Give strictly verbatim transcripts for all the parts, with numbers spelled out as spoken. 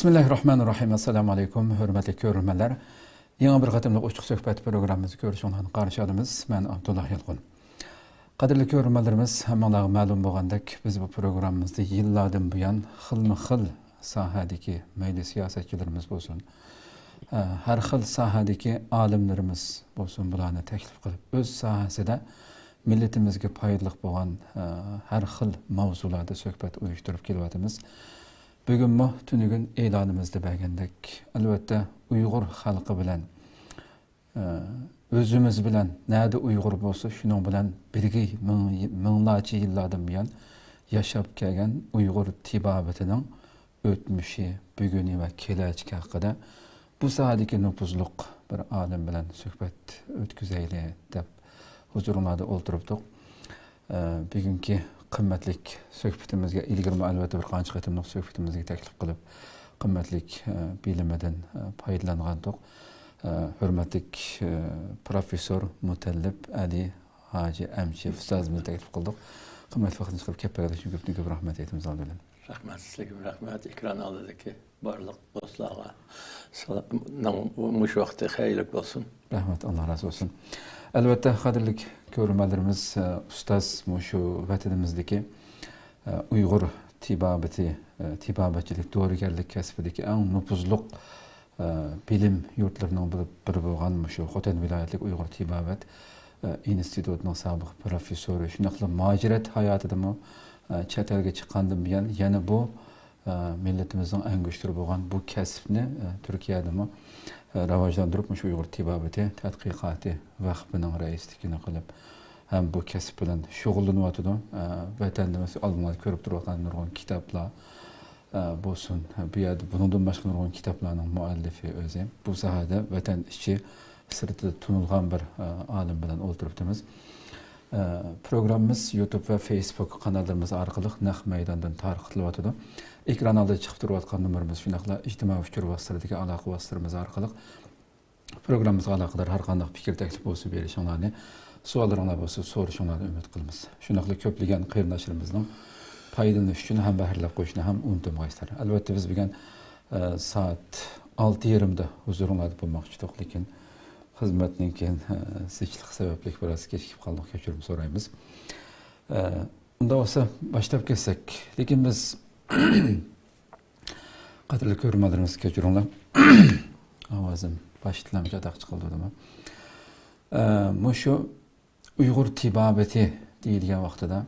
بىسمىللاھىررەھمانىررەھىم. ئەسسالامۇ ئەلەيكۇم، ھۆرمەتلىك كۆرۈرمەنلەر. يېڭى بىر قېتىملىق ئوچۇق سۆھبەت پروگراممىمىزغا كۆرۈشۈڭلارنى قارشى ئالىمىز. مەن ئابدۇللا يالقۇن. قەدىرلىك كۆرۈرمەنلىرىمىز، ھەممىڭلارغا مەلۇم بولغاندەك، بىز بۇ پروگراممىمىزدا يىللاردىن بۇيان خىلمۇ خىل ساھەدىكى مەيلى سىياسەتچىلىرىمىز بولسۇن، ھەر خىل ساھەدىكى ئالىملىرىمىز بولسۇن، بۇلارنى تەكلىپ قىلىپ، ئۆز ساھەسىدە مىللىتىمىزگە پايدىلىق بولغان، ھەر خىل ماۋزۇلاردا سۆھبەت ئۇيۇشتۇرۇپ كېلىۋاتىمىز. بۈگۈنمۇ تۈنۈگۈن ئېلانىمىزدا بەرگەندەك، ئەلۋەتتە، ئۇيغۇر خەلقى بىلەن، ئۆزىمىز بىلەن، نەدە ئۇيغۇر بولسا، شۇنىڭ بىلەن بىرگە مىڭ، مىڭلارچە يىللاردىن بۇيان ياشاپ كەلگەن ئۇيغۇر تېبابىتىنىڭ ئۆتمۈشى، بۈگۈنى ۋە كېلەچىكى ھەققىدە بۇ ساھەدىكى نوپۇزلۇق بىر ئالىم بىلەن سۆھبەت ئۆتكۈزەيلى دەپ ھۇزۇرۇڭلاردا ئولتۇرۇپتۇق. ئە، بۈگۈنكى قىممەتلىك سۆھبىتىمىزگە، ئىلگىرىمۇ ئەلۋەتتە بىر قانچە قېتىملىق سۆھبىتىمىزگە تەكلىپ قىلىپ، قىممەتلىك، ئە، بىلىمىدىن، ئە، پايدىلانغانتۇق. ئە، ھۆرمەتلىك، ئە، پروفېسسور مۇتەللىپ ئەلى ھاجى ئەمچى ئۇستازىمىزنى تەكلىپ قىلدۇق. قىممەتلىك ۋاقتىنى چىقىرىپ كەپ بەرگەنلىكى ئۈچۈن كۆپتىن كۆپ رەھمەت ئېيتىمىز ئالدى بىلەن. رەھمەت، سىزگە رەھمەت. ئېكران ئالدىدىكى بارلىق دوستلارغا سالامنىڭ مۇشۇ ۋاقتى خەيرلىك بولسۇن. رەھمەت، ئاللا رازى بولسۇن. ئەلۋەتتە، قەدىرلىك كۆرۈرمەنلىرىمىز، ئە، ئۇستاز مۇشۇ ۋەتىنىمىزدىكى، ئە، ئۇيغۇر تېبابىتى، ئە، تېبابەتچىلىك، دورىگەرلىك كەسپىدىكى ئەڭ نوپۇزلۇق، ئە، بىلىم يۇرتلىرىنىڭ بىر، بىرى بولغان مۇشۇ خوتەن ۋىلايەتلىك ئۇيغۇر تېبابەت، ئە، ئىنستىتۇتىنىڭ سابىق پروفېسسورى، شۇنداقلا مۇھاجىرەت ھاياتىدىمۇ، ئە، چەت ئەلگە چىققاندىن بۇيان يەنە بۇ ئە، مىللىتىمىزنىڭ ئەڭگۈشتىرى بولغان بۇ كەسىپنى، ئە، تۈركىيەدىمۇ، ئە، راۋاجلاندۇرۇپ، مۇشۇ ئۇيغۇر تېبابىتى تەتقىقاتى ۋەقپىنىڭ رەئىسلىكىنى قىلىپ، ھەم بۇ كەسىپ بىلەن شۇغۇللىنىۋاتىدۇ. ئە، ۋەتەندە مەسىلەن، ئالدىڭلاردا كۆرۈپ تۇرۇۋاتقان نۇرغۇن كىتابلار، ئە، بولسۇن، بۇ يەردە بۇنىڭدىن باشقا نۇرغۇن كىتابلارنىڭ مۇئەللىپى ئۆزى. بۇ ساھەدە ۋەتەن ئىچى سىرتىدا تونۇلغان بىر، ئە، ئالىم بىلەن ئولتۇرۇپتىمىز. ئە، پروگراممىمىز يۇتۇب ۋە فېيسبۇك قاناللىرىمىز ئارقىلىق نەق مەيداندىن تارقىتىلىۋاتىدۇ. ئېكران ئالدىدا چىقىپ تۇرۇۋاتقان نومۇرىمىز، شۇنداقلا ئىجتىمائىي ئۇچۇر ۋاسىتىلىرىدىكى ئالاقە ۋاسىتىلىرىمىز ئارقىلىق پروگراممىمىزغا ئالاقىدار ھەر قانداق پىكىر تەكلىپ بولسا بېرىشىڭلارنى، سوئاللىرىڭلار بولسا سورىشىڭلارنى ئۈمىد قىلىمىز. شۇنداقلا كۆپلىگەن قېرىنداشلىرىمىزنىڭ پايدىلىنىشى ئۈچۈن ھەم بەھرىلەپ قويۇشنى ھەم ئۇنتۇمىغايسىلەر. ئەلۋەتتە، بىز بۈگۈن، ئە، سائەت ئالتە يېرىمدا ھۇزۇرۇڭلاردا بولماقچى ئىدۇق، لېكىن خىزمەتنىڭ كېيىن، ئە، زىچلىقى سەۋەبلىك بىراز كېچىكىپ قالدۇق، كەچۈرۈم سورايمىز. ئە، ئۇنداق بولسا باشلاپ كەتسەك. لېكىن بىز، قەدىرلىك كۆرۈرمەنلىرىمىز، كەچۈرۈڭلار. ئاۋازىم باشتىنلا چاتاق چىقىلدى دېمە. ئە، مۇشۇ ئۇيغۇر تېبابىتى دېيىلگەن ۋاقتىدا،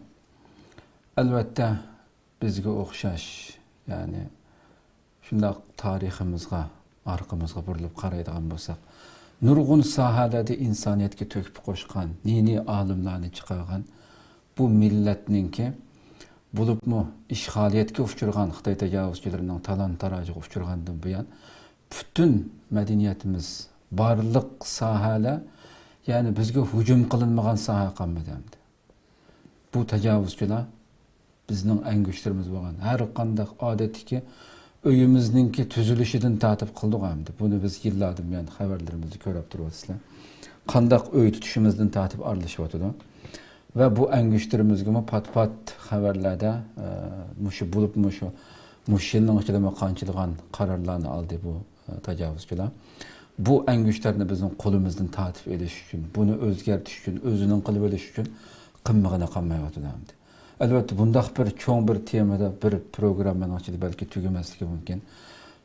ئەلۋەتتە، بىزگە ئوخشاش، يەنى شۇنداق تارىخىمىزغا، ئارقىمىزغا بۇرۇلۇپ قارايدىغان بولساق، نۇرغۇن ساھەلەردە ئىنسانىيەتكە تۆھپە قوشقان، نى-نى ئالىملارنى چىقارغان بۇ مىللەتنىڭكى، بولۇپمۇ ئىشغالىيەتكە ئۇچرىغان خىتاي تاجاۋۇزچىلىرىنىڭ تالان-تاراجىغا ئۇچرىغاندىن بۇيان، پۈتۈن مەدەنىيىتىمىز، بارلىق ساھەلەر، يەنى بىزگە ھۇجۇم قىلىنمىغان ساھە قالمىدى ئەمدى. بۇ تاجاۋۇزچىلار بىزنىڭ ئەڭگۈشتىرىمىز بولغان ھەر قانداق ئادەتتىكى ئۆيىمىزنىڭكى تۈزۈلۈشىدىن تارتىپ قىلدۇق ئەمدى. بۇنى بىز يىللاردىن بۇيان خەۋەرلىرىمىزدە كۆرۈپ تۇرۇۋاتىسىلەر. قانداق ئۆي تۇتۇشىمىزدىن تارتىپ ئارىلىشىۋاتىدۇ. ۋە بۇ ئەڭگۈشتىرىمىزگىمۇ پات-پات خەۋەرلەردە، ئە، مۇشۇ بولۇپ، مۇشۇ، مۇشۇ يىلنىڭ ئىچىدىمۇ قانچىلىغان قارارلارنى ئالدى بۇ، ئە، تاجاۋۇزچىلار. بۇ ئەڭگۈشتەرنى بىزنىڭ قولىمىزدىن تارتىپ ئېلىش ئۈچۈن، بۇنى ئۆزگەرتىش ئۈچۈن، ئۆزىنىڭ قىلىۋېلىش ئۈچۈن قىلمىغىنى قالمايۋاتىدۇ ئەمدى. ئەلۋەتتە، بۇنداق بىر چوڭ بىر تېمىدا بىر پروگراممىنىڭ ئىچىدە بەلكى تۈگىمەسلىكى مۇمكىن.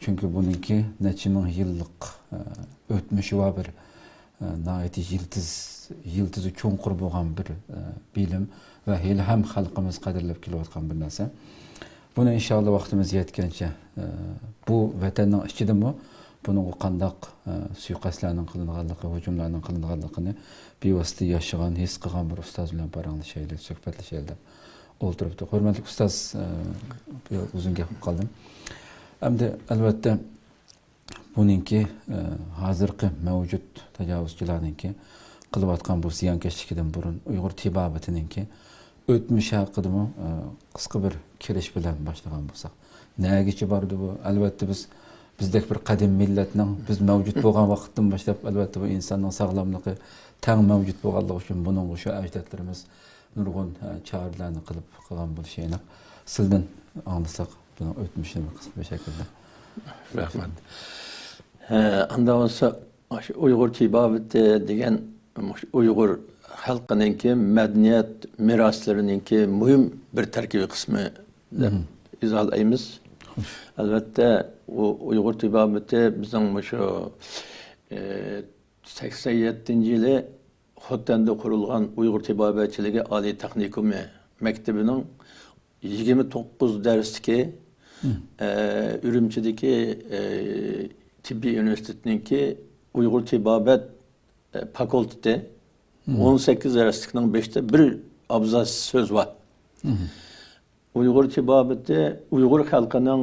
چۈنكى بۇنىڭكى نەچچە مىڭ يىللىق، ئە، ئۆتمۈشى بار بىر، ئە، ناھايىتى يىلتىز، يىلتىزى چوڭقۇر بولغان بىر، ئە، بىلىم ۋە ھېلىھەم خەلقىمىز قەدىرلەپ كېلىۋاتقان بىر نەرسە. بۇنى ئىنشاللا ۋاقتىمىز يەتكەنچە، ئە، بۇ ۋەتەننىڭ ئىچىدىمۇ بۇنىڭغا قانداق، ئە، سۇيىقەستلەرنىڭ قىلىنغانلىقى، ھۇجۇملارنىڭ قىلىنغانلىقىنى بىۋاسىتە ياشىغان، ھېس قىلغان بىر ئۇستاز بىلەن پاراڭلىشايلى، سۆھبەتلىشەيلى دەپ ئولتۇرۇپتۇق. ھۆرمەتلىك ئۇستاز، ئە، بىر ئۇزۇن گەپ قىلىپ قالدىم. ئەمدى ئەلۋەتتە بۇنىڭكى، ئە، ھازىرقى مەۋجۇت تاجاۋۇزچىلارنىڭكى قىلىۋاتقان بۇ زىيانكەشلىكىدىن بۇرۇن ئۇيغۇر تېبابىتىنىڭكى ئۆتمۈشى ھەققىدىمۇ، ئە، قىسقا بىر كىرىش بىلەن باشلىغان بولساق. نەگىچە باردى بۇ؟ ئەلۋەتتە بىز، بىزدەك بىر قەدىم مىللەتنىڭ، بىز مەۋجۇت بولغان ۋاقىتتىن باشلاپ، ئەلۋەتتە بۇ ئىنساننىڭ ساغلاملىقى تەڭ مەۋجۇت بولغانلىقى ئۈچۈن بۇنىڭغا شۇ ئەجدادلىرىمىز نۇرغۇن، ئە، چارىلەرنى قىلىپ قىلغان بولۇشى ئېنىق. سىلدىن ئاڭلىساق، بۇنىڭ ئۆتمۈشىنى بىر قىسقا بىر شەكىلدە. رەھمەت. ھە، ئاندا بولسا، مۇشۇ ئۇيغۇر تېبابىتى دېگەن مۇشۇ ئۇيغۇر خەلقىنىڭكى مەدەنىيەت مىراسلىرىنىڭكى مۇھىم بىر تەركىبىي قىسمى دەپ ئىزاھلايمىز. ئەلۋەتتە، ئۇ ئۇيغۇر تېبابىتى بىزنىڭ مۇشۇ، ئى، سەكسەن يەتتىنچى يىلى خوتەندە قۇرۇلغان ئۇيغۇر تېبابەتچىلىكى ئالىي تېخنىكومى مەكتىپىنىڭ يىگىرمە توققۇز دەرسلىكى، ئە، ئۈرۈمچىدىكى، ئە، تېببىي ئۇنىۋېرسىتېتنىڭكى ئۇيغۇر تېبابەت، ئە، فاكۇلتېتى، ئون سەككىز دەرسلىكنىڭ بېشىدا بىر ئابزاس سۆز بار. ئۇيغۇر تېبابىتى ئۇيغۇر خەلقىنىڭ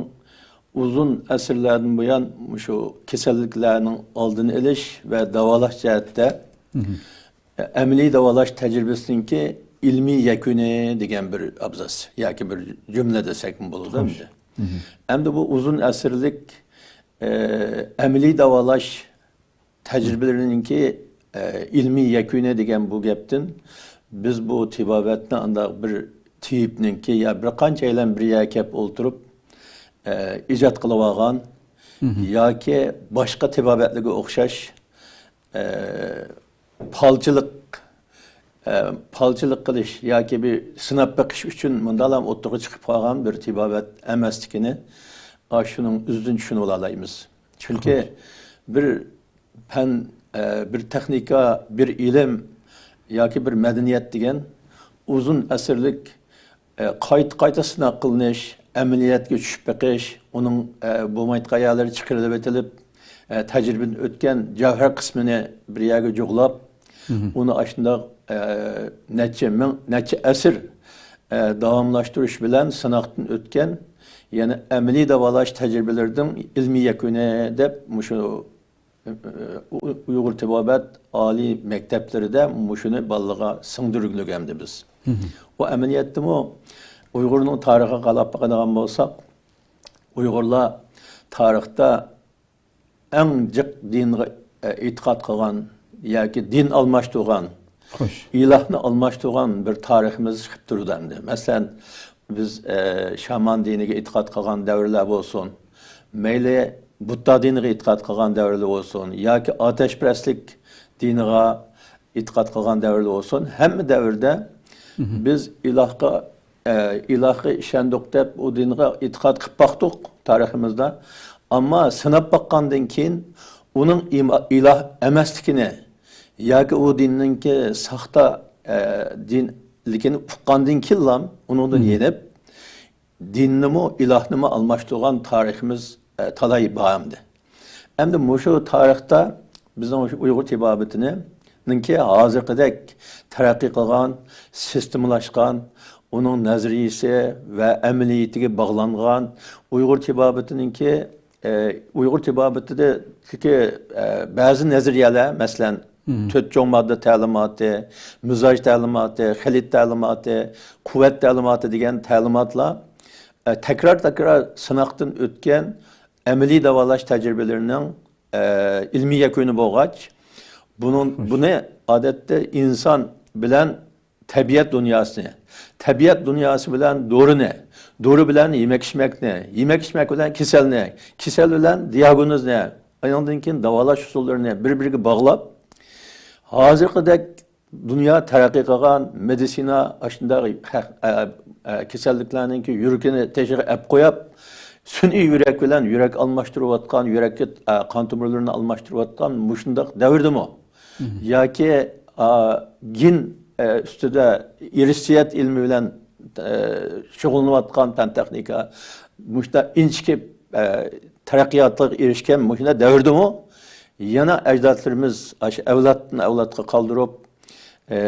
ئۇزۇن ئەسىرلەردىن بۇيان مۇشۇ كېسەللىكلەرنىڭ ئالدىنى ئېلىش ۋە داۋالاش جەھەتتە ئەمەلىي داۋالاش تەجرىبىسىنىڭكى ئىلمىي يەكۈنى دېگەن بىر ئابزاس ياكى بىر جۈملە دېسەكمۇ بولىدۇ ئەمدى. ئەمدى بۇ ئۇزۇن ئەسىرلىك، ئە، ئەمەلىي داۋالاش تەجرىبىلىرىنىڭكى، ئە، ئىلمىي يەكۈنى دېگەن بۇ گەپتىن بىز بۇ تېبابەتنى ئانداق بىر تېۋىپنىڭكى يا بىر قانچەيلەن بىر يەرگە كەپ ئولتۇرۇپ، ئە، ئىجاد قىلىۋالغان ياكى باشقا تېبابەتلەرگە ئوخشاش، ئە، پالچىلىق، ئە، پالچىلىق قىلىش ياكى بىر سىناپ بېقىش ئۈچۈن مۇنداقلام ئوتتۇرىغا چىقىپ قالغان بىر تېبابەت ئەمەسلىكىنى ئاشۇنىڭ ئۆزىدىن چۈشىنىۋالالايمىز. چۈنكى بىر پەن، ئە، بىر تېخنىكا، بىر ئىلىم ياكى بىر مەدەنىيەت دېگەن ئۇزۇن ئەسىرلىك، ئە، قايتا-قايتا سىناق قىلىنىش، ئەمەلىيەتكە چۈشۈپ بېقىش، ئۇنىڭ، ئە، بولمايدىغان يەرلىرى چىقىرىلىۋېتىلىپ، ئە، تەجرىبىدىن ئۆتكەن جەۋھەر قىسمىنى بىر يەرگە جۇغلاپ، ئۇنى ئاشۇنداق، ئە، نەچچە مىڭ، نەچچە ئەسىر، ئە، داۋاملاشتۇرۇش بىلەن سىناقتىن ئۆتكەن، يەنى ئەمەلىي داۋالاش تەجرىبىلىرىنىڭ ئىلمىي يەكۈنى دەپ مۇشۇ ئۇ-، ئۇيغۇر تېبابەت ئالىي مەكتەپلىرىدە مۇشۇنى بالىلارغا سىڭدۈرگۈلۈك ئەمدى بىز. ئۇ ئەمەلىيەتتىمۇ ئۇيغۇرنىڭ تارىخىغا قاراپ باقىدىغان بولساق، ئۇيغۇرلار تارىختا ئەڭ جىق دىنغا، ئە، ئېتىقاد قىلغان ياكى دىن ئالماشتۇرغان، ئىلاھنى ئالماشتۇرغان بىر تارىخىمىز چىقىپ تۇرىدۇ ئەمدى. مەسىلەن، بىز، ئە، شامان دىنىگە ئېتىقاد قىلغان دەۋرلەر بولسۇن، مەيلى بۇددا دىنىغا ئېتىقاد قىلغان دەۋرلەر بولسۇن ياكى ئاتەشپەرەسلىك دىنىغا ئېتىقاد قىلغان دەۋرلەر بولسۇن، ھەممە دەۋردە بىز ئىلاھقا، ئە، ئىلاھقا ئىشەندۇق دەپ، ئۇ دىنغا ئېتىقاد قىلىپ باقتۇق تارىخىمىزدا. ئەمما سىناپ باققاندىن كېيىن ئۇنىڭ ئىما-، ئىلاھ ئەمەسلىكىنى ياكى ئۇ دىننىڭكى ساختا، ئە، دىنلىكىنى ئۇققاندىن كېيىنلا ئۇنىڭدىن يېنىپ، دىننىمۇ، ئىلاھنىمۇ ئالماشتۇرغان تارىخىمىز، ئە، تالاي بار ئەمدى. ئەمدى مۇشۇ تارىختا بىزنىڭ مۇشۇ ئۇيغۇر تېبابىتىنىڭكى ھازىرقىدەك تەرەققىي قىلغان، سىستېمىلاشقان، ئۇنىڭ نەزەرىيىسى ۋە ئەمەلىيىتىگە باغلانغان ئۇيغۇر تېبابىتىنىڭكى، ئە، ئۇيغۇر تېبابىتىدىكى، ئە، بەزى نەزەرىيەلەر، مەسىلەن، تۆت چوڭ ماددا تەلىماتى، مىزاج تەلىماتى، خىلىت تەلىماتى، قۇۋۋەت تەلىماتى دېگەن تەلىماتلار، ئە، تەكرار-تەكرار سىناقتىن ئۆتكەن ئەمەلىي داۋالاش تەجرىبىلىرىنىڭ، ئە، ئىلمىي يەكۈنى بولغاچ، بۇنىڭ، بۇنى ئادەتتە ئىنسان بىلەن تەبىئەت دۇنياسىنى، تەبىئەت دۇنياسى بىلەن دورىنى، دورا بىلەن يېمەك-ئىچمەكنى، يېمەك-ئىچمەك بىلەن كېسەلنى، كېسەل بىلەن دىياگنوزنى، ئۇنىڭدىن كېيىن داۋالاش ئۇسۇللىرىنى بىر-بىرىگە باغلاپ، ھازىرقىدەك دۇنيا تەرەققىي قىلغان مېدىتسىنا ئاشۇنداق ھەق-، ئە، ئە، كېسەللىكلەرنىڭكى يۈرىكىنى تېشىغا ئەپ قويۇپ، سۈنئىي يۈرەك بىلەن يۈرەك ئالماشتۇرۇۋاتقان، يۈرەككە، ئە، قان تومۇرلىرىنى ئالماشتۇرۇۋاتقان مۇشۇنداق دەۋردىمۇ؟ ياكى، ئا، گېن، ئە، ئۈستىدە ئىرسىيەت ئىلمى بىلەن، ئە، شۇغۇللىنىۋاتقان پەن تېخنىكا مۇشۇنداق ئىنچىكە، ئە، تەرەققىياتقا ئېرىشكەن مۇشۇنداق دەۋردىمۇ يەنە ئەجدادلىرىمىز ئاشۇ ئەۋلادتىن ئەۋلادقا قالدۇرۇپ، ئە،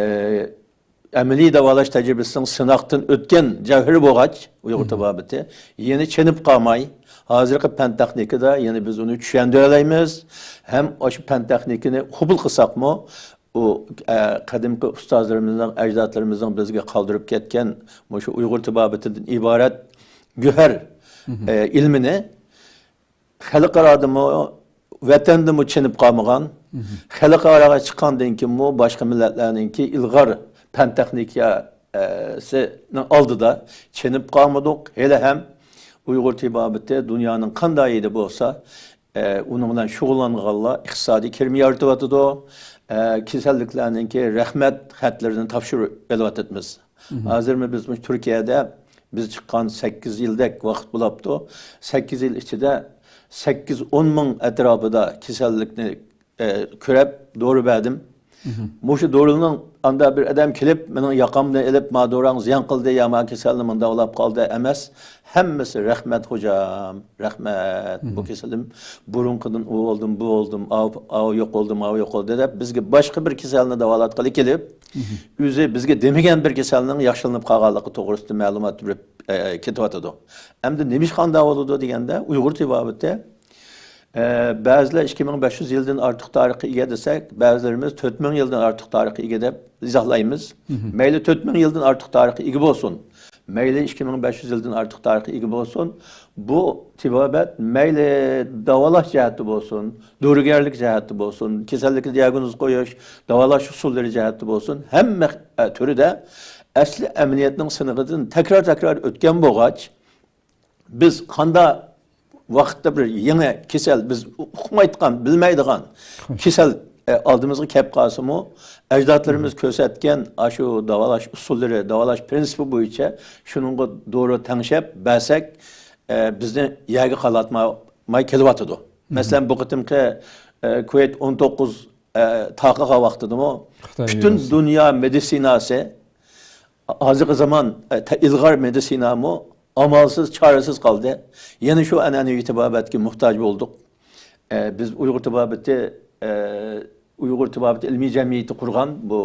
ئەمەلىي داۋالاش تەجرىبىسىنىڭ سىناقتىن ئۆتكەن جەۋھىرى بولغاچ، ئۇيغۇر تېبابىتى يەنە چېنىپ قالماي، ھازىرقى پەن تېخنىكىدا يەنە بىز ئۇنى چۈشەندۈرەلەيمىز ھەم ئاشۇ پەن تېخنىكىنى قوبۇل قىلساقمۇ، ئۇ، ئە، قەدىمكى ئۇستازلىرىمىزنىڭ، ئەجدادلىرىمىزنىڭ بىزگە قالدۇرۇپ كەتكەن مۇشۇ ئۇيغۇر تېبابىتىدىن ئىبارەت گۆھەر، ئە، ئىلمىنى خەلقئارادىمۇ، ۋەتەندىمۇ چېنىپ قالمىغان، خەلقئاراغا چىققاندىن كېيىنمۇ باشقا مىللەتلەرنىڭكى ئىلغار پەن تېخنىكىيە، ئە، سىنىڭ ئالدىدا چېنىپ قالمىدۇق. ھېلىھەم ئۇيغۇر تېبابىتى دۇنيانىڭ قانداق يېرىدە بولسا، ئە، ئۇنىڭ بىلەن شۇغۇللانغانلار ئىقتىسادىي كىرىم يارىتىۋاتىدۇ. ئە، كېسەللىكلەرنىڭكى رەھمەت خەتلىرىنى تاپشۇرۇپ ئېلىۋاتىمىز. ھازىرمۇ بىز مۇشۇ تۈركىيەدە بىز چىققان سەككىز يىلدەك ۋاقىت بولاپتۇ. سەككىز يىل ئىچىدە سەككىز ئون مىڭ ئەتراپىدا كېسەللىكنى ئە، كۆرۈپ دورا بەردىم. مۇشۇ دورىنىڭ ئاندا بىر ئادەم كېلىپ، مېنىڭ ياقامنى ئېلىپ، ما دوراڭ زىيان قىلدى يا ما كېسەلنى مۇنداق ئۇلاپ قالدى ئەمەس. ھەممىسى رەھمەت خوجام، رەھمەت. بۇ كېسىلىم بۇرۇنقىدىن ئۇ بولدۇم، بۇ بولدۇم، ئاۋۇ، ئاۋۇ يوق بولدۇم، ئاۋۇ يوق بولدى دەپ، بىزگە باشقا بىر كېسەلنى داۋالاتقىلى كېلىپ، ئۆزى بىزگە دېمىگەن بىر كېسەلنىڭ ياخشىلىنىپ قالغانلىقى توغرىسىدا مەلۇمات بېرىپ، ئە، كېتىۋاتىدۇ. ئەمدى نېمىشقا ئانداق بولىدۇ دېگەندە، ئۇيغۇر تېبابىتى ئە، بەزىلەر ئىككى مىڭ بەش يۈز يىلدىن ئارتۇق تارىخقا ئىگە دېسەك، بەزىلىرىمىز تۆت مىڭ يىلدىن ئارتۇق تارىخقا ئىگە دەپ ئىزاھلايمىز. مەيلى تۆت مىڭ يىلدىن ئارتۇق تارىخقا ئىگە بولسۇن، مەيلى ئىككى مىڭ بەش يۈز يىلدىن ئارتۇق تارىخقا ئىگە بولسۇن، بۇ تېبابەت مەيلى داۋالاش جەھەتتە بولسۇن، دورىگەرلىك جەھەتتە بولسۇن، كېسەللىككە دىياگنوز قويۇش، داۋالاش ئۇسۇللىرى جەھەتتە بولسۇن، ھەممە، ئە، تۈرىدە ئەسلى ئەمەلىيەتنىڭ سىنىقىدىن تەكرار-تەكرار ئۆتكەن بولغاچ، بىز قاندا ۋاقىتتا بىر يېڭى كېسەل، بىز ئۇقمايدىغان، بىلمەيدىغان كېسەل، ئە، ئالدىمىزغا كەپ قالسىمۇ، ئەجدادلىرىمىز كۆرسەتكەن ئاشۇ داۋالاش ئۇسۇللىرى، داۋالاش پىرىنسىپى بويىچە شۇنىڭغا دورا تەڭشەپ بەرسەك، ئە، بىزنى يەرگە قالاتماي كېلىۋاتىدۇ. مەسىلەن، بۇ قېتىمقى، ئە، كوۋىد ئون توققۇز، ئە، تارقىغان ۋاقتىدىمۇ پۈتۈن دۇنيا مېدىتسىناسى، ھازىرقى زامان، ئە، تە-، ئىلغار مېدىتسىنامۇ ئامالسىز، چارىسىز قالدى. يەنە شۇ ئەنئەنىۋى تېبابەتكە موھتاج بولدۇق. ئە، بىز ئۇيغۇر تېبابىتى، ئە، ئۇيغۇر تېبابىتى ئىلمىي جەمئىيىتى قۇرغان بۇ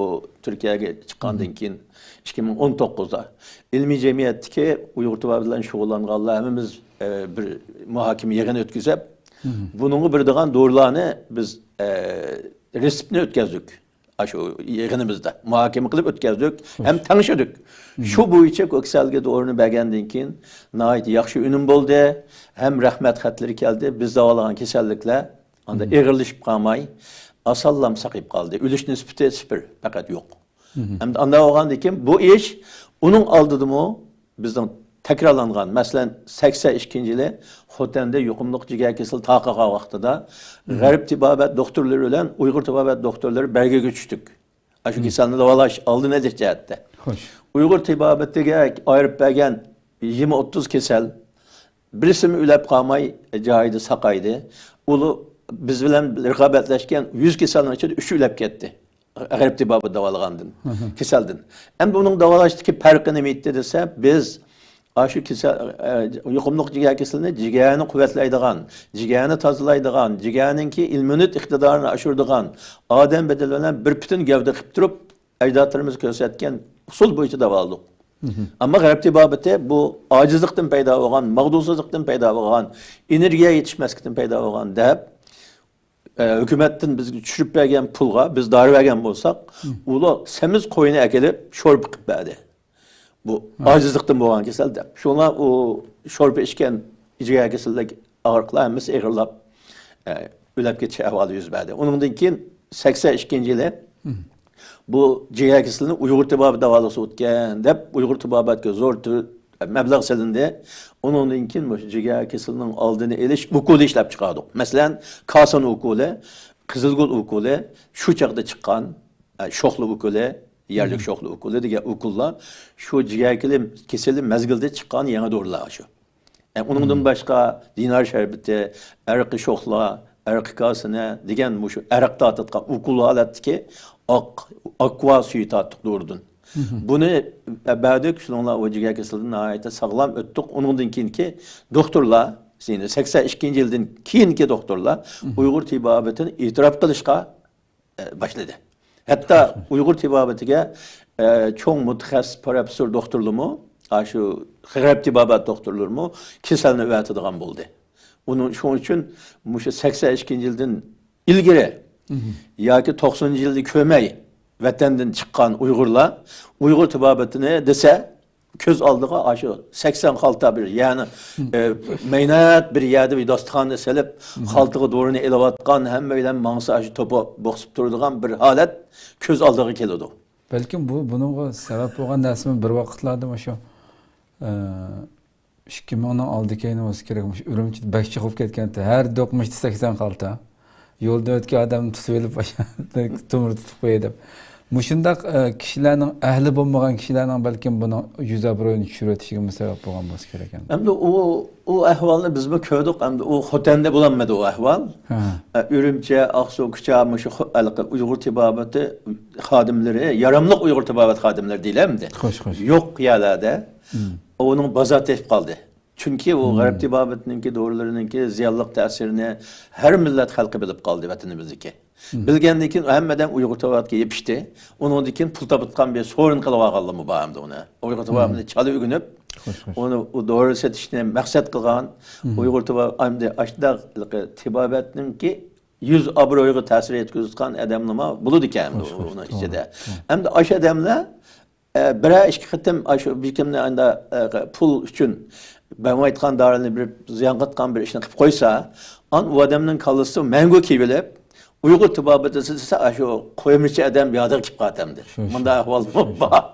تۈركىيەگە چىققاندىن كېيىن ئىككى مىڭ ئون توققۇزدا. ئىلمىي جەمئىيەتتىكى ئۇيغۇر تېبابىتى بىلەن شۇغۇللانغانلار ھەممىمىز، ئە، بىر مۇھاكىمە يىغىنى ئۆتكۈزۈپ، بۇنىڭغا بېرىدىغان دورىلارنى بىز، ئە، رېتسېپنى ئۆتكۈزدۇق. ئاشۇ يىغىنىمىزدا مۇھاكىمە قىلىپ ئۆتكۈزدۇك ھەم تەڭشىدۇق. شۇ بويىچە كېسەلگە دورىنى بەرگەندىن كېيىن ناھايىتى ياخشى ئۈنۈم بولدى. ھەم رەھمەت خەتلىرى كەلدى. بىز داۋالىغان كېسەللىكلەر ئاندا ئېغىرلىشىپ قالماي، ئاسانلا ساقىيىپ قالدى. ئۆلۈش نىسبىتى سىفىر پەقەت يوق. ئەمدى ئانداق بولغاندىن كېيىن بۇ ئىش ئۇنىڭ ئالدىدىمۇ بىزنىڭ تەكرارلانغان، مەسىلەن، سەكسەن ئىككىنچى يىلى خوتەندە يۇقۇملۇق جىگەر كېسىلى تارقىغان ۋاقتىدا غەرب تېبابەت دوختۇرلىرى بىلەن ئۇيغۇر تېبابەت دوختۇرلىرى بەرگىگە چۈشتۈك. ئاشۇ كېسەلنى داۋالاش، ئالدىنى ئېلىش جەھەتتە. ئۇيغۇر تېبابىتىگە ئايرىپ بەرگەن يىگىرمە ئوتتۇز كېسەل، بىرسىمۇ ئۆلۈپ قالماي جايىدا ساقايدى. ئۇلار بىز بىلەن رىقابەتلەشكەن يۈز كېسەلنىڭ ئىچىدە ئۈچى ئۆلۈپ كەتتى. غەرب تېبابىتى داۋالىغاندىن، كېسەلدىن. ئەمدى ئۇنىڭ داۋالاشتىكى پەرقى نېمە ئىدى دېسە، بىز ئاشۇ كېسەل، ئە، يۇقۇملۇق جىگەر كېسىلىنى جىگەرنى قۇۋۋەتلەيدىغان، جىگەرنى تازىلايدىغان، جىگەرنىڭكى ئىممۇنىتېت ئىقتىدارىنى ئاشۇرىدىغان ئادەم بەدىنى بىلەن بىر پۈتۈن گەۋدە قىلىپ تۇرۇپ، ئەجدادلىرىمىز كۆرسەتكەن ئۇسۇل بويىچە داۋالىدۇق. ئەمما غەرب تېبابىتى بۇ ئاجىزلىقتىن پەيدا بولغان، ماغدۇرسىزلىقتىن پەيدا بولغان، ئېنېرگىيە يېتىشمەسلىكتىن پەيدا بولغان دەپ، ئە، ھۆكۈمەتتىن بىزگە چۈشۈرۈپ بەرگەن پۇلغا بىز دورا بەرگەن بولساق، ئۇلار سېمىز قوينى ئەكېلىپ شورپا قىلىپ بەردى. بۇ ئاجىزلىقتىن بولغان كېسەل دەپ. شۇڭا ئۇ شورپا ئىچكەن جىگەر كېسىلىدەك ئاغرىقلار ھەممىسى ئېغىرلاپ، ئە، ئۆلۈپ كېتىش ئەھۋالى يۈز بەردى. ئۇنىڭدىن كېيىن سەكسەن ئىككىنچى يىلى بۇ جىگەر كېسىلىنى ئۇيغۇر تېبابىتى داۋالىسا ئۆتكەن دەپ، ئۇيغۇر تېبابەتكە زور تۈر-، مەبلەغ سېلىندى. ئۇنىڭدىن كېيىن مۇشۇ جىگەر كېسىلىنىڭ ئالدىنى ئېلىش ئوكۇلى ئىشلەپ چىقاردۇق. مەسىلەن، كاسىن ئوكۇلى، قىزىلگۈل ئوكۇلى شۇ چاغدا چىققان، ئە، شوخلا ئوكۇلى، يەرلىك شوخلا ئوكۇلى دېگەن ئوكۇللار شۇ جىگەر كېلىم-، كېسىلى مەزگىلىدە چىققان يېڭى دورىلار شۇ. ئە، ئۇنىڭدىن باشقا دىنار شەربىتى، ئەرقى شوخلا، ئەرقى كاسىنە دېگەن مۇشۇ ئەرەق تارتىدىغان ئوكۇل ھالەتتىكى ئاق، ئاكۋا سۈيى تارتتۇق دورىدىن. بۇنى بەردۇق، شۇنىڭ بىلەن ئۇ جىگەر كېسىلىدىن ناھايىتى ساغلام ئۆتتۇق. ئۇنىڭدىن كېيىنكى دوختۇرلار، يەنى سەكسەن ئىككىنچى يىلدىن كېيىنكى دوختۇرلار ئۇيغۇر تېبابىتىنى ئېتىراپ قىلىشقا ئە، باشلىدى. ھەتتا ئۇيغۇر تېبابىتىگە، ئە، چوڭ مۇتەخەسسىس پروفېسسور دوختۇرلىرىمۇ، ئاشۇ غەرب تېبابەت دوختۇرلىرىمۇ كېسەلنى ئەۋەتىدىغان بولدى. ئۇنىڭ، شۇنىڭ ئۈچۈن مۇشۇ سەكسەن ئىككىنچى يىلدىن ئىلگىرى ياكى توقسىنىنچى يىلدا كۆرمەي ۋەتەندىن چىققان ئۇيغۇرلار ئۇيغۇر تېبابىتىنى دېسە، كۆز ئالدىغا ئاشۇ سەكسەن خالتا بىر يەرنى، ئە، مەينەت بىر يەردە بىر داستىخاننى سېلىپ، خالتىغا دورىنى ئېلىۋاتقان، ھەممە بىلەن ماڭسا ئاشۇ توپا بوقسۇپ تۇرىدىغان بىر ھالەت كۆز ئالدىغا كېلىدۇ. بەلكىم بۇ، بۇنىڭغا سەۋەب بولغان نەرسىمۇ بىر ۋاقىتلاردا مۇشۇ، ئە، ئىككى مىڭنىڭ ئالدى كەينى بولسا كېرەك، مۇشۇ ئۈرۈمچىدە بەك چوقۇپ كەتكەنتى. ھەر دوقمۇشتا سەكسەن خالتا. يولدا ئۆتكەن ئادەمنى تۇتۇۋېلىپ، تۆمۈر تۇتۇپ قوياي دەپ. مۇشۇنداق، ئە، كىشىلەرنىڭ، ئەھلى بولمىغان كىشىلەرنىڭ بەلكىم بۇنىڭ يۈز ئابرۇيىنى چۈشۈرۈۋېتىشىگىمۇ سەۋەب بولغان بولسا كېرەك ئەمدى. ئەمدى ئۇ، ئۇ ئەھۋالنى بىزمۇ كۆردۇق. ئەمدى ئۇ خوتەندە بولالمىدى ئۇ ئەھۋال. ھە. ئە، ئۈرۈمچى، ئاقسۇ، كۇچا، مۇشۇ خو-، ھېلىقى ئۇيغۇر تېبابىتى خادىملىرى، ياراملىق ئۇيغۇر تېبابەت خادىملىرى دېيىلەمدى. خوش، خوش. يوق يەرلەردە ئۇنىڭ بازارى تېپىپ قالدى. چۈنكى ئۇ غەرب تېبابىتىنىڭكى دورىلىرىنىڭكى زىيانلىق تەسىرىنى ھەر مىللەت خەلقى بىلىپ قالدى ۋەتىنىمىزدىكى. بىلگەندىن كېيىن ھەممە ئادەم ئۇيغۇر تېبابەتكە يېپىشتى. ئۇنىڭدىن كېيىن پۇل تاپىدىغان بىر سورۇن قىلىۋالغانلارمۇ بار ئەمدى ئۇنى. ئۇيغۇر تېبابىتىنى چالا ئۆگىنىپ، خوش، خوش. ئۇنى، ئۇ دورا سېتىشنى مەقسەت قىلغان ئۇيغۇر تېبابەت، ئەمدى ئاشۇنداق تېبابەتنىڭكى يۈز ئابرۇيىغا تەسىر يەتكۈزۈدىغان ئادەملىرمۇ بولىدىكەن ئۇنىڭ ئىچىدە. ئەمدى ئاشۇ ئادەملەر ئە، بىرەر ئىككى قېتىم ئاشۇ بىر كىمنى ئاندا، ئە، پۇل ئۈچۈن بەرمەيدىغان دارىنى بېرىپ زىيان قىلىدىغان بىر ئىشنى قىلىپ قويسا، ئان ئۇ ئادەمنىڭ كاللىسى مەڭگۈ كېلىۋېلىپ، ئۇيغۇر تېبابىتى دېسە، ئاشۇ قويمىچى ئادەم يادىغا كېلىپ قالاتتى ئەمدى. شۇ، شۇ. مۇنداق ئەھۋالمۇ بار.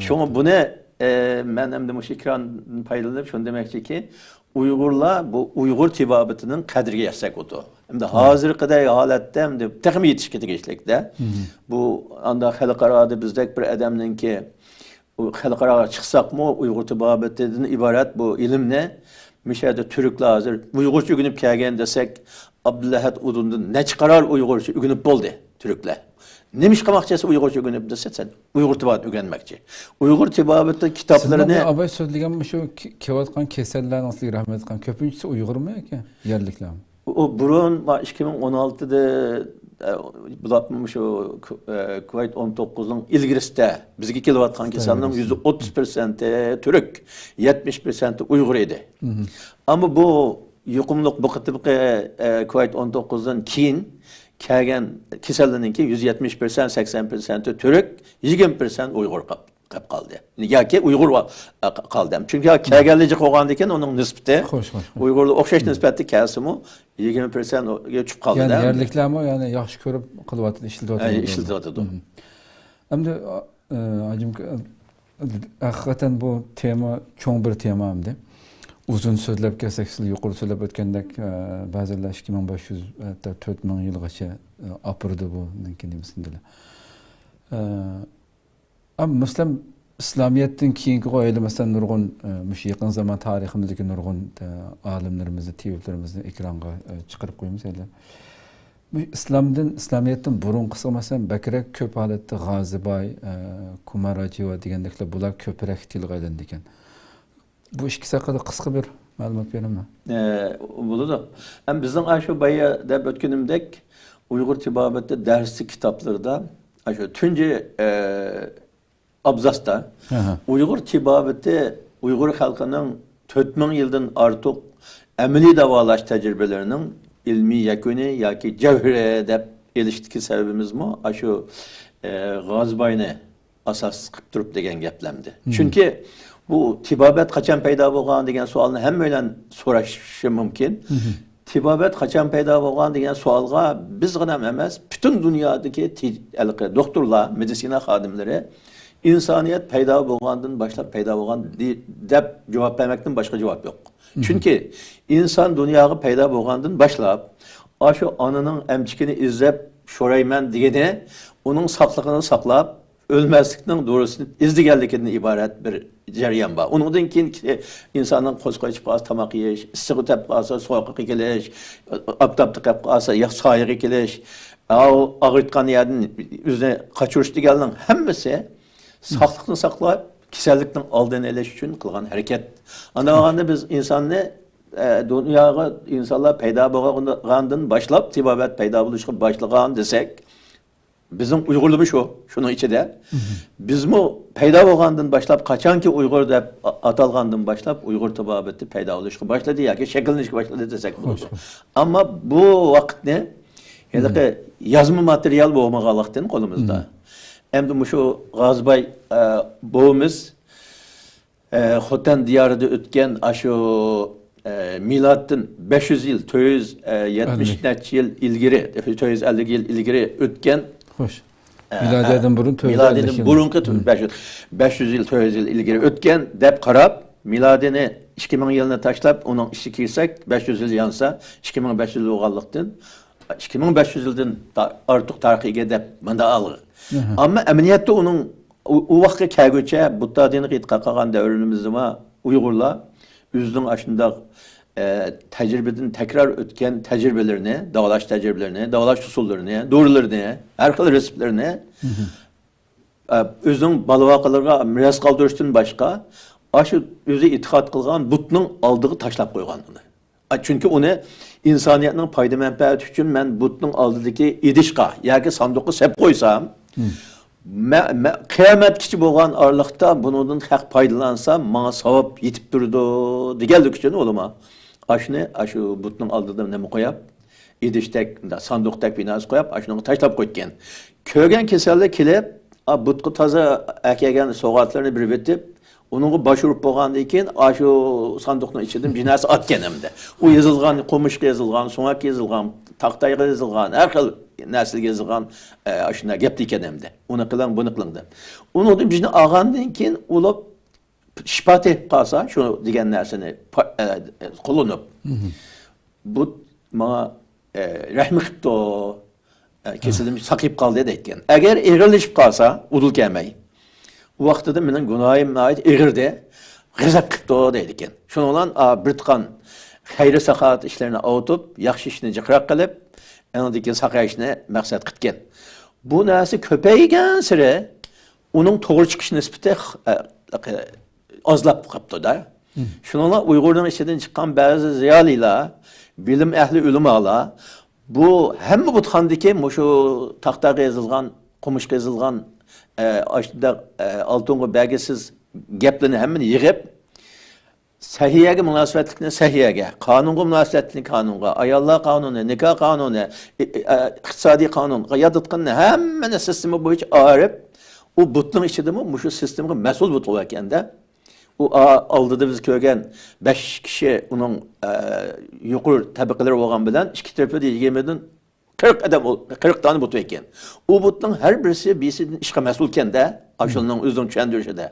شۇڭا بۇنى، ئە، مەن ئەمدى مۇشۇ ئېكراندىن پايدىلىنىپ شۇنى دېمەكچىكى، ئۇيغۇرلار بۇ ئۇيغۇر تېبابىتىنىڭ قەدرىگە يەتسەك بولىدۇ. ئەمدى ھازىرقىدەك ھالەتتە ئەمدى تېخىمۇ يېتىشكە تېگىشلىك-دە. بۇ ئاندا خەلقئارادا بىزدەك بىر ئادەمنىڭكى، ئۇ خەلقئاراغا چىقساقمۇ، ئۇيغۇر تېبابىتىدىن ئىبارەت بۇ ئىلىمنى مۇشۇ يەردە تۈركلەر ھازىر ئۇيغۇرچە ئۆگىنىپ كەلگەن دېسەك، ئابدۇلئەھەد ئۇدۇندىن نەچچە قارار ئۇيغۇرچە ئۆگىنىپ بولدى تۈركلەر. نېمە ئىش قىلماقچى دېسە ئۇيغۇرچە ئۆگىنىپ دېسە، سەن ئۇيغۇر تېبابىتىنى ئۆگەنمەكچى. ئۇيغۇر تېبابىتى كىتابلىرىنى سىزنىڭ ئاباي سۆزلىگەن مۇشۇ كېلىۋاتقان كېسەللەرنىڭ سىزگە رەھمەت ئېيتقان كۆپىنچىسى ئۇيغۇرمۇ ياكى يەرلىكلەرمۇ؟ ئۇ بۇرۇن، ما، ئىككى مىڭ ئون ئالتىدە، ئە، بۇلار مۇشۇ كۇ-، ئە، كۇۋەيت ئون توققۇزنىڭ ئىلگىرىسىدە بىزگە كېلىۋاتقان كېسەلنىڭ يۈزدە ئوتتۇز پىرسەنتى تۈرك، يەتمىش پىرسەنتى ئۇيغۇر ئىدى. ئەمما بۇ يۇقۇملۇق بۇ قېتىمقى، ئە، كۇۋەيت ئون توققۇزدىن كېيىن كەلگەن كېسەللەرنىڭكى يۈز يەتمىش پىرسەنت، سەكسەن پىرسەنتى تۈرك، يىگىرمە پىرسەنت ئۇيغۇر قاپ-، قېلىپ قالدى. ياكى ئۇيغۇر ۋا-، قالدى. چۈنكى كەلگەنلەرچە قوغاندىكەن ئۇنىڭ نىسبىتى. خوش، خوش، خوش. ئۇيغۇرلار ئوخشاش نىسبەتتە كەلسىمۇ، يىگىرمە پىرسەنتكە چۈشۈپ قالدى يەنى دە. يەرلىكلەرمۇ يەنى ياخشى كۆرۈپ قىلىۋاتىدۇ، ئىشلىتىۋاتىدۇ. ئەي، ئىشلىتىۋاتىدۇ. ئەمدى، ئا-، ئە، ھاجىم، ھەقىقەتەن بۇ تېما چوڭ بىر تېما ئەمدى. ئۇزۇن سۆزلەپ كەتسەك، سىز يۇقىرىدا سۆزلەپ ئۆتكەندەك، ئە، بەزىلەر ئىككى مىڭ بەش يۈز، ھەتتا تۆت مىڭ يىلغىچە، ئە، ئاپىرىدۇ بۇنىڭكى نېمىسىنى دېلە. ئە، ئەمما مەسىلەن، ئىسلامىيەتتىن كېيىنكىغۇ ھېلى مەسىلەن نۇرغۇن، ئە، مۇشۇ يېقىن زامان تارىخىمىزدىكى نۇرغۇن، ئە، ئالىملىرىمىزنى، تېۋىپلىرىمىزنى ئېكرانغا، ئە، چىقىرىپ قويىمىز ھېلى. بۇ ئىسلامدىن، ئىسلامىيەتتىن بۇرۇنقىسىغا مەسىلەن بەكرەك كۆپ ھالەتتە غازىباي، ئە، كۇماراجىۋا دېگەندەكلەر بۇلار كۆپرەك تىلغا ئېلىنىدىكەن. بۇ ئىككىسى ھەققىدە قىسقا بىر مەلۇمات بېرىمەن. ئە، بولىدۇ. ئەمما بىزنىڭ ئاشۇ بايا دەپ ئۆتكىنىمدەك ئۇيغۇر تېبابىتى دەرسلىك كىتابلىرىدا ئاشۇ تۇنجى، ئە، ئابزاستا ئۇيغۇر تېبابىتى ئۇيغۇر خەلقىنىڭ تۆت مىڭ يىلدىن ئارتۇق ئەمەلىي داۋالاش تەجرىبىلىرىنىڭ ئىلمىي يەكۈنى ياكى جەۋھىرى دەپ ئېلىشتىكى سەۋەبىمىزمۇ ئاشۇ، ئە، غازىباينى ئاساس قىلىپ تۇرۇپ دېگەن گەپلەمدى. چۈنكى بۇ تېبابەت قاچان پەيدا بولغان دېگەن سوئالنى ھەممەيلەن سوراشى مۇمكىن. تېبابەت قاچان پەيدا بولغان دېگەن سوئالغا بىزغىنە ئەمەس، پۈتۈن دۇنيادىكى تې-، ھېلىقى دوختۇرلار، مېدىتسىنا خادىملىرى ئىنسانىيەت پەيدا بولغاندىن باشلاپ پەيدا بولغان دې-، دەپ جاۋاب بەرمەكتىن باشقا جاۋاب يوق. چۈنكى ئىنسان دۇنياغا پەيدا بولغاندىن باشلاپ، ئاشۇ ئانىنىڭ ئەمچىكىنى ئىزدەپ شورايمەن دېگىنى، ئۇنىڭ ساقلىقىنى ساقلاپ، ئۆلمەسلىكنىڭ دورىسىنى ئىزدىگەنلىكىدىن ئىبارەت بىر جەريان بار. ئۇنىڭدىن كېيىن كىشى، ئىنساننىڭ قورسىقى ئېچىپ قالسا تاماق يېيىش، ئىسسىقى تېپىپ قالسا سوغۇققا كېلىش، ئاپتاپتا قېلىپ قالسا يا سايىغا كېلىش، ئاغ-، ئاغرىتقان يەردىن ئۆزىنى قاچۇرۇش دېگەننىڭ ھەممىسى ساقلىقنى ساقلاپ، كېسەللىكنىڭ ئالدىنى ئېلىش ئۈچۈن قىلغان ھەرىكەت. ئاندىن بولغاندا بىز ئىنساننى، ئە، دۇنياغا ئىنسانلار پەيدا بولغاندىن باشلاپ، تېبابەت پەيدا بولۇشقا باشلىغان دېسەك، بىزنىڭ ئۇيغۇرلىرىمۇ شۇ، شۇنىڭ ئىچىدە. بىزمۇ پەيدا بولغاندىن باشلاپ، قاچانكى ئۇيغۇر دەپ ئا-، ئاتالغاندىن باشلاپ، ئۇيغۇر تېبابىتى پەيدا بولۇشقا باشلىدى ياكى شەكىللىنىشكە باشلىدى دېسەك بولىدۇ. ئەمما بۇ ۋاقىتنى ھېلىقى يازما ماتېرىيال بولمىغانلىقتىن قولىمىزدا. ئەمدى مۇشۇ غازىباي، ئە، بوۋىمىز، ئە، خوتەن دىيارىدا ئۆتكەن ئاشۇ، ئە، مىلادتىن بەش يۈز يىل، تۆت يۈز يەتمىش نەچچە يىل ئىلگىرى، تۆت يۈز ئەللىك يىل ئىلگىرى ئۆتكەن، خوش. ئە، مىلادىيەدىن بۇرۇن تۆت يۈز ئەللىك يىل. بۇرۇنقى بەش يۈز، بەش يۈز يىل، تۆت يۈز يىل ئىلگىرى ئۆتكەن دەپ قاراپ، مىلادىنى ئىككى مىڭ يىلنى تاشلاپ، ئۇنىڭ ئىچىگە كىرسەك، بەش يۈز يىل يانسا، ئىككى مىڭ بەش يۈز يىل بولغانلىقتىن، ئىككى مىڭ بەش يۈز يىلدىن تا-، ئارتۇق تارىخقا ئىگە دەپ مۇنداق ئالغان. ئەمما ئەمەلىيەتتە ئۇنىڭ ئۇ، ئۇ ۋاقىتقا كەلگۈچە بۇددا دىنىغا ئېتىقاد قىلغان دەۋرىمىزدىمۇ ئۇيغۇرلار ئۆزىنىڭ ئاشۇنداق، ئە، تەجرىبىدىن تەكرار ئۆتكەن تەجرىبىلىرىنى، داۋالاش تەجرىبىلىرىنى، داۋالاش ئۇسۇللىرىنى، دورىلىرىنى، ھەر خىل رېتسېپلىرىنى، ئە، ئۆزىنىڭ بالا-ۋاقىلىرىغا مىراس قالدۇرۇشتىن باشقا، ئاشۇ ئۆزى ئېتىقاد قىلغان بۇتنىڭ ئالدىغا تاشلاپ قويغان ئۇنى. ئا، چۈنكى ئۇنى ئىنسانىيەتنىڭ پايدا-مەنپەئەتى ئۈچۈن مەن بۇتنىڭ ئالدىدىكى ئىدىشقا ياكى ساندۇققا سېلىپ قويسام، مە-، مە-، قىيامەتكىچە بولغان ئارىلىقتا بۇنىڭدىن ھەق پايدىلانسام، ماڭا ساۋاب يېتىپ تۇرىدۇ، دېگەنلىكى ئۈچۈن ئۇلىمۇ ئاشۇنى ئاشۇ بۇتنىڭ ئالدىدا نېمە قويۇپ، ئىدىشتەك، ساندۇقتەك بىناسى قويۇپ، ئاشۇنىڭغا تاشلاپ قويغان. كۆرگەن كېسەللەر كېلىپ، ئا، بۇتقا تازا ئەكەلگەن سوۋغاتلىرىنى بېرىۋېتىپ، ئۇنىڭغا باش ئۇرۇپ بولغاندىن كېيىن، ئاشۇ ساندۇقنىڭ ئىچىدىن بىر نەرسە ئاتكەن ئەمدى. ئۇ يېزىلغان، قومۇشقا يېزىلغان، سۆڭەككە يېزىلغان، تاختايغا يېزىلغان، ھەر خىل نەرسىگە يېزىلغان، ئە، ئاشۇنداق گەپتە ئىكەن ئەمدى. ئۇنى قىلىڭ، بۇنى قىلىڭ دەپ. ئۇنىڭدىن بىرنى ئالغاندىن كېيىن، ئۇلار شىپا تېپىپ قالسا، شۇ دېگەن نەرسىنى پا-، ئە، ئە، قوللىنىپ، بۇت ماڭا، ئە، رەھمى قىپتۇ، ئە، كېسىلىم ساقىيىپ قالدى دەيدىكەن. ئەگەر ئېغىرلىشىپ قالسا، ئۇدۇل كەلمەي، ئۇ ۋاقتىدا مېنىڭ گۇناھىم ناھايىتى ئېغىردى، غەزەپ قىپتۇ دەيدىكەن. شۇنىڭ بىلەن، ئا، بىر تۇتقان خەير-ساخاۋەت ئىشلىرىنى ئاۋۇتۇپ، ياخشى ئىشنى جىقراق قىلىپ، ئېنىڭدىن كېيىن ساقايىشنى مەقسەت قىپتىكەن. بۇ نەرسە كۆپەيگەنسېرى ئۇنىڭ توغرا چىقىش نىسبىتى، ئە، ئازلاپ قاپتۇ-دە. شۇنىڭلا ئۇيغۇرنىڭ ئىچىدىن چىققان بەزى زىيالىيلار، بىلىم ئەھلى ئۆلىمالار بۇ ھەممە بۇتخانىدىكى مۇشۇ تاختاغا يېزىلغان، قومۇشقا يېزىلغان، ئە، ئاشۇنداق، ئە، ئالتۇنغا بەرگىسىز گەپلەرنى ھەممىنى يىغىپ، سەھىيەگە مۇناسىۋەتلىكنى سەھىيەگە، قانۇنغا مۇناسىۋەتلىكنى قانۇنغا، ئاياللار قانۇنى، نىكاھ قانۇنى، ئى-، ئى-، ئە، ئىقتىسادىي قانۇنغا ياتىدىغىنىنى ھەممىنى سىستېما بويىچە ئايرىپ، ئۇ بۇتنىڭ ئىچىدىمۇ مۇشۇ سىستېمىغا مەسئۇل بۇت بولىدىكەن-دە. ئۇ ئا-، ئالدىدا بىز كۆرگەن بەش كىشى ئۇنىڭ، ئە، يۇقىرى تەبىقىلىرى بولغان بىلەن ئىككى تەرىپىدە يىگىرمىدىن قىرىق ئادەم، قىرىق دانە بۇت ئىكەن. ئۇ بۇتنىڭ ھەر بىرسى بىرسىدىن ئىشقا مەسئۇلكەن-دە، ئاشۇنىڭ ئۆزىنىڭ چۈشەندۈرۈشىدە.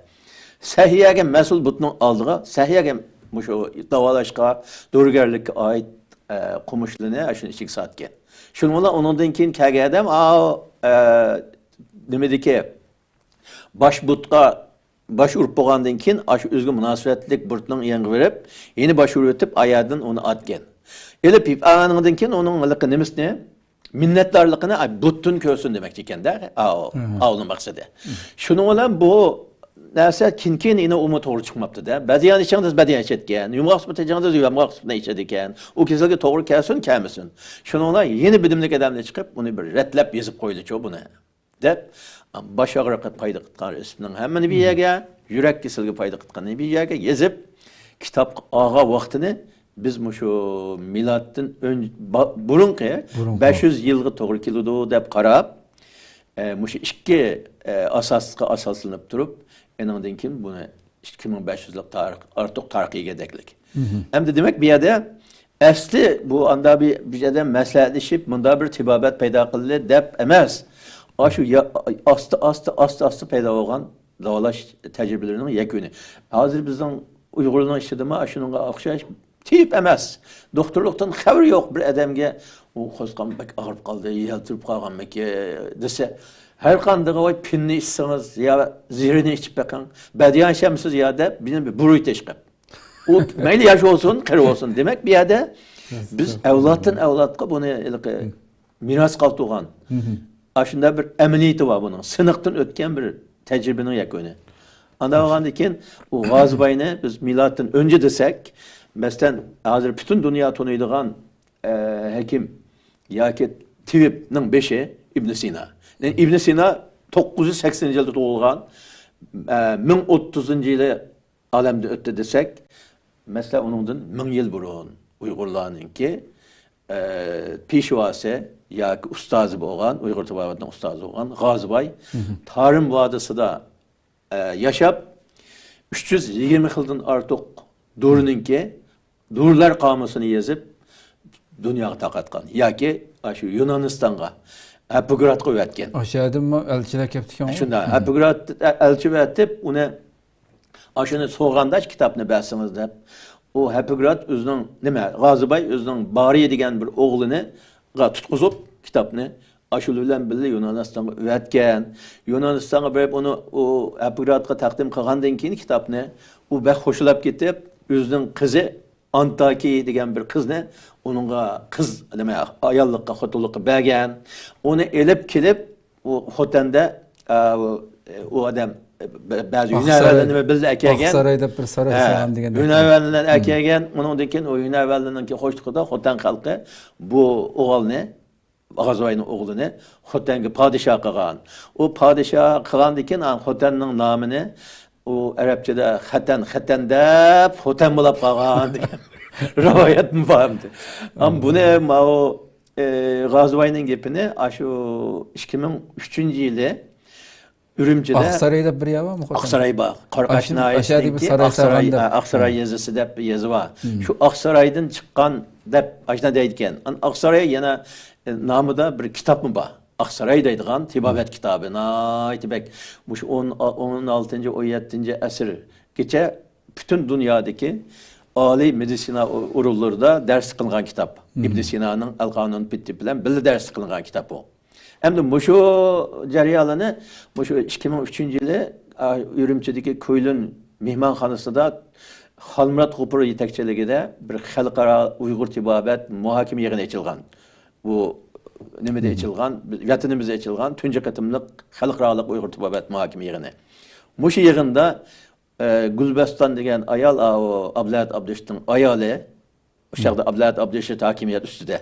سەھىيەگە مەسئۇل بۇتنىڭ ئالدىغا، سەھىيەگە مۇشۇ داۋالاشقا، دورىگەرلىككە ئائىت، ئە، قومۇشلىرىنى ئاشۇنىڭ ئىچىگە ساتكەن. شۇنىڭ بىلەن ئۇنىڭدىن كېيىن كەلگەن ئادەم، ئا، ئە، نېمىدىكى، باش بۇتقا باش ئۇرۇپ بولغاندىن كېيىن، ئاشۇ ئۆزىگە مۇناسىۋەتلىك بۇتنىڭ يېنىغا بېرىپ، يەنە باش ئۇرۇۋېتىپ، ئايەردىن ئۇنى ئاتكەن. ئېلىپ يېپىپ ئالغاندىن كېيىن ئۇنىڭ ھېلىقى نېمىسىنى، مىننەتدارلىقىنى، ئاي، بۇتتىن كۆرسۇن دېمەكچى ئىكەن-دە، ئاۋۇ، ئاۋۇنىڭ مەقسىتى. شۇنىڭ بىلەن بۇ نەرسە كېيىن-كېيىن يەنە ئۇمۇ توغرا چىقماپتۇ-دە. بەدىيان ئىچىڭ دېسە بەدىيان ئىچىدىكەن، يۇمغاق سۈپىتى ئىچىڭ دېسە يۇمغاق سۈپىتىنى ئىچىدىكەن. ئۇ كېسەلگە توغرا كەلسۇن، كەلمىسۇن. شۇنىڭ بىلەن يەنە بىدىملىك ئادەملەر چىقىپ، ئۇنى بىر رەتلەپ يېزىپ قويدىچۇ بۇنى. دەپ، باش ئاغرىقى پايدا قىلىدىغان رېتسېپنىڭ ھەممىنى بىر يەرگە، يۈرەك كېسىلىگە پايدا قىلىدىغىنى بىر يەرگە يېزىپ، كىتابقا ئالغان ۋاقتىنى بىز مۇشۇ مىلادتىن ئۆن-، با-، بۇرۇنقى بۇرۇنقى. بەش يۈز يىلغا توغرا كېلىدۇ دەپ قاراپ، ئە، مۇشۇ ئىككى، ئە، ئاساسقا ئاساسلىنىپ تۇرۇپ، ئېنىڭدىن كېيىن بۇنى ئىككى مىڭ بەش يۈز يىللىق تارىخ، ئارتۇق تارىخقا ئىگە دەكلىك. ئەمدى دېمەك، بۇ يەردە ئەسلى بۇ ئاندا بىر، بىر يەردە مەسلىھەتلىشىپ، مۇندا بىر تېبابەت پەيدا قىلدى دەپ ئەمەس. ئاشۇ يا-، ئاستا، ئاستا، ئاستا، ئاستا پەيدا بولغان داۋالاش تەجرىبىلىرىنىڭ يەكۈنى. ھازىر بىزنىڭ ئۇيغۇرلارنىڭ ئىچىدىمۇ ئاشۇنىڭغا ئوخشاش تېۋىپ ئەمەس. دوختۇرلۇقتىن خەۋىرى يوق بىر ئادەمگە، ئۇ قورسىقىم بەك ئاغرىپ قالدى، يەلتۈرۈپ قالغانمىكىن دېسە، ھەر قاندىغى ۋاي پىننى ئىچسىڭىز يا زىرىنى ئىچىپ بېقىڭ، بەدىيان ئىچەمسىز يا دەپ، بىر بۇرۇيتىش قىلىپ. ئۇ مەيلى ياش بولسۇن، قېرى بولسۇن. دېمەك، بۇ يەردە بىز ئەۋلادتىن ئەۋلادقا بۇنى ھېلىقى مىراس قالدۇرغان. ئاشۇنداق بىر ئەمەلىيىتى بار بۇنىڭ. سىناقتىن ئۆتكەن بىر تەجرىبىنىڭ يەكۈنى. ئانداق بولغاندىن كېيىن، ئۇ غازىباينى بىز مىلادتىن ئۆنجە دېسەك، مەسىلەن، ھازىر پۈتۈن دۇنيا تونۇيدىغان، ئە، ھەكىم ياكى تېۋىپنىڭ بېشى ئىبن سىنا. يەنى ئىبن سىنا توققۇز يۈز سەكسىنىنچى يىلدا تۇغۇلغان، ئە، مىڭ ئوتتۇزىنچى يىلى ئالەمدىن ئۆتتى دېسەك، مەسىلەن، ئۇنىڭدىن مىڭ يىل بۇرۇن ئۇيغۇرلارنىڭكى، ئە، پېشۋاسى ياكى ئۇستازى بولغان، ئۇيغۇر تېبابىتىنىڭ ئۇستازى بولغان غازىباي تارىم ۋادىسىدا، ئە، ياشاپ، ئۈچ يۈز يىگىرمە خىلدىن ئارتۇق دورىنىڭكى دورىلار قامۇسىنى يېزىپ، دۇنياغا تارقاتقان. ياكى ئاشۇ يۇنانىستانغا، ھىپپوگراتقا ئەۋەتكەن. ئاشۇ يەردىنمۇ ئەلچىلەر كەپتىكەن. شۇنداق، ھىپپوگرات ئەلچى ئەۋەتىپ، ئۇنى ئاشۇنى سورىغاندا، كىتابنى بەرسىڭىز دەپ، ئۇ ھەپىگرات ئۆزىنىڭ، نېمە، غازىباي ئۆزىنىڭ بارى دېگەن بىر ئوغلىنى تۇتقۇزۇپ، كىتابنى ئاشۇ بىلەن بىللە يۇنانىستانغا ئەۋەتكەن. يۇنانىستانغا بېرىپ، ئۇنى، ئۇ ھەپىگراتقا تەقدىم قىلغاندىن كېيىن كىتابنى، ئۇ بەك خۇشلاپ كېتىپ، ئۆزىنىڭ قىزى ئانتاكى دېگەن بىر قىزنى ئۇنىڭغا قىز، نېمە، ئاياللىققا، خوتۇنلۇققا بەرگەن. ئۇنى ئېلىپ كېلىپ، ئۇ خوتەندە، ئە، ئۇ، ئۇ ئادەم، بە-، بەزى ھۈنەرۋەنلەرنى بىللە ئەكەلگەن. ئاقساراي دەپ بىر ساراي سالغان دېگەندەك. ھۈنەرۋەنلەرنى ئەكەلگەن. ئۇنىڭدىن كېيىن ئۇ ھۈنەرۋەنلەرنىڭكى خوشلۇقىدا خوتەن خەلقى بۇ ئوغۇلنى، غازىۋاينىڭ ئوغلىنى خوتەنگە پادىشاھ قىلغان. ئۇ پادىشاھ قىلغاندىن كېيىن، ئان خوتەننىڭ نامىنى ئۇ ئەرەبچىدە خەتەن، خەتەن دەپ خوتەن بولاپ قالغان دېگەن رىۋايەتمۇ بار ئەمدى. ئەم، بۇنى ماۋۇ، ئى، غازىۋاينىڭ گېپىنى ئاشۇ ئىككى مىڭ ئۈچىنچى يىلى ئۈرۈمچىدە ئاقساراي دەپ بىر يەر بارمۇ خوتەندە؟ ئاقساراي بار. قاراقاش ناھىيەسىنىڭكى ئاشۇ يەردە بىر ساراي سالغان دەپ. ئاقساراي يېزىسى دەپ يېزا بار. شۇ ئاقسارايدىن چىققان دەپ ئاشۇنداق دەيدىكەن. ئاقساراي يەنە، ئى، نامىدا بىر كىتابمۇ بار. ئاقساراي دەيدىغان تېبابەت كىتابى ناھايىتى بەك، مۇشۇ ئون، ئون ئالتىنچى، ئون يەتتىنچى ئەسىرگىچە پۈتۈن دۇنيادىكى ئالىي مېدىتسىنا ئورۇنلىرىدا دەرس قىلىنغان كىتاب. ئىبن سىنانىڭ ئەل قانۇن پىتتى بىلەن بىللە دەرس قىلىنغان كىتاب بۇ. ئەمدى مۇشۇ جەريانلارنى مۇشۇ ئىككى مىڭ ئۈچىنچى يىلى، ئا، ئۈرۈمچىدىكى كۇيلۇن مېھمانخانىسىدا خالمۇرات غوپۇر يېتەكچىلىكىدە بىر خەلقئارا ئۇيغۇر تېبابەت مۇھاكىمە يىغىنى ئېچىلغان. بۇ نېمىدە ئېچىلغان؟ ۋەتىنىمىزدە ئېچىلغان تۇنجى قېتىملىق خەلقئارالىق ئۇيغۇر تېبابەت مۇھاكىمە يىغىنى. مۇشۇ يىغىندا، ئە، گۈلبەستان دېگەن ئايال، ئاۋۇ ئابلەت ئابدۇشتنىڭ ئايالى، ئۇ چاغدا ئابلەت ئابدۇشت ھاكىمىيەت ئۈستىدە.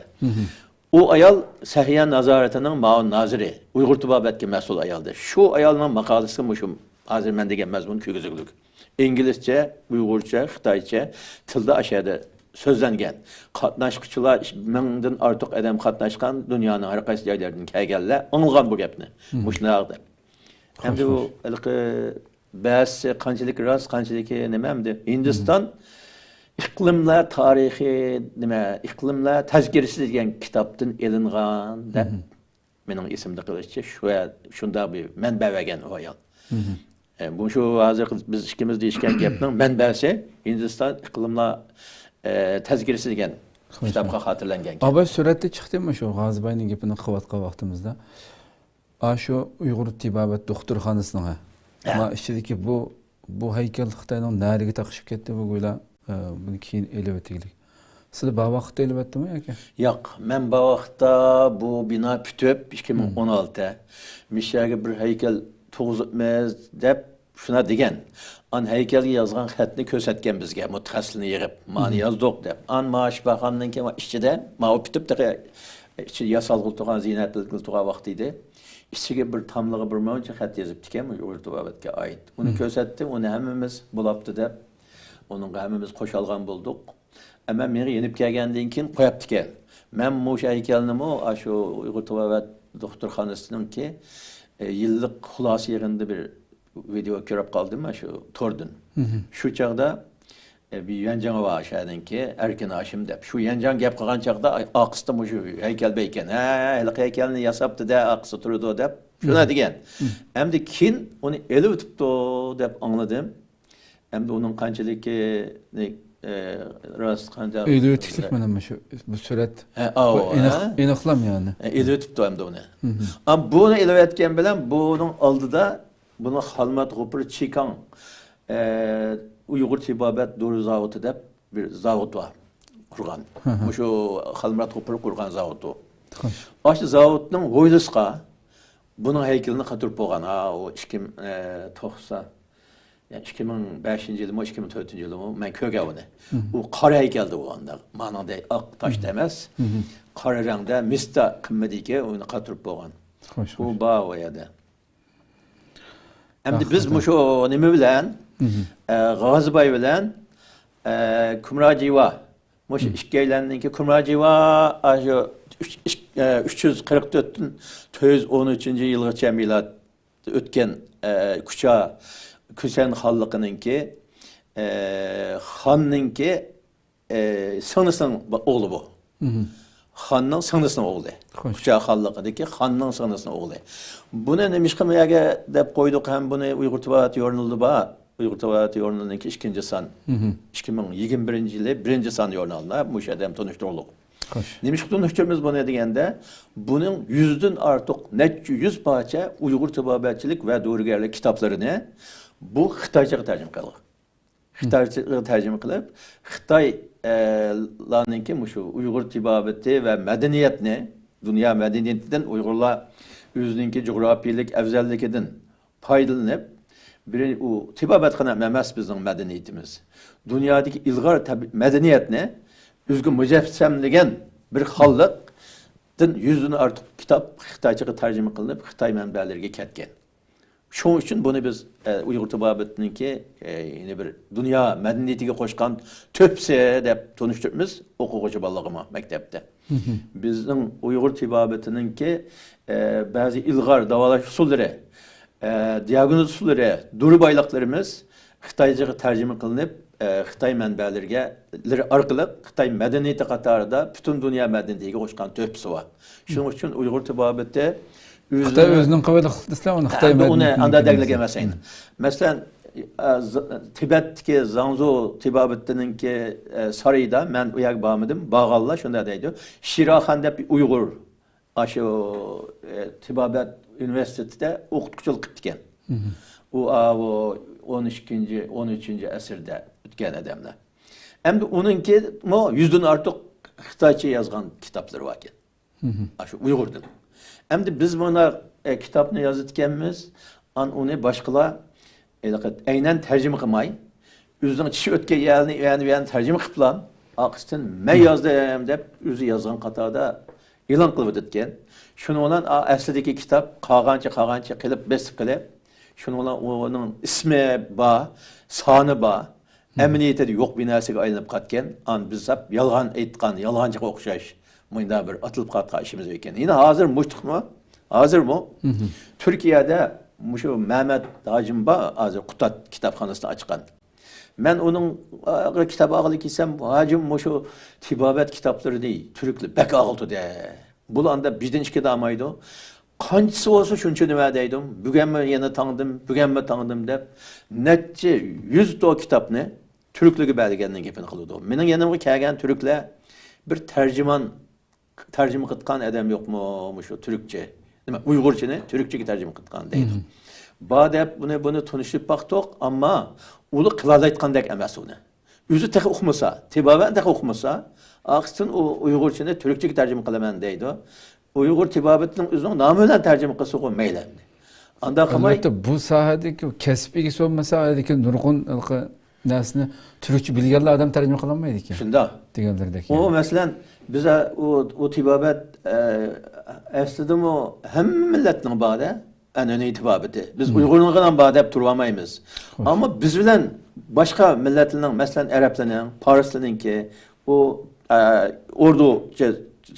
ئۇ ئايال سەھىيە نازارىتىنىڭ مۇئاۋىن نازىرى، ئۇيغۇر تېبابەتكە مەسئۇل ئايالدى. شۇ ئايالنىڭ ماقالىسى مۇشۇ ھازىر مەن دېگەن مەزمۇن كىرگۈزۈكلۈك. ئىنگلىزچە، ئۇيغۇرچە، خىتايچە تىلدا ئاشۇ يەردە سۆزلەنگەن. قاتناشقۇچىلار ئىش-، مىڭدىن ئارتۇق ئادەم قاتناشقان، دۇنيانىڭ ھەر قايسى جايلىرىدىن كەلگەنلەر ئاڭلىغان بۇ گەپنى. مۇشۇنداق دەپ. ئەمدى بۇ ھېلىقى بەزىسى قانچىلىك راست، قانچىلىكى نېمە ئەمدى؟ ھىندىستان ئىقلىملار تارىخى، نېمە، ئىقلىملار تەزكىرىسى دېگەن كىتابتىن ئېلىنغان دەپ مېنىڭ ئېسىمدە قېلىشىچە، شۇ، شۇنداق بىر مەنبە بەرگەن ئۇ ئايال. ئە، بۇ شۇ ھازىرقى بىز ئىككىمىز دېيىشكەن گەپنىڭ مەنبەسى ھىندىستان ئىقلىملار، ئە، تەزكىرىسى دېگەن كىتابقا خاتىرىلەنگەن گەپ. ئاباي سۈرەتتە چىقتىمۇ شۇ غازىباينىڭ گېپىنى قىلىۋاتقان ۋاقتىمىزدا؟ ئاشۇ ئۇيغۇر تېبابەت دوختۇرخانىسىنىڭ، ھە. ما ئىچىدىكى بۇ، بۇ ھەيكەل خىتاينىڭ نەرىگە تاقىشىپ كەتتى بۇ گويلا، ئە، بۇنى كېيىن ئېلىۋېتىگلىك. سىلەر بار ۋاقىتتا ئېلىۋەتتىمۇ ياكى؟ ياق، مەن بار ۋاقىتتا بۇ بىنا پۈتۈپ، ئىككى مىڭ ئون ئالتە، مىشەگە بىر ھەيكەل تۇرغۇزۇپمىز دەپ شۇنا دېگەن. ئان ھەيكەلگە يازغان خەتنى كۆرسەتكەن بىزگە، مۇتەخەسسىسلەرنى يىغىپ، مانا يازدۇق دەپ. ئان ما شىپاخانىنىڭكى ئىچىدە، ماۋۇ پۈتۈپ تېخى ئىچى ياسالغىلى تۇرغان، زىينەتلىنگىلى تۇرغان ۋاقتى ئىدى. ئىچىگە بىر تاملىغا بىر مۇنچە خەت يېزىپتىكەن، ئۇيغۇر تېبابەتكە ئائىت. ئۇنى كۆرسەتتىم، ئۇنى ھەممىمىز بولاپتۇ دەپ، ئۇنىڭغا ھەممىمىز قوشالغان بولدۇق. ئەمما مېڭە يېنىپ كەلگەندىن كېيىن قوياپتىكەن. مەن مۇشۇ ھەيكەلنىمۇ ئاشۇ ئۇيغۇر تېبابەت دوختۇرخانىسىنىڭكى، ئە، يىللىق خۇلاسە يىغىنىدا بىر ۋىدېو كۆرۈپ قالدىم، شۇ توردىن. شۇ چاغدا، ئە، بىر يۈەنجاڭ بار شەھەرنىڭكى، ئەركىن ھاشىم دەپ. شۇ يۈەنجاڭ گەپ قىلغان چاغدا، ئاي، ئارقىسىدا مۇشۇ ھەيكەل بار ئىكەن. ھە، ھېلىقى ھەيكەلنى ياساپتۇ-دە، ئارقىسىدا تۇرىدۇ دەپ. شۇنداق دېگەن. ئەمدى كېيىن ئۇنى ئېلىۋېتىپتۇ دەپ ئاڭلىدىم. ئەمدى ئۇنىڭ قانچىلىكىنى، ئە، راست قانچە ئۆيدە ئۆتۈكلۈك مانا مۇشۇ، بۇ سۈرەت. ھە، ئاۋۇ، بۇ ئېنىق، ھە؟ ئېنىقلام يەنى. ھە، ئېلىۋېتىپتۇ ئەمدى ئۇنى. ئەم، بۇنى ئېلىۋەتكەن بىلەن بۇنىڭ ئالدىدا بۇنىڭ خالمات غوپۇر چىكاڭ، ئە، ئۇيغۇر تېبابەت دورا زاۋۇتى دەپ بىر زاۋۇت بار. قۇرغان. مۇشۇ خالمات غوپۇر قۇرغان زاۋۇت ئۇ. ئاشۇ زاۋۇتنىڭ ھويلىسىغا بۇنىڭ ھەيكىلىنى قاتۇرۇپ بولغان. ھا، ئۇ ئىككى، ئە، توقسان، يەنى ئىككى مىڭ بەشىنچى يىلىمۇ، ئىككى مىڭ تۆتىنچى يىلىمۇ مەن كۆرگەن ئۇنى. ئۇ قارا ھەيكەلدى ئۇ ئانداق. مانىڭدەك ئاق تاشتا ئەمەس. قارا رەڭدە، مىستا قىممىتىگە ئۇنى قاتۇرۇپ بولغان. خوش، ئۇ بار ئۇ يەردە. ئەمدى بىز مۇشۇ نېمە بىلەن، ئە، غازىباي بىلەن، ئە، كۇمراجىۋا، مۇشۇ ئىككىيلەننىڭكى كۇمراجىۋا، ئاشۇ ئۈچ، ئۈچ، ئە، ئۈچ يۈز قىرىق تۆتتىن تۆت يۈز ئون ئۈچىنچى يىلغىچە مىلاد ئۆتكەن، ئە، كۇچا كۈسەن خانلىقىنىڭكى، ئە، خاننىڭكى، ئە، سىڭلىسىنىڭ ئوغلى بۇ. خاننىڭ سىڭلىسىنىڭ ئوغلى. خوش. كۇچا خانلىقىدىكى خاننىڭ سىڭلىسىنىڭ ئوغلى. بۇنى نېمىشقا مۇ يەرگە دەپ قويدۇق ھەم بۇنى ئۇيغۇر تېبابەت ژۇرنىلىدا بار. ئۇيغۇر تېبابىتى ژۇرنىلىنىڭكى ئىككىنچى سان، مم، ئىككى مىڭ يىگىرمە بىرىنچى يىلى بىرىنچى سان ژۇرنالىدا مۇشۇ يەردە ھەم تونۇشتۇرۇلدۇق. خوش. نېمىشقا تونۇشتۇرىمىز بۇنى دېگەندە، بۇنىڭ يۈزدىن ئارتۇق، نەچچە يۈز پارچە ئۇيغۇر تېبابەتچىلىك ۋە دورىگەرلىك كىتابلىرىنى بۇ خىتايچىغا تەرجىمە قىلغان. خىتايچىغا تەرجىمە قىلىپ، خىتاي، ئە، لارنىڭكى مۇشۇ ئۇيغۇر تېبابىتى ۋە مەدەنىيەتنى، دۇنيا مەدەنىيىتىدىن ئۇيغۇرلار ئۆزىنىڭكى جۇغراپىيىلىك ئەۋزەللىكىدىن پايدىلىنىپ، بىر، ئۇ تېبابەتخانا ئەمەس بىزنىڭ مەدەنىيىتىمىز. دۇنيادىكى ئىلغار تەب-، مەدەنىيەتنى ئۆزىگە مۇجەسسەملىگەن بىر خانلىقتىن يۈزدىن ئارتۇق كىتاب خىتايچىغا تەرجىمە قىلىنىپ، خىتاي مەنبەلىرىگە كەتكەن. شۇنىڭ ئۈچۈن بۇنى بىز، ئە، ئۇيغۇر تېبابىتىنىڭكى، ئە، يەنە بىر دۇنيا مەدەنىيىتىگە قوشقان تۆھپىسى دەپ تونۇشتۇرىمىز ئوقۇغۇچى بالىلارغىمۇ مەكتەپتە. مم. بىزنىڭ ئۇيغۇر تېبابىتىنىڭكى، ئە، بەزى ئىلغار داۋالاش ئۇسۇللىرى، ئە، دىئاگنوز ئۇسۇللىرى، دورا بايلىقلىرىمىز خىتايچىغا تەرجىمە قىلىنىپ، ئە، خىتاي مەنبەلىرىگە، لىرى ئارقىلىق خىتاي مەدەنىيىتى قاتارىدا پۈتۈن دۇنيا مەدەنىيىتىگە قوشقان تۆھپىسى بار. شۇنىڭ ئۈچۈن ئۇيغۇر تېبابىتى خىتاي ئۆزىنىڭ ئۆزىنىڭ قىلىۋېلىق دېسىلە، ئۇنى خىتاي ئەمدى ئۇنى مەدەنىيىتى ئانداق دېگىلى دېگەن ئەمەس ئەمەس. مەسىلەن، ئە، ز-، تىبەتتىكى زاڭزۇ تېبابىتىنىڭكى، ئە، سارىيىدا مەن ئۇ يەرگە بارمىدىم، بارغانلار شۇنداق دەيدۇ. شىراخان دەپ ئۇيغۇر ئاشۇ، ئە، تېبابەت ئۇنىۋېرسىتېتىدا ئوقۇتقۇچىلىق قىپتىكەن. مم. ئۇ، ئاۋۇ ئون ئىككىنچى، ئون ئۈچىنچى ئەسىردە ئۆتكەن ئادەملەر. ئەمدى ئۇنىڭكىمۇ يۈزدىن ئارتۇق خىتايچە يازغان كىتابلىرى باركەن. مم. ئاشۇ ئۇيغۇردىن. ئەمدى بىز مانا، ئە، كىتابنى يازىدىكەنمىز، ئان ئۇنى باشقىلار ھېلىقى ئەينەن تەرجىمە قىلماي، ئۆزىنىڭ چىشى ئۆتكەن يەرنى، يەرنى، يەرنى تەرجىمە قىلىپلا، ئارقىسىدىن مەن يازدىم دەپ ئۆزى يازغان قاتاردا ئېلان قىلىۋېتىدىكەن. شۇنىڭ بىلەن ئا-، ئەسلىدىكى كىتاب قالغانچە، قالغانچە قىلىپ، بېسىپ قىلىپ، شۇنىڭ بىلەن ئۇنىڭ ئىسمى بار، سانى بار. مم. ئەمەلىيىتىدە يوق بىر نەرسىگە ئايلىنىپ قالىدىكەن. ئان بىز ساپ يالغان ئېيتقان، يالغانچىغا ئوخشاش مۇنداق بىر ئاتىلىپ قالىدىغان ئىشىمىز ئىكەن. يەنە ھازىر مۇشتۇقمۇ؟ ھازىرمۇ؟ مم. تۈركىيەدە مۇشۇ مەمەت ھاجىم بار، ھازىر قۇتاد كىتابخانىسىنى ئاچقان. مەن ئۇنىڭغا كىتاب ئالغىلى كەلسەم، ھاجىم مۇشۇ تېبابەت كىتابلىرىنى تۈركلەر بەك ئالىدۇ-دە. بۇلار ئاندا بىردىن ئىككىدىن ئالمايدۇ. قانچىسى بولسا شۇنچىنى بەر دەيدۇ. بۈگۈنمۇ يەنە تاڭدىم، بۈگۈنمۇ تاڭدىم دەپ، نەچچە يۈز تو كىتابنى تۈركلەرگە بەرگەننىڭ گېپىنى قىلىدۇ. مېنىڭ يېنىمغا كەلگەن تۈركلەر بىر تەرجىمان تەرجىمە قىلىدىغان ئادەم يوقمۇ مۇشۇ تۈركچە؟ نېمە، ئۇيغۇرچىنى تۈركچىگە تەرجىمە قىلىدىغان دەيدۇ. مم. بار دەپ بۇنى، بۇنى تونۇشتۇرۇپ باقتۇق، ئەمما ئۇلار قىلالايدىغاندەك ئەمەس ئۇنى. ئۆزى تېخى ئۇقمىسا، تېبابەتنى تېخى ئۇقمىسا، ئارقىسىدىن ئۇ ئۇيغۇرچىنى تۈركچىگە تەرجىمە قىلىمەن دەيدۇ. ئۇيغۇر تېبابىتىنىڭ ئۆزىنىڭ نامى بىلەن تەرجىمە قىلسىغۇ مەيلى ئەمدى. ئانداق قىلماي. ئەلۋەتتە، بۇ ساھەدىكى كەسىپ ئىگىسى بولمىسا، ئايدىكى نۇرغۇن ھېلىقى نەرسىنى تۈركچە بىلگەنلا ئادەم تەرجىمە قىلالمايدىكەن. شۇنداق. دېگەنلىرىدەك ئۇ، يەنى. مەسىلەن، بىز، ئۇ، ئۇ تېبابەت، ئە، ئەسلىدىمۇ ھەممە مىللەتنىڭ بار-دە، ئەنئەنىۋى تېبابىتى. بىز مم. ئۇيغۇرنىڭغىلا بار دەپ تۇرالمايمىز. خوش. ئەمما بىز بىلەن باشقا مىللەتلەرنىڭ، مەسىلەن، ئەرەبلەرنىڭ، پارسلىرنىڭكى، ئۇ، ئە، ئوردۇچە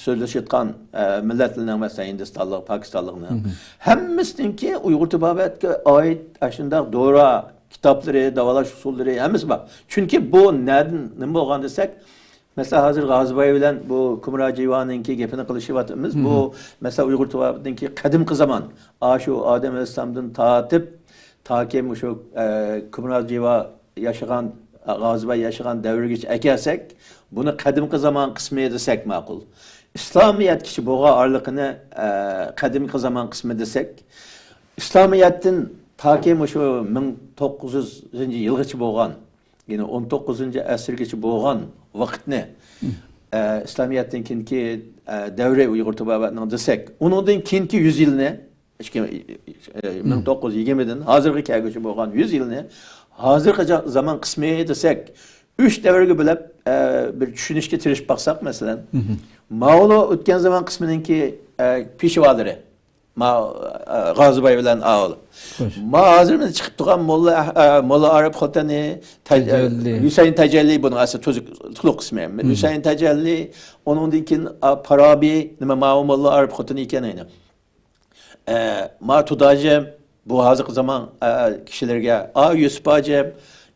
سۆزلىشىۋاتقان، ئە، مىللەتلەرنىڭ، مەسىلەن، ھىندىستانلىق، پاكىستانلىقنىڭ مم. ھەممىسىنىڭكى ئۇيغۇر تېبابەتكە ئائىت ئاشۇنداق دورا كىتابلىرى، داۋالاش ئۇسۇللىرى ھەممىسى بار. چۈنكى بۇ نەدىن، نېمە بولغان دېسەك، مەسىلەن، ھازىر غازىباي بىلەن بۇ كۇمرا جىۋانىڭكى گېپىنى قىلىشىۋاتىمىز. بۇ، مم. مەسىلەن، ئۇيغۇر تېبابىتىنىڭكى قەدىمكى زامان، ئاشۇ ئادەم ئەلەيھىسسالامدىن تارتىپ، تاكى مۇشۇ، ئە، كۇمرا جىۋا ياشىغان، غازىباي ياشىغان دەۋرگىچە ئەكەلسەك، بۇنى قەدىمكى زامان قىسمى دېسەك ماقۇل. ئىسلامىيەتكىچە بولغان ئارىلىقىنى، ئە، قەدىمكى زامان قىسمى دېسەك، ئىسلامىيەتتىن تاكى مۇشۇ مىڭ توققۇز يۈزىنچى يىلغىچە بولغان، يەنى ئون توققۇزىنچى ئەسىرگىچە بولغان ۋاقىتنى، مم. ئە، ئىسلامىيەتتىن كېيىنكى، ئە، دەۋرى ئۇيغۇر تېبابەتنىڭ دېسەك، ئۇنىڭدىن كېيىنكى يۈز يىلنى، ئىككى، ئە، مم. مىڭ توققۇز يۈز يىگىرمىدىن ھازىرغا كەلگۈچە بولغان يۈز يىلنى ھازىرقى جا-، زامان قىسمى دېسەك، ئۈچ دەۋرگە بۆلۈپ، ئە، بىر چۈشىنىشكە تىرىشىپ باقساق، مەسىلەن، مم. ماۋۇلار ئۆتكەن زامان قىسمىنىڭكى، ئە، پېشۋالىرى. ما، ئە، غازىباي بىلەن ئاۋۇ. خوش. ما ھازىر مانا چىقىپ تۇرغان موللا، ئە، موللا ئارىپ خوتۇنى، تەج-، تەجەللى. ھۈسەيىن تەجەللى بۇنىڭ ئەسلى تۈزۈك، تولۇق ئىسمى. مم. ھۈسەيىن تەجەللى، ئۇنىڭدىن كېيىن، ئا، پارابى، نېمە، ماۋۇ موللا ئارىپ خوتۇنى ئىكەن ئەينى. ئە، ما تۇداجىم، بۇ ھازىرقى زامان، ئە، كىشىلىرىگە، ئا، يۈسۈپ ھاجىم،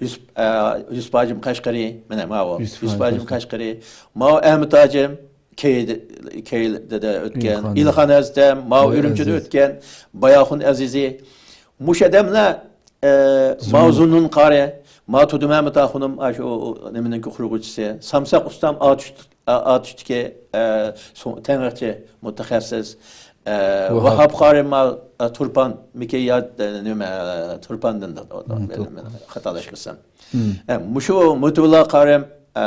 يۈسۈپ، ئە، يۈسۈپ ھاجىم قەشقىرى، مانا ماۋۇ. يۈسۈپ يۈسۈپ ھاجىم ھاجىم قەشقىرى. قەشقىرى. ماۋۇ ئەمىت ھاجىم، كەيدە-، كەيدىدە ئۆتكەن. ئىلخان ئىلخان ئەزىز. ئەزىزدە، ماۋۇ ئاي ئۈرۈمچىدە ئەزىز. ئۆتكەن. باياخۇن ئەزىزى. مۇشۇ ئادەملەر، ئە، ماۋ زۇننۇن قارى، ماۋ تۇدۇمەمىت ئاخۇنۇم، ئاشۇ نېمىنىڭكى قۇرغۇچىسى، سامساق ئۇستام ئاتۇش، ئاتۇشتىكى، ئە، سو-، تەڭرىچى، مۇتەخەسسىس، ئە، ۋاھاب قارى، ماۋ، ئە، تۇرپان مىكەييات، ئە، نېمە، تۇرپاندىن، خاتالاشمىسام. ئە، مۇشۇ مۇتۇۋلا قارىم، ئە،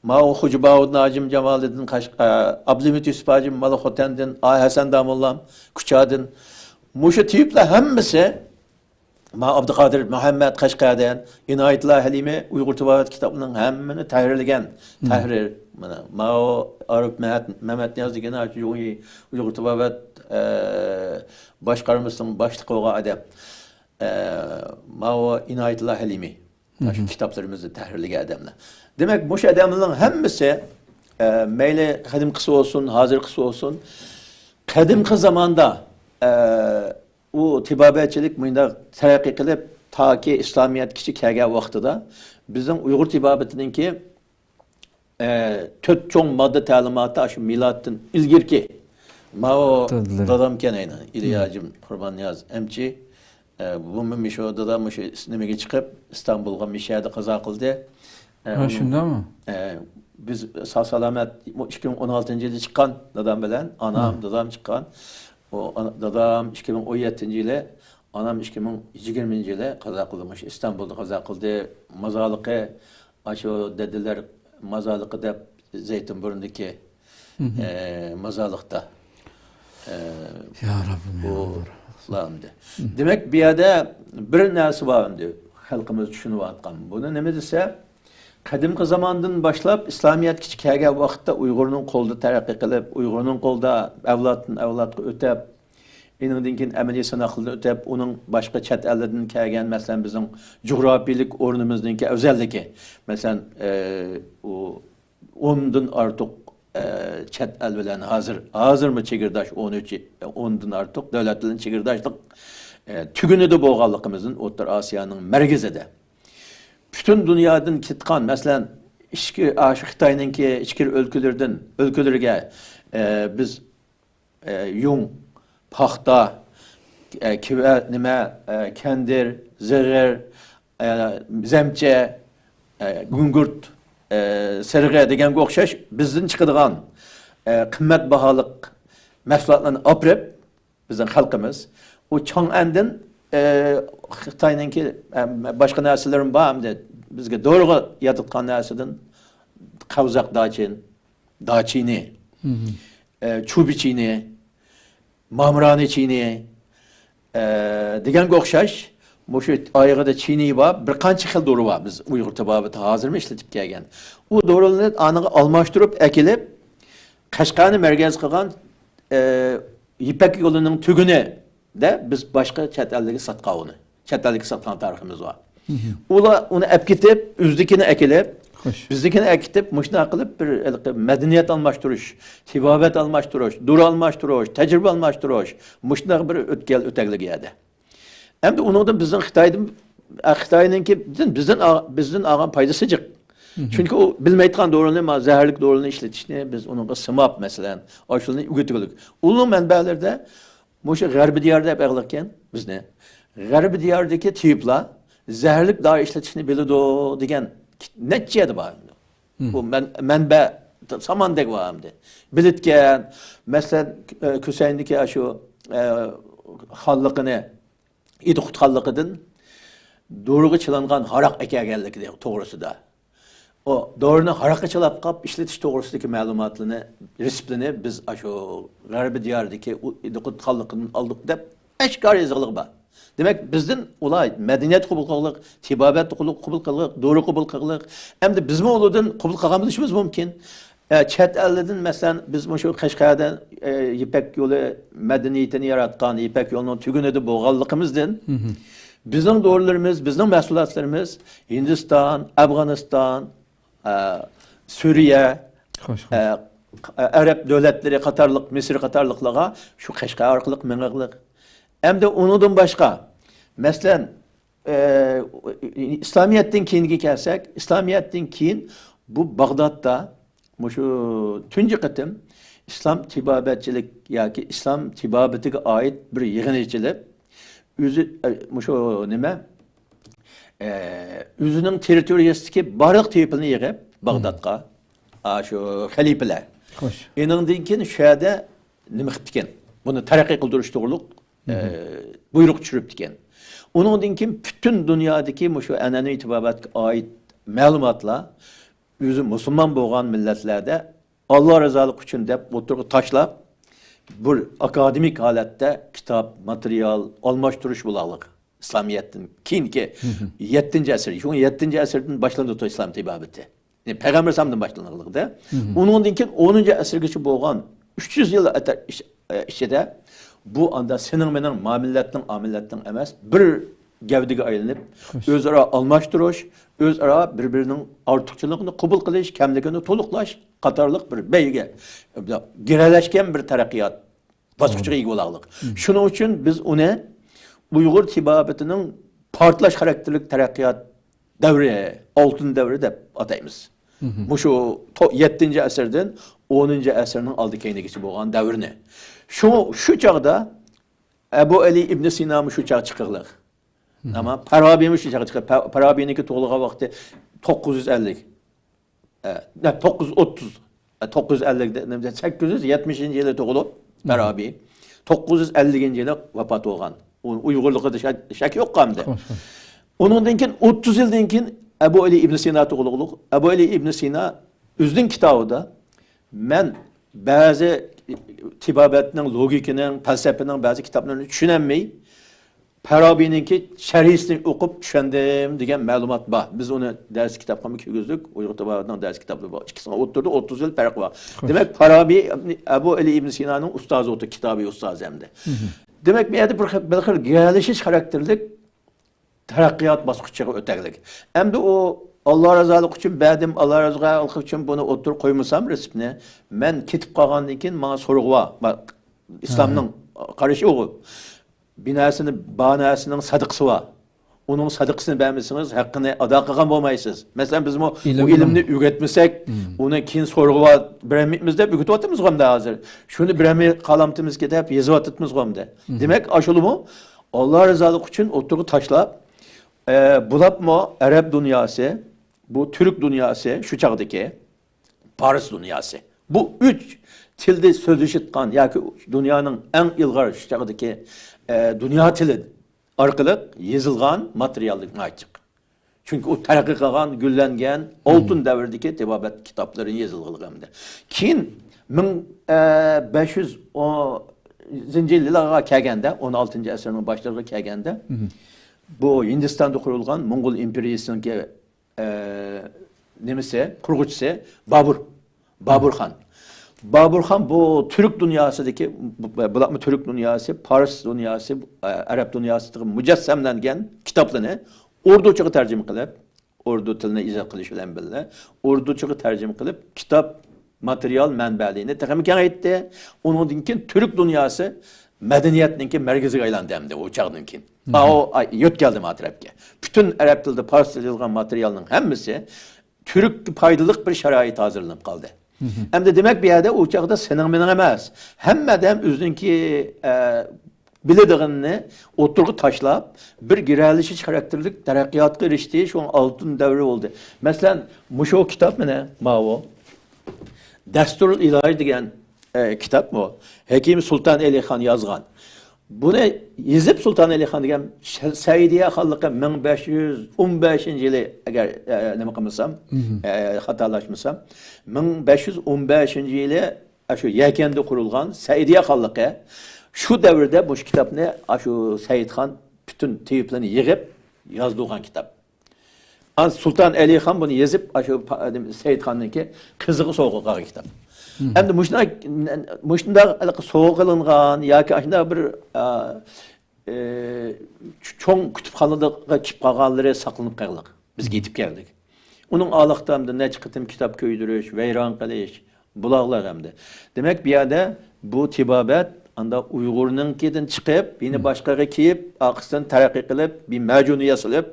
ماۋۇ خوجا باۋۇدىن ھاجىم جامالىدىن قاش-، ئە، ئابلىمىت يۈسۈپ ھاجىم مالا خوتەندىن، ئا ھەسەن داموللام كۇچادىن. مۇشۇ تېۋىپلار ھەممىسى، ما ئابدۇقادىر مۇھەممەد قەشقەردىن، ئىنايەتۇللا ھەلىمى ئۇيغۇر تېبابەت كىتابىنىڭ ھەممىنى تەھرىرلىگەن تەھرىر. مانا، ماۋۇ ئارىپ مەمەت-، مەمەتنىياز دېگەن ئاشۇ ئۇيغۇر تېبابەت، ئە، باشقارمىسىنىڭ باشلىقى بولغان ئادەم. ئە، ماۋۇ ئىنايەتۇللا ھەلىمى. مانا شۇ كىتابلىرىمىزنى تەھرىرلىگەن ئادەملەر. دېمەك، مۇشۇ ئادەملەرنىڭ ھەممىسى، ئە، مەيلى قەدىمكىسى بولسۇن، ھازىرقىسى بولسۇن، قەدىمكى زاماندا، ئە، ئۇ تېبابەتچىلىك مۇنداق تەرەققىي قىلىپ، تاكى ئىسلامىيەتكىچە كەلگەن ۋاقتىدا بىزنىڭ ئۇيغۇر تېبابىتىنىڭكى ئە، تۆت چوڭ ماددا تەلىماتى ئاشۇ مىلادتىن ئىلگىرىكى. ماۋۇ دادىلىرى. دادامكەن ئەينى، ئىلى ھاجىم قۇرباننىياز ئەمچى. ئە، بۇمۇ مۇشۇ دادام مۇشۇ نېمىگە چىقىپ، ئىستانبۇلغا مۇشۇ يەردە قازا قىلدى. ئە، ھە، ئۇنىڭ، شۇنداقمۇ؟ ئە، بىز ساق سالامەت، بۇ ئىككى مىڭ ئون ئالتىنچى يىلى چىققان دادام بىلەن، ئانام، دادام چىققان. ئۇ، ئانا-، دادام ئىككى مىڭ ئون يەتتىنچى يىلى، ئانام ئىككى مىڭ يىگىرمىنچى يىلى قازا قىلدى، مۇشۇ ئىستانبۇلدا قازا قىلدى. مازارلىقى، ئاشۇ دەدىلەر مازارلىقى دەپ زەيتۇنبۇرنىدىكى، ئە، مازارلىقتا، ئە، يا رەببىم، يا ئۇلار ئەمدى. دېمەك، بۇ يەردە بىر نەرسە بار ئەمدى، خەلقىمىز چۈشىنىۋاتقان. بۇنى نېمە دېسە، قەدىمكى زاماندىن باشلاپ ئىسلامىيەتكىچە كەلگەن ۋاقىتتا ئۇيغۇرنىڭ قولىدا تەرەققىي قىلىپ، ئۇيغۇرنىڭ قولىدا ئەۋلادتىن ئەۋلادقا ئۆتەپ، ئېنىڭدىن كېيىن ئەمەلىي سىناقلاردىن ئۆتۈپ، ئۇنىڭ باشقا چەت ئەللەردىن كەلگەن، مەسىلەن، بىزنىڭ جۇغراپىيىلىك ئورنىمىزنىڭكى ئەۋزەللىكى. مەسىلەن، ئە، ئۇ ئوندىن ئارتۇق، ئە، چەت ئەل بىلەن ھازىر، ھازىرمۇ چېگرىداش ئون ئۈچ، ئوندىن ئارتۇق دۆلەت بىلەن چېگرىداشلىق، ئە، تۈگۈنىدە بولغانلىقىمىزدىن ئوتتۇرا ئاسىيانىڭ مەركىزىدە. پۈتۈن دۇنيادىن كېتقان، مەسىلەن، ئىچكى، ئاشۇ خىتاينىڭكى ئىچكىرى ئۆلكىلىرىدىن، ئۆلكىلىرىگە، ئە، بىز ئە، يۇڭ، پاختا، ئە، كىۋە-، نېمە، ئە، كەندىر، زىغىر، ئە، زەمچە، ئە، گۈڭگۈرت، ئە، سىرىغى دېگەنگە ئوخشاش بىزدىن چىقىدىغان، ئە، قىممەت باھالىق مەھسۇلاتلارنى ئاپىرىپ، بىزنىڭ خەلقىمىز ئۇ چاڭئەندىن، ئە، خىتاينىڭكى، ئە، باشقا نەرسىلىرىمۇ بار ئەمدى، بىزگە دورىغا ياتىدىغان نەرسىدىن قاۋزاق داچىن، داچىنى، ئە، چۇبى چىنى، مامرانى چىنى، ئە، دېگەنگە ئوخشاش، مۇشۇ ئايىغىدا چىنى بار، بىر قانچە خىل دورا بار. بىز ئۇيغۇر تېبابىتى ھازىرمۇ ئىشلىتىپ كەلگەن. ئۇ دورىلىرىنى ئانىغا ئالماشتۇرۇپ ئەكېلىپ، قەشقەرنى مەركەز قىلغان، ئە، يىپەك يولىنىڭ تۈگۈنىدە بىز باشقا چەت ئەللەرگە ساتقان ئۇنى. چەت ئەلگە ساتقان تارىخىمىز بار. ئۇلار ئۇنى ئەپ كېتىپ، ئۆزىدىكىنى ئەكېلىپ، بىزدىكىنى ئەكېتىپ، مۇشۇنداق قىلىپ بىر ھېلىقى مەدەنىيەت ئالماشتۇرۇش، تېبابەت ئالماشتۇرۇش، دورا ئالماشتۇرۇش، تەجرىبە ئالماشتۇرۇش، مۇشۇنداق بىر ئۆتكەل ئۆتەكلىك يەردە. ئەمدى ئۇنىڭدىن بىزنىڭ خىتايدىن، ئە، خىتاينىڭكى بىزدىن، بىزدىن ئا-، بىزدىن ئالغان پايدىسى جىق. چۈنكى ئۇ بىلمەيدىغان دورىنى، ما، زەھەرلىك دورىنى ئىشلىتىشنى بىز ئۇنىڭغا سىماب، مەسىلەن، ئاشۇنى ئۆگىتىۋېلىك. ئۇنىڭ مەنبەلىرىدە مۇشۇ غەربىي دىيار دەپ ئېغىلىقكەن بىزنى. غەربىي دىياردىكى تېۋىپلار زەھەرلىك دورا ئىشلىتىشنى بىلىدۇ دېگەن نەچچە يەردە بار. بۇ مەن-، مەنبە ساماندەك بار ئەمدى. بىلىدىكەن، مەسىلەن، ئە، كۈسەيندىكى ئاشۇ، ئە، خانلىقىنى، ئىدىقۇت خانلىقىدىن دورىغا چىلانغان ھاراق ئەكەلگەنلىكى توغرىسىدا. ئۇ دورىنى ھاراققا چىلاپ قاپ ئىشلىتىش توغرىسىدىكى مەلۇماتلىرىنى، رېتسېپلىرىنى بىز ئاشۇ غەربىي دىياردىكى ئۇ ئىدىقۇت خانلىقىدىن ئالدۇق دەپ ئاشكارا يېزىقلىقى بار. دېمەك، بىزدىن ئۇلار مەدەنىيەت قوبۇل قىلغۇلۇق، تېبابەت قوبۇل، قوبۇل قىلغۇلۇق، دورا قوبۇل قىلغۇلۇق. ئەمدى بىزمۇ ئۇلاردىن قوبۇل قىلغان بولۇشىمىز مۇمكىن. ئە، چەت ئەللەردىن، مەسىلەن، بىز مۇشۇ قەشقەردە، ئە، يىپەك يولى مەدەنىيىتىنى ياراتقان، يىپەك يولىنىڭ تۈگۈنىدە بولغانلىقىمىزدىن، بىزنىڭ دورىلىرىمىز، بىزنىڭ مەھسۇلاتلىرىمىز ھىندىستان، ئافغانىستان، ئە، سۈرىيە، ئە، ئەرەب دۆلەتلىرى قاتارلىق، مىسىر قاتارلىقلارغا شۇ قەشقەر ئارقىلىق مېڭىغلىق. ئەمدى ئۇنىڭدىن باشقا، مەسىلەن، ئە، ئىسلامىيەتتىن كېيىنگە كەلسەك، ئىسلامىيەتتىن كېيىن بۇ باغدادتا مۇشۇ تۇنجى قېتىم ئىسلام تېبابەتچىلىك ياكى ئىسلام تېبابىتىگە ئائىت بىر يىغىن ئېچىلىپ، ئۆزى، ئە، مۇشۇ نېمە، ئە، ئۆزىنىڭ تېررىتورىيەسىدىكى بارلىق تېۋىپلىرىنى يىغىپ، باغدادقا، ئا، شۇ خەلىپىلەر. خوش. ئېنىڭدىن كېيىن شۇ يەردە نېمە قىپتىكەن؟ بۇنى تەرەققىي قىلدۇرۇش توغرۇلۇق، ئە، بۇيرۇق چۈشۈرۈپتىكەن. ئۇنىڭدىن كېيىن پۈتۈن دۇنيادىكى مۇشۇ ئەنئەنىۋى تېبابەتكە ئائىت مەلۇماتلار ئۆزى مۇسۇلمان بولغان مىللەتلەردە ئاللا رازالىقى ئۈچۈن دەپ ئوتتۇرىغا تاشلاپ، بىر ئاكادېمىك ھالەتتە كىتاب، ماتېرىيال ئالماشتۇرۇش بولاغلىق. ئىسلامىيەتتىن كېيىنكى يەتتىنچى ئەسىر، شۇڭا يەتتىنچى ئەسىردىن باشلىنىدۇ ئىسلام تېبابىتى. يەنى پەيغەمبەر ئەلەيھىسسالامدىن باشلانغانلىقىدا، ئۇنىڭدىن كېيىن ئونىنچى ئەسىرگىچە بولغان ئۈچ يۈز يىل ئەتە-، ئىچ-، ئىچىدە بۇ ئاندا سېنىڭ مېنىڭ، ما مىللەتنىڭ، ئا مىللەتنىڭ ئەمەس، بىر گەۋدىگە ئايلىنىپ، خوش. ئۆزئارا ئالماشتۇرۇش، ئۆزئارا بىر-بىرىنىڭ ئارتۇقچىلىقىنى قوبۇل قىلىش، كەملىكىنى تولۇقلاش قاتارلىق بىر بەيگە، گىرەلەشكەن بىر تەرەققىيات باسقۇچىغا ئىگە بولاغلىق. شۇنىڭ ئۈچۈن بىز ئۇنى ئۇيغۇر تېبابىتىنىڭ پارتلاش خاراكتېرلىك تەرەققىيات دەۋرى، ئالتۇن دەۋرى دەپ ئاتايمىز. مۇشۇ تو-، يەتتىنچى ئەسىردىن ئونىنچى ئەسىرنىڭ ئالدى كەينىگىچە بولغان دەۋرنى. شۇ، شۇ چاغدا ئەبۇ ئەلى ئىبنى سىنامۇ شۇ چاغ چىقىغلىق. ئەمما پارابىمۇ شۇ چاغ چىقىپ، پا-، پارابىنىڭكى تۇغۇلغان ۋاقتى توققۇز يۈز ئەللىك. ئە، نە، توققۇز يۈز ئوتتۇز، ئە، توققۇز يۈز ئەللىك دە-، نېمە، سەككىز يۈز يەتمىشىنچى يىلى تۇغۇلۇپ، پارابى. توققۇز يۈز ئەللىكىنچى يىلى ۋاپات بولغان. ئۇ-، ئۇيغۇرلۇقىدا شەك، شەك يوق ئەمدى. خوش، خوش. ئۇنىڭدىن كېيىن، ئوتتۇز يىلدىن كېيىن ئەبۇ ئەلى ئىبن سىنا تۇغۇلغۇلۇق. ئەبۇ ئەلى ئىبن سىنا ئۆزىنىڭ كىتابىدا، مەن بەزى تېبابەتنىڭ لوگىكىنىڭ، پەلسەپىنىڭ بەزى كىتابلىرىنى چۈشىنەلمەي، پارابىنىڭكى شەرھىسىنى ئوقۇپ چۈشەندىم دېگەن مەلۇمات بار. بىز ئۇنى دەرس كىتابخانىغا كىرگۈزدۇك. ئۇيغۇر تېبابەتنىڭ دەرس كىتابلىرى بار. ئىككىسىنى ئوتتۇرىدا ئوتتۇز يىل پەرق بار. خوش. دېمەك، پارابى ئەبۇ ئەلى ئىبن سىنانىڭ ئۇستازى ئوتتۇرا، كىتابىي ئۇستازى ئەمدى. دېمەك، بۇ يەردە بىر خىل، بىر خىل گىرەلىشىش خاراكتېرلىك تەرەققىيات باسقۇچىغا ئۆتەگلىك. ئەمدى ئۇ، ئاللا رازالىقى ئۈچۈن بەردىم، ئاللا رازالىقى ئۈچۈن بۇنى ئوتتۇرىغا قويمىسام رېسېپنى، مەن كېتىپ قالغاندىن كېيىن ماڭا سورىغۇ بار. بار. ئىسلامنىڭ قارىشى ئۇ. بىر نەرسىنى، بار نەرسىنىڭ سەدىقىسى بار. ئۇنىڭ سەدىقىسىنى بەرمىسىڭىز، ھەققىنى ئادا قىلغان بولمايسىز. مەسىلەن، بىزمۇ ئۇ ئىلىمنى ئۆگەتمىسەك، ئۇنى كېيىن سورىغۇ بار، بېرەلمەيمىز دەپ ئۆگىتىۋاتىمىزغۇ ئەمدى ھازىر. شۇنى بېرەلمەي قالامتىمىزكى دەپ يېزىۋاتىمىزغۇ ئەمدى. دېمەك، ئاشۇلىمۇ ئاللا رىزالىقى ئۈچۈن ئوتتۇرىغا تاشلاپ، ئە، بولۇپمۇ ئەرەب دۇنياسى، بۇ تۈرك دۇنياسى، شۇ چاغدىكى پارس دۇنياسى. بۇ ئۈچ تىلدا سۆزلىشىدىغان ياكى دۇنيانىڭ ئەڭ ئىلغار شۇ چاغدىكى، ئە، دۇنيا تىلى ئارقىلىق يېزىلغان ماتېرىياللىق ناھايىتى جىق. چۈنكى ئۇ تەرەققىي قىلغان، گۈللەنگەن، ئالتۇن دەۋردىكى تېبابەت كىتابلىرىنى يېزىلغىلى ئەمدى. كېيىن مىڭ، ئە، بەش يۈز ئونىنچى يىللارغا كەلگەندە، ئون ئالتىنچى ئەسىرنىڭ باشلىرىغا كەلگەندە، بۇ ھىندىستاندا قۇرۇلغان موڭغۇل ئىمپېرىيىسىنىڭكى، ئە، نېمىسى، قۇرغۇچىسى بابۇر. بابۇرخان. بابۇرخان بۇ تۈرك دۇنياسىدىكى، بۇ، بۇلارمۇ تۈرك دۇنياسى، پارس دۇنياسى، ئە، ئەرەب دۇنياسىدىكى مۇجەسسەملەنگەن كىتابلىرىنى ئوردۇچىغا تەرجىمە قىلىپ، ئوردۇ تىلىنى ئىجاد قىلىش بىلەن بىللە، ئوردۇچىغا تەرجىمە قىلىپ، كىتاب، ماتېرىيال مەنبەلىرىنى تېخىمۇ كېڭەيتتى. ئۇنىڭدىن كېيىن تۈرك دۇنياسى مەدەنىيەتنىڭكى مەركىزىگە ئايلاندى ئەمدى ئۇ چاغدىن كېيىن. مم. ئاۋۇ، ئاي، يۆتكەلدى ما تەرەپكە. پۈتۈن ئەرەب تىلىدا پارس تىلىدا يېزىلغان ماتېرىيالنىڭ ھەممىسى تۈرككە پايدىلىق بىر شارائىت ھازىرلىنىپ قالدى. مم. ئەمدى دېمەك، بۇ يەردە ئۇ چاغدا سېنىڭ مېنىڭ ئەمەس، ھەممە ئادەم ئۆزىنىڭكى، ئە، بىلىدىغىنىنى ئوتتۇرىغا تاشلاپ، بىر گىرەلىشىش خاراكتېرلىك تەرەققىياتقا ئېرىشتى. شۇڭا ئالتۇن دەۋرى بولدى. مەسىلەن، مۇشۇ كىتاب مانا ماۋۇ. دەستۇرۇل ئىلاج دېگەن، ئە، كىتاب بۇ. ھەكىم سۇلتان ئەلىخان يازغان. بۇنى يېزىپ سۇلتان ئەلىخان دېگەن ش-، سەئىدىيە خانلىقى مىڭ بەش يۈز ئون بەشىنچى يىلى، ئەگەر، ئە، نېمە قىلمىسام، مم. ئە، خاتالاشمىسام، مىڭ بەش يۈز ئون بەشىنچى يىلى ئاشۇ يەكەندە قۇرۇلغان سەئىدىيە خانلىقى، شۇ دەۋردە مۇشۇ كىتابنى ئاشۇ سەئىدخان پۈتۈن تېۋىپلىرىنى يىغىپ يازدۇرغان كىتاب. ئان سۇلتان ئەلىخان بۇنى يېزىپ، ئاشۇ پا-، سەئىدخاننىڭكى قىزىغا سوۋغا قىلغان كىتاب. مم. ئەمدى مۇشۇنداق، مۇشۇنداق ھېلىقى سوۋغا قىلىنغان ياكى ئاشۇنداق بىر، ئا، ئى، چوڭ كۇتۇپخانىغا كېلىپ قالغانلىرى ساقلىنىپ قالغانلىق. بىزگە يېتىپ كەلدى. ئۇنىڭ ئارىلىقتا ئەمدى نەچچە قېتىم كىتاب كۆيدۈرۈش، ۋەيران قىلىش، بۇلاقلار ئەمدى. دېمەك، بۇ يەردە بۇ تېبابەت ئاندا ئۇيغۇرنىڭكىدىن چىقىپ، يەنە مم. باشقىغا كېلىپ، ئارقىسىدىن تەرەققىي قىلىپ، بىر مەجۇنى ياسىلىپ،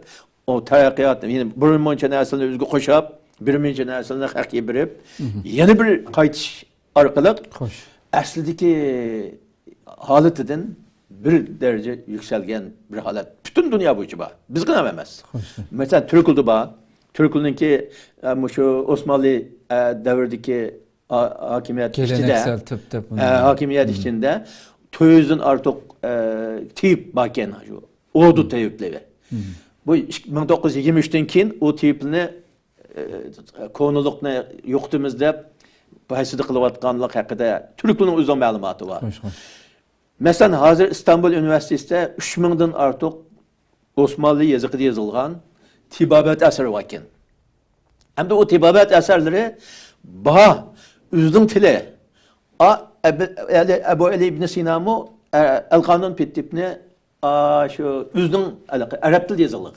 ئۇ تەرەققىيات، يەنە بىر مۇنچە نەرسىنى ئۆزىگە قوشاپ، بىر مۇنچە نەرسىنى خەققە بېرىپ، مم. يەنە بىر قايتىش ئارقىلىق خوش. ئەسلىدىكى ھالىتىدىن بىر دەرىجە يۈكسەلگەن بىر ھالەت پۈتۈن دۇنيا بويىچە بار. بىزگىلا ئەمەس. مەسىلەن، تۈركلىدە بار. تۈركلىنىڭكى، ئە، مۇشۇ ئوسمانلى، ئە، دەۋرىدىكى ھا-، ھاكىمىيەت ئىچىدە، ئە، ھاكىمىيەت ئىچىدە تۆت يۈزدىن ئارتۇق، ئە، تېۋىپ باركەن، شۇ ئودۇ تېۋىپلىرى. بۇ ئىك-، مىڭ توققۇز يۈز يىگىرمە ئۈچتىن كېيىن ئۇ تېۋىپلىرىنى، ئە، كونىلىقنى يوقىتىمىز دەپ، پايسىدا قىلىۋاتقانلىق ھەققىدە تۈركلىنىڭ ئۆزىنىڭ مەلۇماتى بار. مەسىلەن، ھازىر ئىستانبۇل ئۇنىۋېرسىتېتىدا ئۈچ مىڭدىن ئارتۇق ئوسمانلى يېزىقىدا يېزىلغان تېبابەت ئەسىرى باركەن. ئەمدى ئۇ تېبابەت ئەسەرلىرى بار، ئۆزىنىڭ تىلى. ئا، ئەبۇ، ئەلى، ئەبۇ ئەلى ئىبنى سىنامۇ، ئە، ئەلقانۇن پىتتىپنى، ئا، شۇ ئۆزىنىڭ ھېلىقى ئەرەب تىلىدا يېزىلغان.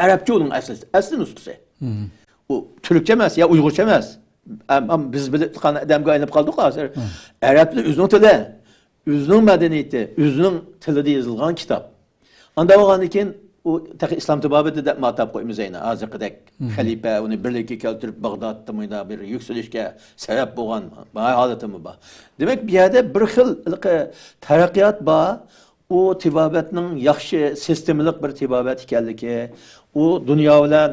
ئەرەبچە ئۇنىڭ ئەسلى، ئەسلى نۇسخىسى. ئۇ تۈركچە ئەمەس يا ئۇيغۇرچە ئەمەس. ئەم-، ئەم-، بىز بىلىدىغان ئادەمگە ئايلىنىپ قالدۇق ھازىر. ئەرەبنى ئۆزىنىڭ تىلى، ئۆزىنىڭ مەدەنىيىتى، ئۆزىنىڭ تىلىدا يېزىلغان كىتاب. ئانداق بولغاندىن كېيىن ئۇ تېخى ئىسلام تېبابىتى دەپ ئاتاپ قويىمىز ئەينى ھازىرقىدەك. خەلىپە ئۇنى بىرلىككە كەلتۈرۈپ، باغدادتا مۇنداق بىر يۈكسىلىشكە سەۋەب بولغان ھالىتىمۇ بار. دېمەك، بۇ يەردە بىر خىل ھېلىقى تەرەققىيات بار. ئۇ تېبابەتنىڭ ياخشى سىستېمىلىق بىر تېبابەت ئىكەنلىكى، ئۇ دۇنيا بىلەن،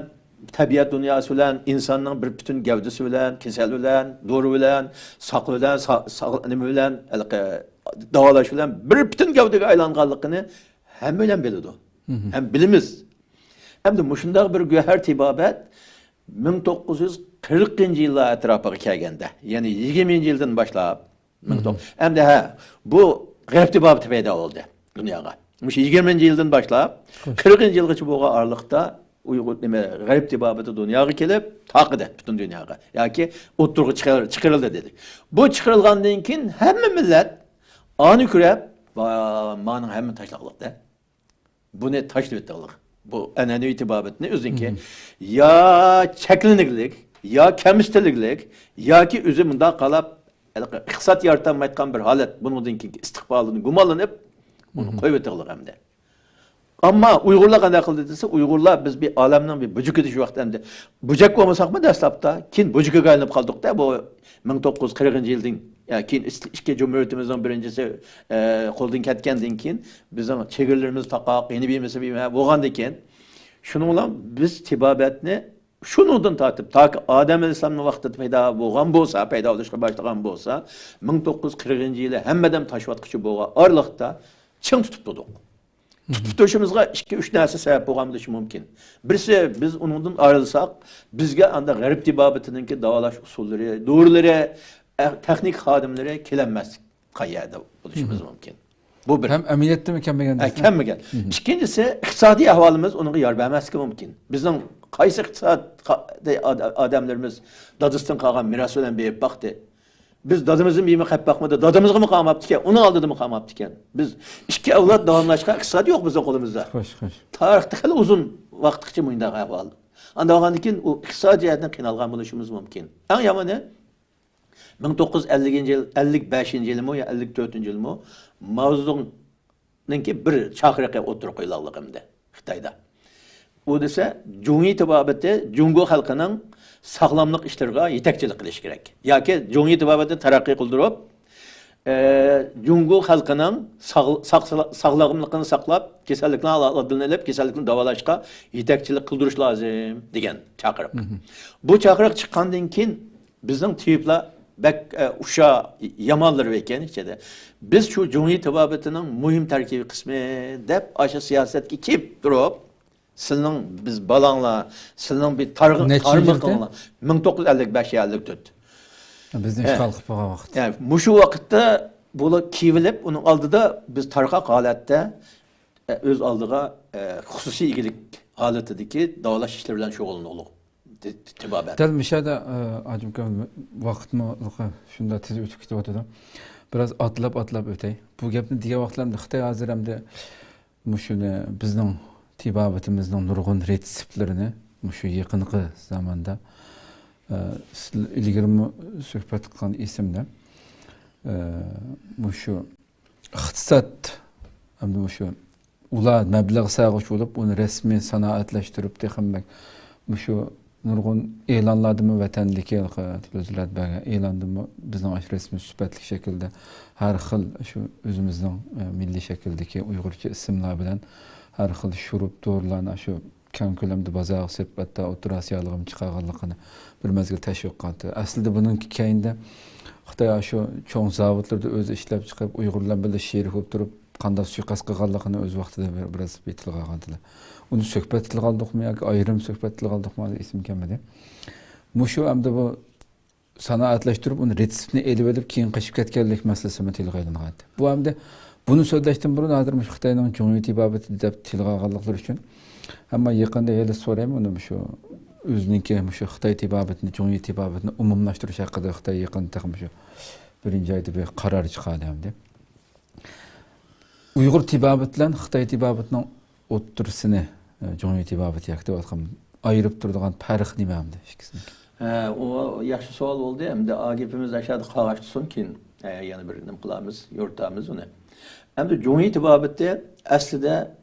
تەبىئەت دۇنياسى بىلەن، ئىنساننىڭ بىر پۈتۈن گەۋدىسى بىلەن، كېسەل بىلەن، دورا بىلەن، ساقا بىلەن، سا-، ساق-، نېمە بىلەن، ھېلىقى داۋالاش بىلەن بىر پۈتۈن گەۋدىگە ئايلانغانلىقىنى ھەممەيلەن بىلىدۇ. ھەم بىلىمىز. ئەمدى مۇشۇنداق بىر گۆھەر تېبابەت مىڭ توققۇز يۈز قىرىقىنچى يىللار ئەتراپىغا كەلگەندە، يەنى يىگىرمىنچى يىلدىن باشلاپ، مىڭ توققۇز، ئەمدى ھە، بۇ غەرب تېبابىتى پەيدا بولدى دۇنياغا. مۇشۇ يىگىرمىنچى يىلدىن باشلاپ، قىرىقىنچى يىلغىچە بولغان ئارىلىقتا ئۇيغۇر، نېمە، غەرب تېبابىتى دۇنياغا كېلىپ، تارقىدى پۈتۈن دۇنياغا. ياكى ئوتتۇرىغا چىقار-، چىقىرىلدى دېدى. بۇ چىقىرىلغاندىن كېيىن ھەممە مىللەت ئانى كۆرۈپ، ۋا، مانىڭ ھەممە تاشلاقلىق دە. بۇنى تاشلىۋېتىڭلار. بۇ ئەنئەنىۋى تېبابەتنى ئۆزىنىڭكى يا چەكلىنىگلىك، يا كەمسىتىلىگلىك، ياكى ئۆزى مۇنداق قالاپ، ھېلىقى ئىقتىساد يارىتالمايدىغان بىر ھالەت، بۇنىڭدىن كېيىنكى ئىستىقبالىدىن گۇمانلىنىپ، بۇنى قويۇۋېتىڭلار ئەمدى. ئەمما ئۇيغۇرلار قانداق قىلدى دېسە، ئۇيغۇرلار بىز بىر ئالەمنىڭ بىر بۇجىكى دېيىش ۋاقتى ئەمدى. بۇجەك بولمىساقمۇ دەسلەپتە، كېيىن بۇجىكىگە ئايلىنىپ قالدۇقتا، بۇ مىڭ توققۇز يۈز قىرىقىنچى يىلدىن، يا، كېيىن ئىس-، ئىككى جۇمھۇرىيىتىمىزنىڭ بىرىنچىسى، ئە، قولدىن كەتكەندىن كېيىن بىزنىڭ چېگرىلىرىمىز تاقاق، يەنە بىرمىسى بىر بولغاندىن كېيىن، شۇنىڭ بىلەن بىز تېبابەتنى شۇنىڭدىن تارتىپ، تاكى ئادەم ئەلەيھىسسالامنىڭ ۋاقتىدا پەيدا بولغان بولسا، پەيدا بولۇشقا باشلىغان بولسا، مىڭ توققۇز يۈز قىرىقىنچى يىلى ھەممە ئادەم تاشلىۋاتقۇچە بولغان ئارىلىقتا چىڭ تۇتۇپ تۇردۇق. تۇتۇپ تۇرۇشىمىزغا ئىككى، ئۈچ نەرسە سەۋەب بولغان بولۇشى مۇمكىن. بىرسى، بىز ئۇنىڭدىن ئايرىلساق، بىزگە ئاندا غەرب تېبابىتىنىڭكى داۋالاش ئۇسۇللىرى، دورىلىرى، ئە، تېخنىك خادىملىرى كېلەلمەسلىك قەيەردە بولۇشىمىز مۇمكىن. بۇ بىر. ھەم ئەمەلىيەتتىمۇ كەلمىگەن ئە، دېسە. كەلمىگەن. ئىككىنچىسى، ئىقتىسادىي ئەھۋالىمىز ئۇنىڭغا يار بەرمەسلىكى مۇمكىن. بىزنىڭ قايسى ئىقتىساد، قا-، ئاد-، ئادەملىرىمىز دادىسىدىن قالغان مىراس بىلەن بېرىپ باقتى. بىز دادىمىزدىن بېرىمۇ قېلىپ باقمىدى، دادىمىزغىمۇ قالماپتىكەن، ئۇنىڭ ئالدىدىمۇ قالماپتىكەن. بىز ئىككى ئەۋلاد داۋاملاشقان ئىقتىساد يوق بىزنىڭ قولىمىزدا. خوش، خوش. تارىختا خېلى ئۇزۇن ۋاقىتقىچە مۇنداق ئەھۋال. ئانداق بولغاندىن كېيىن ئۇ ئىقتىسادىي جەھەتتىن قىينالغان بولۇشىمىز مۇمكىن. ئەڭ يامىنى، مىڭ توققۇز يۈز ئەللىكىنچى يىل، ئەللىك بەشىنچى يىلىمۇ يا ئەللىك تۆتىنچى يىلىمۇ ماۋزېدۇڭنىڭكى بىر چاقىرىقى ئوتتۇرىغا قويۇلغانلىقى ئەمدى خىتايدا. ئۇ دېسە، جۇڭيى تېبابىتى جۇڭگو خەلقىنىڭ ساغلاملىق ئىشلىرىغا يېتەكچىلىك قىلىشى كېرەك. ياكى جۇڭيى تېبابىتىنى تەرەققىي قىلدۇرۇپ، ئە، جۇڭگو خەلقىنىڭ ساغ-، ساق-، ساغلاملىقىنى ساقلاپ، كېسەللىكنىڭ ئالدىنى ئېلىپ، كېسەللىكنى داۋالاشقا يېتەكچىلىك قىلدۇرۇش لازىم دېگەن چاقىرىق. بۇ چاقىرىق چىققاندىن كېيىن بىزنىڭ تېۋىپلار بەك، ئە، ئۇششاق يامانلىرى ئىكەن ئىچىدە. بىز شۇ جۇڭيى تېبابىتىنىڭ مۇھىم تەركىبىي قىسمى دەپ ئاشۇ سىياسەتكە كېلىپ تۇرۇپ، سىلىنىڭ بىز بالاڭلار، سىلىنىڭ بىر تارغ-، نەچچە يىل تارمىقىڭلار. مىڭ توققۇز يۈز ئەللىك بەش يا ئەللىك تۆت. بىزنى ئىشغال قىلىپ بولغان ۋاقىت. يەنى مۇشۇ ۋاقىتتا بۇلار كىيىۋېلىپ، ئۇنىڭ ئالدىدا بىز تارقاق ھالەتتە، ئە، ئۆز ئالدىغا، ئە، خۇسۇسىي ئىگىلىك ھالىتىدىكى داۋالاش ئىشلىرى بىلەن شۇغۇللىنىۋاتىدۇ. تېبابەت. دەل مۇشۇ يەردە، ئە، ھاجىم ئاكا، ۋاقىتمۇ شۇنداق تېز ئۆتۈپ كېتىۋاتىدۇ. بىراز ئاتلاپ، ئاتلاپ ئۆتەي. بۇ گەپنى دېگەن ۋاقىتلىرىمدا خىتاي ھازىر ئەمدى مۇشۇنى بىزنىڭ تېبابىتىمىزنىڭ نۇرغۇن رېتسېپلىرىنى مۇشۇ يېقىنقى زاماندا، ئە، سىز ئىلگىرىمۇ سۆھبەت قىلغان ئېسىمدە، ئە، مۇشۇ ئىقتىساد، ئەمدى مۇشۇ ئۇلار مەبلەغ سالغۇچى بولۇپ، ئۇنى رەسمىي سانائەتلەشتۈرۈپ، تېخىمۇ مۇشۇ نۇرغۇن ئېلانلاردىمۇ ۋەتەندىكى، ئۆزلەردە بەرگەن ئېلاندىمۇ بىزنىڭ ئاشۇ رەسمىي سۈپەتلىك شەكىلدە ھەر خىل شۇ ئۆزىمىزنىڭ، ئە، مىللىي شەكىلدىكى ئۇيغۇرچە ئىسىملار بىلەن ھەر خىل شۇرۇپ دورىلارنى شۇ كەڭ كۆلەمدە بازارغا سېلىپ، ھەتتا ئوتتۇرا ئاسىيالىقىمۇ چىقارغانلىقىنى بىر مەزگىل تەشۋىق قىلاتتى. ئەسلىدە بۇنىڭ كەينىدە خىتاي ئاشۇ چوڭ زاۋۇتلىرىدا ئۆزى ئىشلەپ چىقىرىپ، ئۇيغۇرلار بىلەن بىللە شېرىك بولۇپ تۇرۇپ، قانداق سۇيىقەست قىلغانلىقىنى ئۆز ۋاقتىدا بىر، بىراز بىر تىلغا ئالغانتىلەر. ئۇنى سۆھبەت تىلغا ئالدۇقمۇ ياكى ئايرىم سۆھبەت تىلغا ئالدۇقمۇ، ھازىر ئېسىمگە كەلمىدى. مۇشۇ ئەمدى بۇ سانائەتلەشتۈرۈپ، ئۇنى رېتسېپنى ئېلىۋېلىپ، كېيىن قېچىپ كەتكەنلىك مەسىلىسىمۇ تىلغا ئېلىنغانىدى. بۇ ئەمدى بۇنى سۆزلەشتىن بۇرۇن، ھازىر مۇشۇ خىتاينىڭ جۇڭيى تېبابىتى دەپ تىلغا ئالغانلىقلىرى ئۈچۈن، ئەمما يېقىندا ھېلى سورايمەن ئۇنى، مۇشۇ ئۆزىنىڭكى مۇشۇ خىتاي تېبابىتىنى، جۇڭيى تېبابىتىنى ئومۇملاشتۇرۇش ھەققىدە خىتاي يېقىندا تېخى مۇشۇ بىرىنچى ئايدا بىر قارار چىقاردى ئەمدى. ئۇيغۇر تېبابىتى بىلەن خىتاي تېبابىتىنىڭ ئوتتۇرىسىنى، ئە، جۇڭيى تېبابىتى ياكى دەۋاتقان ئايرىپ تۇرىدىغان پەرق نېمە ئەمدى ئىككىسىنىڭكى؟ ھە، ئۇ ياخشى سوئال بولدى. ئەمدى ئا گېپىمىز ئاشۇ يەردە قالغاچ تۇرسۇن، كېيىن، ئە، يەنە بىر نېمە قىلارمىز، يورۇتارمىز ئۇنى. ئەمدى جۇڭيى تېبابىتى ئەسلىدە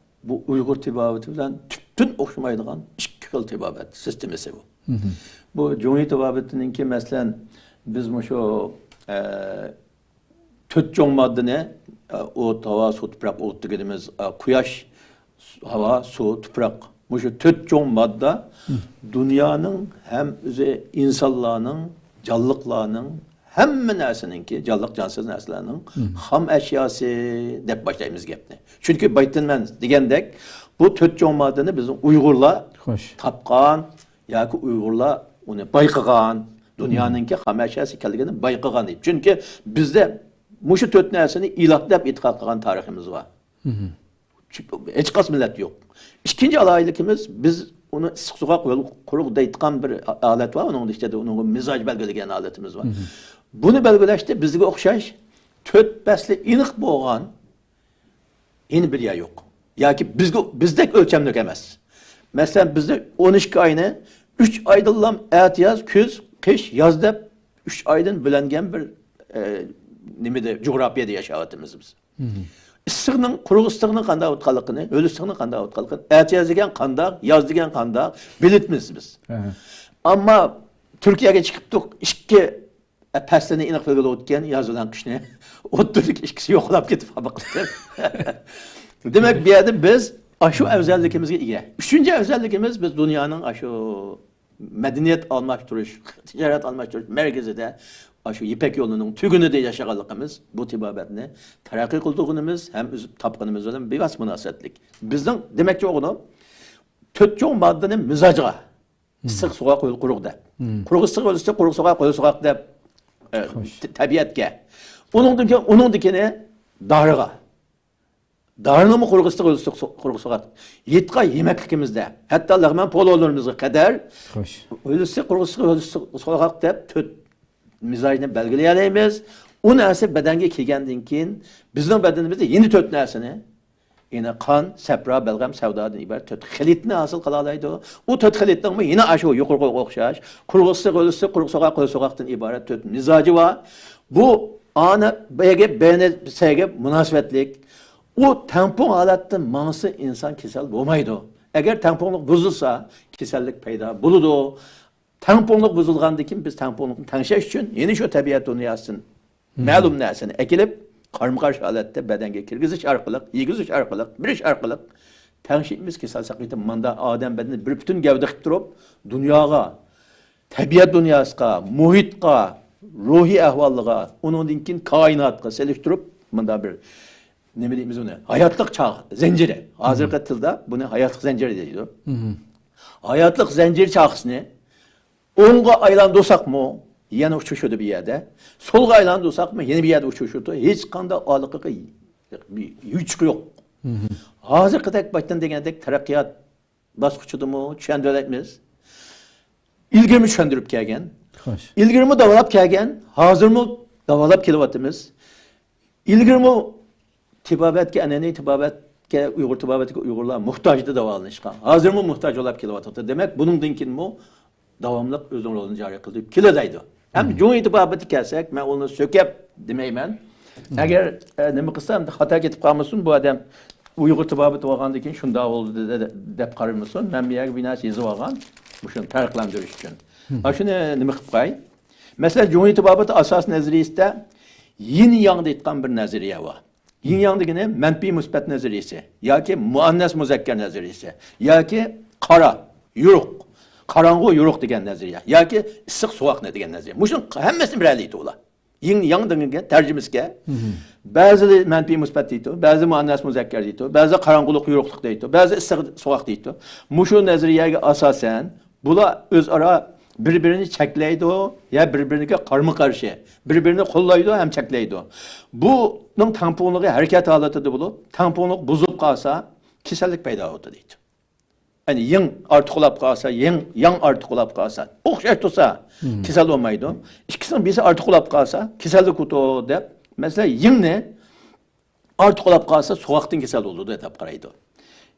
بۇ ئۇيغۇر تېبابىتى بىلەن تۈپتىن ئوخشىمايدىغان ئىككى خىل تېبابەت سىستېمىسى بۇ. مھم. بۇ جۇڭيى تېبابىتىنىڭكى، مەسىلەن، بىز مۇشۇ، ئە، تۆت چوڭ ماددىنى، ئە، ئوت، ھاۋا، سۇ، تۇپراق، ئوت دېگىنىمىز، ئە، قۇياش، س-، ھاۋا، سۇ، تۇپراق. مۇشۇ تۆت چوڭ ماددا مم. دۇنيانىڭ ھەم ئۆزى ئىنسانلارنىڭ، جانلىقلارنىڭ، ھەممە نەرسىنىڭكى، جانلىق، جانسىز نەرسىلەرنىڭ مم. خام ئەشياسى دەپ باشلايمىز گەپنى. چۈنكى بايتىن مەن دېگەندەك، بۇ تۆت چوڭ ماددىنى بىزنىڭ ئۇيغۇرلار خوش. تاپقان، ياكى ئۇيغۇرلار ئۇنى بايقىغان، دۇنيانىڭكى خام ئەشياسى ئىكەنلىكىنى بايقىغان. چۈنكى بىزدە مۇشۇ تۆت نەرسىنى ئىلاھ دەپ ئېتىقاد قىلغان تارىخىمىز بار. مھم. ھېچقايسى مىللەتتە يوق. ئىككىنچى ئالاھىدىلىكىمىز، بىز ئۇنى ئىسسىق سوغۇق ھۆل قۇرۇق دەيدىغان بىر ھالەت بار، ئۇنىڭ ئىچىدە ئۇنىڭغا مىزاج بەلگىلىگەن ھالىتىمىز بار. مھم. بۇنى بەلگىلەشتە بىزگە ئوخشاش تۆت پەسلى ئېنىق بولغان يەنە بىر يەر يوق. ياكى بىزگە، بىزدەك ئۆلچەملىك ئەمەس. مەسىلەن، بىزدە ئون ئىككى ئاينى ئۈچ ئايدىنلا ئەتىياز، كۈز، قىش، ياز دەپ ئۈچ ئايدىن بۆلۈنگەن بىر، ئە، نېمىدە، جۇغراپىيەدە ياشاۋاتىمىز بىز. مھم. ئىسسىقنىڭ، قۇرۇق ئىسسىقنىڭ قانداق ئۆتكەنلىكىنى، ھۆل ئىسسىقنىڭ قانداق ئۆتكەنلىكىنى، ئەتىياز دېگەن قانداق، ياز دېگەن قانداق بىلىتمىز بىز. ئەھە. ئەمما تۈركىيەگە چىقىپتۇق، ئىككى پەسلىنى ئېنىق بىلگىلى ئۆتكەن، ياز بىلەن قىشنى. ئوتتۇرىدىكى ئىككىسى يوقلاپ كېتىپ قالدى. دېمەك، بۇ يەردە بىز ئاشۇ ئەۋزەللىكىمىزگە ئىگە. ئۈچىنچى ئەۋزەللىكىمىز، بىز دۇنيانىڭ ئاشۇ مەدەنىيەت ئالماشتۇرۇش، تىجارەت ئالماشتۇرۇش مەركىزىدە، ئاشۇ يىپەك يولىنىڭ تۈگۈنىدە ياشىغانلىقىمىز، بۇ تېبابەتنى تەرەققىي قىلدۇرغىنىمىز ھەم ئۆسۈپ تاپقىنىمىز بىلەن بىۋاسىتە مۇناسىۋەتلىك. بىزنىڭ دېمەكچى بولغىنىم، تۆت چوڭ ماددىنى مىزاجغا، ئىسسىق سوغۇق ھۆل قۇرۇق دەپ. مم. قۇرۇق ئىسسىق ھۆل ئىسسىق، قۇرۇق سوغۇق ھۆل سوغۇق دەپ، ئە، خوش. تە-، تەبىئەتكە. ئۇنىڭدىن كېيىن، ئۇنىڭدىن كېيىن دارىغا. دارىنىمۇ قۇرۇق ئىسسىق، ھۆل ئىسسىق، سو-، قۇرۇق سوغۇق. ھېيتقا يېمەكلىكىمىزدە، ھەتتا لەغمەن پولۇلىرىمىزغا قەدەر خوش. ھۆل ئىسسىق، قۇرۇق ئىسسىق، ھۆل ئىسسىق، سوغۇق دەپ تۆت مىزاجنى بەلگىلىيەلەيمىز. ئۇ نەرسە بەدەنگە كىرگەندىن كېيىن، بىزنىڭ بەدىنىمىزدە يەنە تۆت نەرسىنى، يەنى قان، سەپرا، بەلغەم، سەۋدادىن ئىبارەت تۆت خىلىتنى ھاسىل قىلالايدۇ. ئۇ تۆت خىلىتنىڭمۇ يەنە ئاشۇ يۇقىرىقىغا ئوخشاش، قۇرۇق ئىسسىق، ھۆل ئىسسىق، قۇرۇق سوغۇق، ھۆل سوغۇقتىن ئىبارەت تۆت مىزاجى بار. بۇ ئانا بەگە، بەنە سەگە مۇناسىۋەتلىك. ئۇ تەڭپۇڭ ھالەتتە ماڭسا، ئىنسان كېسەل بولمايدۇ. ئەگەر تەڭپۇڭلۇق بۇزۇلسا، كېسەللىك پەيدا بولىدۇ. تەڭپۇڭلۇق بۇزۇلغاندىن كېيىن، بىز تەڭپۇڭلۇقنى تەڭشەش ئۈچۈن يەنە شۇ تەبىئەت دۇنياسىدىن مم. مەلۇم نەرسىنى ئەكېلىپ، قارمۇ قارشى ھالەتتە بەدەنگە كىرگۈزۈش ئارقىلىق، يېگۈزۈش ئارقىلىق، بېرىش ئارقىلىق تەڭشەيمىز. كېسەل ساقىيتىپ، ماندا ئادەم بەدىنى بىر پۈتۈن گەۋدە قىلىپ تۇرۇپ، دۇنياغا، تەبىئەت دۇنياسىغا، مۇھىتقا، روھىي ئەھۋالىغا، ئۇنىڭدىن كېيىن كائىناتقا سېلىشتۇرۇپ، مۇندا بىر نېمە دەيمىز ئۇنى؟ ھاياتلىق چاغ زەنجىرى. ھازىرقى مم. تىلدا بۇنى ھاياتلىق زەنجىرى دەيدۇ. مم. ھاياتلىق زەنجىرى چاقىسىنى ئوڭغا ئايلاندۇرساقمۇ، يەنە ئۇچرىشىدۇ بۇ يەردە. سولغا ئايلاندۇرساقمۇ، يەنە بۇ يەردە ئۇچرىشىدۇ. ھېچقانداق ئارىلىقىغا يوچۇقى يوق. مم. ھازىرقىدەك باشتىن دېگەندەك تەرەققىيات باسقۇچىدىمۇ چۈشەندۈرەلەيمىز. ئىلگىرىمۇ چۈشەندۈرۈپ كەلگەن. خوش. ئىلگىرىمۇ داۋالاپ كەلگەن، ھازىرمۇ داۋالاپ كېلىۋاتىمىز. ئىلگىرىمۇ تېبابەتكە، ئەنئەنىۋى تېبابەتكە، ئۇيغۇر تېبابەتكە ئۇيغۇرلار موھتاج ئىدى داۋالىنىشقا. ھازىرمۇ موھتاج بولاپ كېلىۋاتىدۇ. دېمەك، بۇنىڭدىن كېيىنمۇ داۋاملىق ئۆزىنىڭ رولىنى جارى قىلدۇرۇپ كېلەلەيدۇ. ھەم مم. جۇڭيى تېبابىتىگە كەلسەك، مەن ئۇنى سۆكەپ دېمەيمەن. مم. ئەگەر، ئە، نېمە قىلسا، ئەمدى خاتا كېتىپ قالمىسۇن، بۇ ئادەم ئۇيغۇر تېبابىتى بولغاندىن كېيىن شۇنداق بولدى دە-، دە-، دەپ قارىمىسۇن. مەن بۇ يەرگە بىر نەرسە يېزىپ ئالغان. مۇشۇنى پەرقلەندۈرۈش ئۈچۈن. ئاشۇنى نېمە قىلىپ قوياي؟ مەسىلەن، جۇڭيى تېبابىتى ئاساسىي نەزەرىيىسىدە يىن ياڭ دەيدىغان بىر نەزەرىيە بار. يىن ياڭ دېگىنى مەنپىي مۇسبەت نەزەرىيىسى ياكى مۇئەننەس مۇزەككەر نەزەرىيىسى ياكى قارا، يورۇق، قاراڭغۇ، يورۇق دېگەن نەزەرىيە ياكى ئىسسىق سوغۇق دېگەن نەزەرىيە. مۇشۇنىڭ ھەممىسىنى بىرەرلەيدۇ ئۇلار. يىن ياڭ دېگەنگە تەرجىمىسىگە بەزىلەر مەنپىي مۇسبەت دەيدۇ، بەزىلەر مۇئەننەس مۇزەككەر دەيدۇ، بەزىلەر قاراڭغۇلۇق يورۇقلۇق دەيدۇ، بەزىلەر ئىسسىق سوغۇق دەيدۇ. مۇشۇ نەزەرىيەگە ئاساسەن بۇلار ئۆزئارا بىر-بىرىنى چەكلەيدۇ يا بىر-بىرىگە قارمۇ-قارشى، بىر-بىرىنى قوللايدۇ ھەم چەكلەيدۇ. بۇنىڭ تەڭپۇڭلۇقى ھەرىكەت ھالىتىدە بولۇپ، تەڭپۇڭلۇق بۇزۇلۇپ قالسا، كېسەللىك پەيدا بولىدۇ دەيدۇ. يەنى يىڭ ئارتۇقلاپ قالسا، يىڭ، ياڭ ئارتۇقلاپ قالسا، ئوخشاش تۇرسا، كېسەل بولمايدۇ. ئىككىسىنىڭ بىرسى ئارتۇقلاپ قالسا، كېسەللىك بولىدۇ دەپ، مەسىلەن، يىڭنى ئارتۇقلاپ قالسا، سوغۇقتىن كېسەل بولىدۇ دەپ قارايدۇ.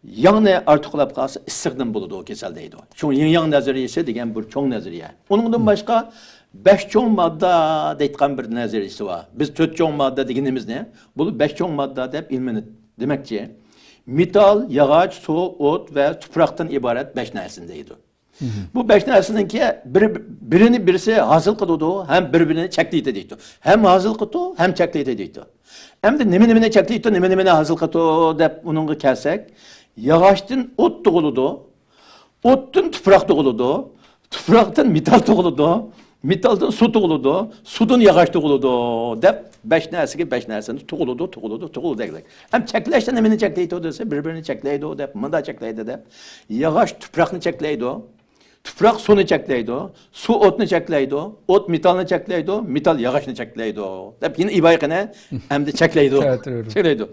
ياڭنى ئارتۇقلاپ قالسا، ئىسسىقتىن بولىدۇ كېسەل دەيدۇ. شۇڭا يىڭ ياڭ نەزەرىيىسى دېگەن بىر چوڭ نەزەرىيە. ئۇنىڭدىن باشقا بەش چوڭ ماددا دەيدىغان بىر نەزەرىيىسى بار. بىز تۆت چوڭ ماددا دېگىنىمىزنى، بۇ بەش چوڭ ماددا دەپ ئىلمىنى دېمەكچى. مېتال، ياغاچ، سۇ، ئوت ۋە تۇپراقتىن ئىبارەت بەش نەرسىنى دەيدۇ. بۇ بەش نەرسىنىڭكى بىر، بىرىنى بىرسى ھاسىل قىلىدۇ ھەم بىر-بىرىنى چەكلەيدۇ دەيدۇ. ھەم ھاسىل قىلىدۇ، ھەم چەكلەيدۇ دەيدۇ. ئەمدى نېمە نېمىنى چەكلەيدۇ، نېمە نېمىنى ھاسىل قىلىدۇ دەپ ئۇنىڭغا كەلسەك، ياغاچتىن ئوت تۇغۇلىدۇ، ئوتتىن تۇپراق تۇغۇلىدۇ، تۇپراقتىن مېتال تۇغۇلىدۇ، مېتالدىن سۇ تۇغۇلىدۇ، سۇدىن ياغاچ تۇغۇلىدۇ دەپ بەش نەرسىگە بەش نەرسىنى تۇغۇلىدۇ، تۇغۇلىدۇ، تۇغۇلىدۇ دەيدۇ. ھەم چەكلەشتە نېمىنى چەكلەيدۇ دېسە، بىر-بىرىنى چەكلەيدۇ دەپ، مۇنداق چەكلەيدۇ دەپ. ياغاچ تۇپراقنى چەكلەيدۇ، تۇپراق سۇنى چەكلەيدۇ، سۇ ئوتنى چەكلەيدۇ، ئوت مېتالنى چەكلەيدۇ، مېتال ياغاچنى چەكلەيدۇ دەپ يەنە ئىبارە قىلىنى ئەمدى چەكلەيدۇ. چەكلەيدۇ.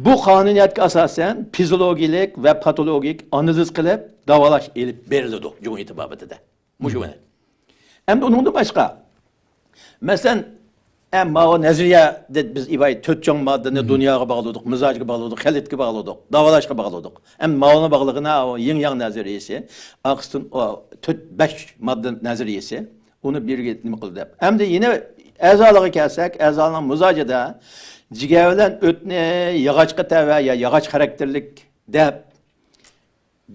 بۇ قانۇنىيەتكە ئاساسەن فىزىولوگىيىلىك ۋە پاتولوگىك ئانالىز قىلىپ داۋالاش ئېلىپ بېرىلىدۇ جۇڭيى تېبابىتىدە. مۇشۇ بىلەن. ئەمدى ئۇنىڭدىن باشقا، مەسىلەن، ئە، ماۋۇ نەزەرىيەدە بىز ئىبارەت تۆت چوڭ ماددىنى دۇنياغا باغلىدۇق، مىزاجغا باغلىدۇق، خىلىتكە باغلىدۇق، داۋالاشقا باغلىدۇق. ئەمدى ماۋۇنى باغلىغىنى ئۇ يىڭ ياڭ نەزەرىيىسى، ئارقىسىدىن ئۇ تۆت، بەش ماددا نەزەرىيىسى، ئۇنى بىرگە نېمە قىلدى دەپ. ئەمدى يەنە ئەزالىرىغا كەلسەك، ئەزالىنىڭ مىزاجىدا جىگەر بىلەن ئۆتنى ياغاچقا تەۋە يا ياغاچ خاراكتېرلىك دەپ،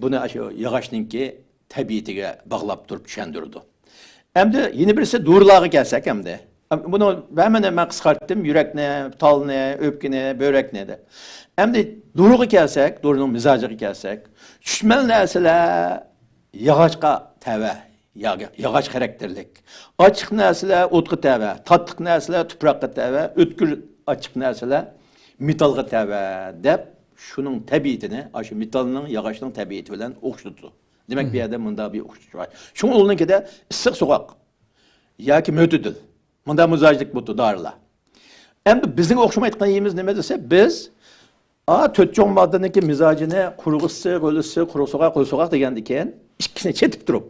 بۇنى ئاشۇ ياغاچنىڭكى تەبىئىتىگە باغلاپ تۇرۇپ چۈشەندۈرىدۇ. ئەمدى يەنە بىرسى دورىلارغا كەلسەك ئەمدى. بۇنى ھەممىنى مەن قىسقارتتىم، يۈرەكنى، تالنى، ئۆپكىنى، بۆرەكنى دەپ. ئەمدى دورىغا كەلسەك، دورىنىڭ مىزاجىغا كەلسەك، چۈشمەل نەرسىلەر ياغاچقا تەۋە، ياغ-، ياغاچ خاراكتېرلىك. ئاچچىق نەرسىلەر ئوتقا تەۋە، تاتلىق نەرسىلەر تۇپراققا تەۋە، ئۆتكۈر ئاچچىق نەرسىلەر مېتالغا تەۋە دەپ، شۇنىڭ تەبىئىتىنى، ئاشۇ مېتالنىڭ، ياغاچنىڭ تەبىئىتى بىلەن ئوخشىتىدۇ. دېمەك، بۇ يەردە مۇنداق بىر ئوخشىتىش بار. شۇڭا ئۇنىڭكىدە ئىسسىق سوغۇق ياكى مۆتىدىل، مۇنداق مىزاجلىق بولىدۇ دورىلار. ئەمدى بىزنىڭ ئوخشىمايدىغان يېرىمىز نېمە دېسە، بىز، ئا، تۆت چوڭ ماددىنىڭكى مىزاجىنى قۇرۇق ئىسسىق، ھۆل ئىسسىق، قۇرۇق سوغۇق، ھۆل سوغۇق دېگەندىكىن، ئىككىسىنى چېتىپ تۇرۇپ.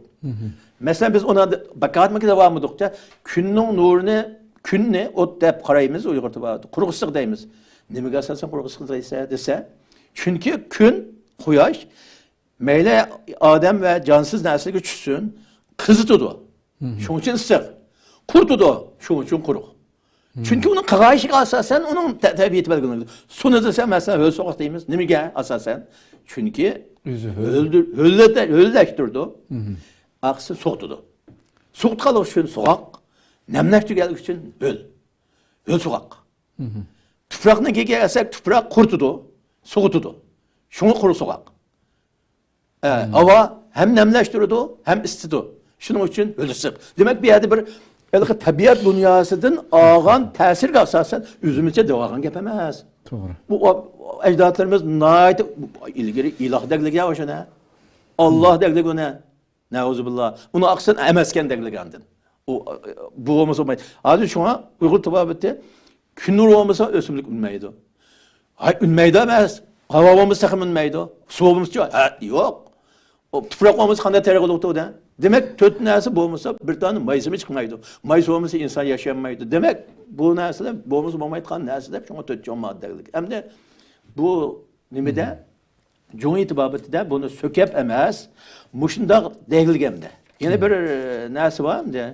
مەسىلەن، بىز ئۇنى باكاتمىكى دەۋالمىدۇقچە، كۈننىڭ نۇرىنى، كۈننى ئوت دەپ قارايمىز، ئۇيغۇر تېبابىتى. قۇرۇق ئىسسىق دەيمىز. نېمىگە ئاساسەن قۇرۇق ئىسسىق دەيسە، دېسە، چۈنكى كۈن، قۇياش مەيلى ئادەم ۋە جانسىز نەرسىلەرگە چۈشسۇن، قىزىتىدۇ. شۇنىڭ ئۈچۈن ئىسسىق. قۇرۇتىدۇ. شۇنىڭ ئۈچۈن قۇرۇق. چۈنكى ئۇنىڭ قاغايىشىغا ئاساسەن ئۇنىڭ تە-، تەبىئىتى بەلگىلىنىدۇ. سۇنى دېسە، مەسىلەن، ھۆل سوغۇق دەيمىز. نېمىگە ئاساسەن؟ چۈنكى ئۆزى ھۆل. ھۆلدۈر-، ھۆللەشتۈرىدۇ. ئارقىسى سوغۇتىدۇ. سوغۇتقانلىق ئۈچۈن سوغۇق، نەملەشتۈرگەنلىك ئۈچۈن ھۆل. ھۆل سوغۇق. تۇپراقنىڭكىگە كەلسەك، تۇپراق قۇرۇتىدۇ، سوغۇتىدۇ. شۇڭا قۇرۇق سوغۇق. ئە، ھاۋا ھەم نەملەشتۈرىدۇ، ھەم ئىسسىتىدۇ. شۇنىڭ ئۈچۈن ھۆل ئىسسىق. دېمەك، بۇ يەردە بىر ھېلىقى تەبىئەت دۇنياسىدىن ئالغان تەسىرگە ئاساسەن ئۆزىمىزچە دەۋالغان گەپ ئەمەس. توغرا. بۇ ئا-، ئەجدادلىرىمىز ناھايىتى ئىلگىرى ئىلاھ دەگلىگەن ئاشۇنى. ئاللاھ دەگلىگىنى. نەئۇزۇبىللا. ئۇنىڭ ئارقىسىدىن ئەمەسكەن دەگلىگەندىن. ئۇ، بۇ بولمىسا بولمايدۇ. ھازىر شۇڭا ئۇيغۇر تېبابىتى كۈن نۇرى بولمىسا ئۆسۈملۈك ئۈنمەيدۇ. ھاي، ئۈنمەيدۇ ئەمەس. ھاۋا بولمىسا تېخىمۇ ئۈنمەيدۇ. سۇ بولمىسا ھە، يوق. ئۇ تۇپراق بولمىسا قانداق تېرىق بولۇپتۇ دە؟ دېمەك، تۆت نەرسە بولمىسا بىر دانە مايسىمۇ چىقمايدۇ. مايسى بولمىسا ئىنسان ياشىيالمايدۇ. دېمەك، بۇ نەرسىلەر بولمىسا بولمايدىغان نەرسە دەپ شۇڭا تۆت چوڭ ماددا دەگلىك. ئەمدى بۇ نېمىدە؟ جۇڭيى تېبابىتىدە بۇنى سۆكەپ ئەمەس، مۇشۇنداق دەگلىگەندە. يەنە بىر، ئە، نەرسە بار ئەمدى.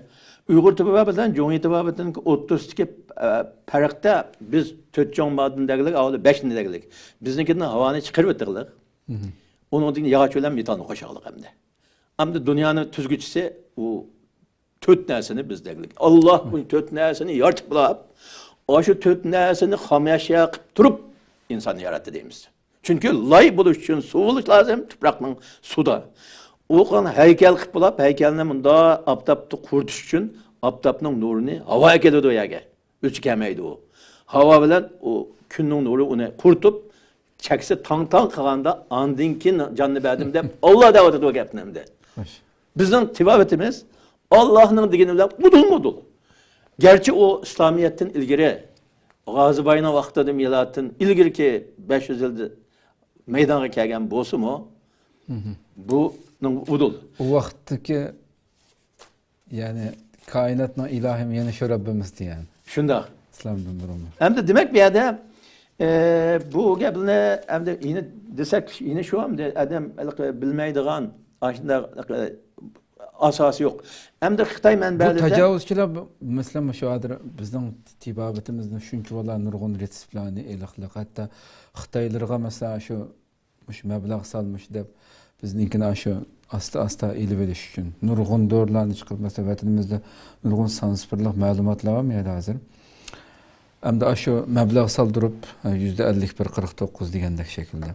ئۇيغۇر تېبابىتى بىلەن جۇڭيى تېبابىتىنىڭ ئوتتۇرىسىدىكى، ئە، پەرقتە بىز تۆت چوڭ ماددىنى دەگلىك، ئاۋۋال بەشنى دەگلىك. بىزنىڭكىدىن ھاۋانى چىقىرىۋېتىغلىق. ئۇنىڭدىن ياغاچ بىلەن مېتالنى قوشاغلىق ئەمدى. ئەمدى دۇنيانى تۈزگۈچىسى ئۇ تۆت نەرسىنى بىز دەگلىك. ئاللا بۇ تۆت نەرسىنى يارىتىپ بولاپ، ئاشۇ تۆت نەرسىنى خاماشيا قىلىپ تۇرۇپ ئىنساننى ياراتتى دەيمىز. چۈنكى لاي بولۇش ئۈچۈن سۇ بولۇش لازىم، تۇپراقنىڭ سۇدا. ئۇ قىلغان ھەيكەل قىلىپ بولاپ، ھەيكەلنى مۇنداق ئاپتاپتا قۇرۇتۇش ئۈچۈن ئاپتاپنىڭ نۇرىنى ھاۋا ئەكېلىدۇ يەرگە. ئۆچى كەلمەيدۇ ئۇ. ھاۋا بىلەن ئۇ كۈننىڭ نۇرى ئۇنى قۇرۇتۇپ، چەكسە تاڭ-تاڭ قىلغاندا، ئاندىن كېيىن جاننى بەردىم دەپ، ئاللا دەۋاتىدۇ گەپنى ئەمدى. خوش. بىزنىڭ تېبابىتىمىز ئاللانىڭ دېگىنى بىلەن ئۇدۇل-مۇدۇل. گەرچە ئۇ ئىسلامىيەتتىن ئىلگىرى، غازىباينىڭ ۋاقتىدا مىلادتىن ئىلگىرىكى بەش يۈز يىلدا مەيدانغا كەلگەن بولسىمۇ، مھم. بۇنىڭ ئۇدۇل. ئۇ ۋاقىتتىكى، يەنى، كائىناتنىڭ ئىلاھىمۇ يەنە شۇ رەببىمىزدى، يەنى. شۇنداق. ئىسلامدىن بۇرۇنمۇ. ئەمدى دېمەك، بۇ يەردە، ئە، بۇ گەپنى ئەمدى يەنە دېسەك، يەنە شۇ ئەمدى ئادەم ھېلىقى بىلمەيدىغان، ئاشۇنداق ئاساسى يوق. ئەمدى خىتاي بۇ مەنبەلىرىدە تاجاۋۇزچىلار، بۇ، مەسىلەن، مۇشۇ ھازىر بىزنىڭ تېبابىتىمىزنى شۇنچىۋالا نۇرغۇن رېتسېپلارنى ئېلىقلىق، ھەتتا خىتايلىرىغا، مەسىلەن، شۇ، مۇشۇ مەبلەغ سالمىش دەپ، بىزنىڭكىنى شۇ ئاستا-ئاستا ئېلىۋېلىش ئۈچۈن نۇرغۇن دورىلارنى چىقىرىپ، مەسىلەن، ۋەتىنىمىزدە نۇرغۇن سانسىزلىق مەلۇماتلار بار يەردە ھازىر. ئەمدى ئاشۇ مەبلەغ سالدۇرۇپ، يۈزدە ئەللىك بىر، قىرىق توققۇز دېگەندەك شەكىلدە.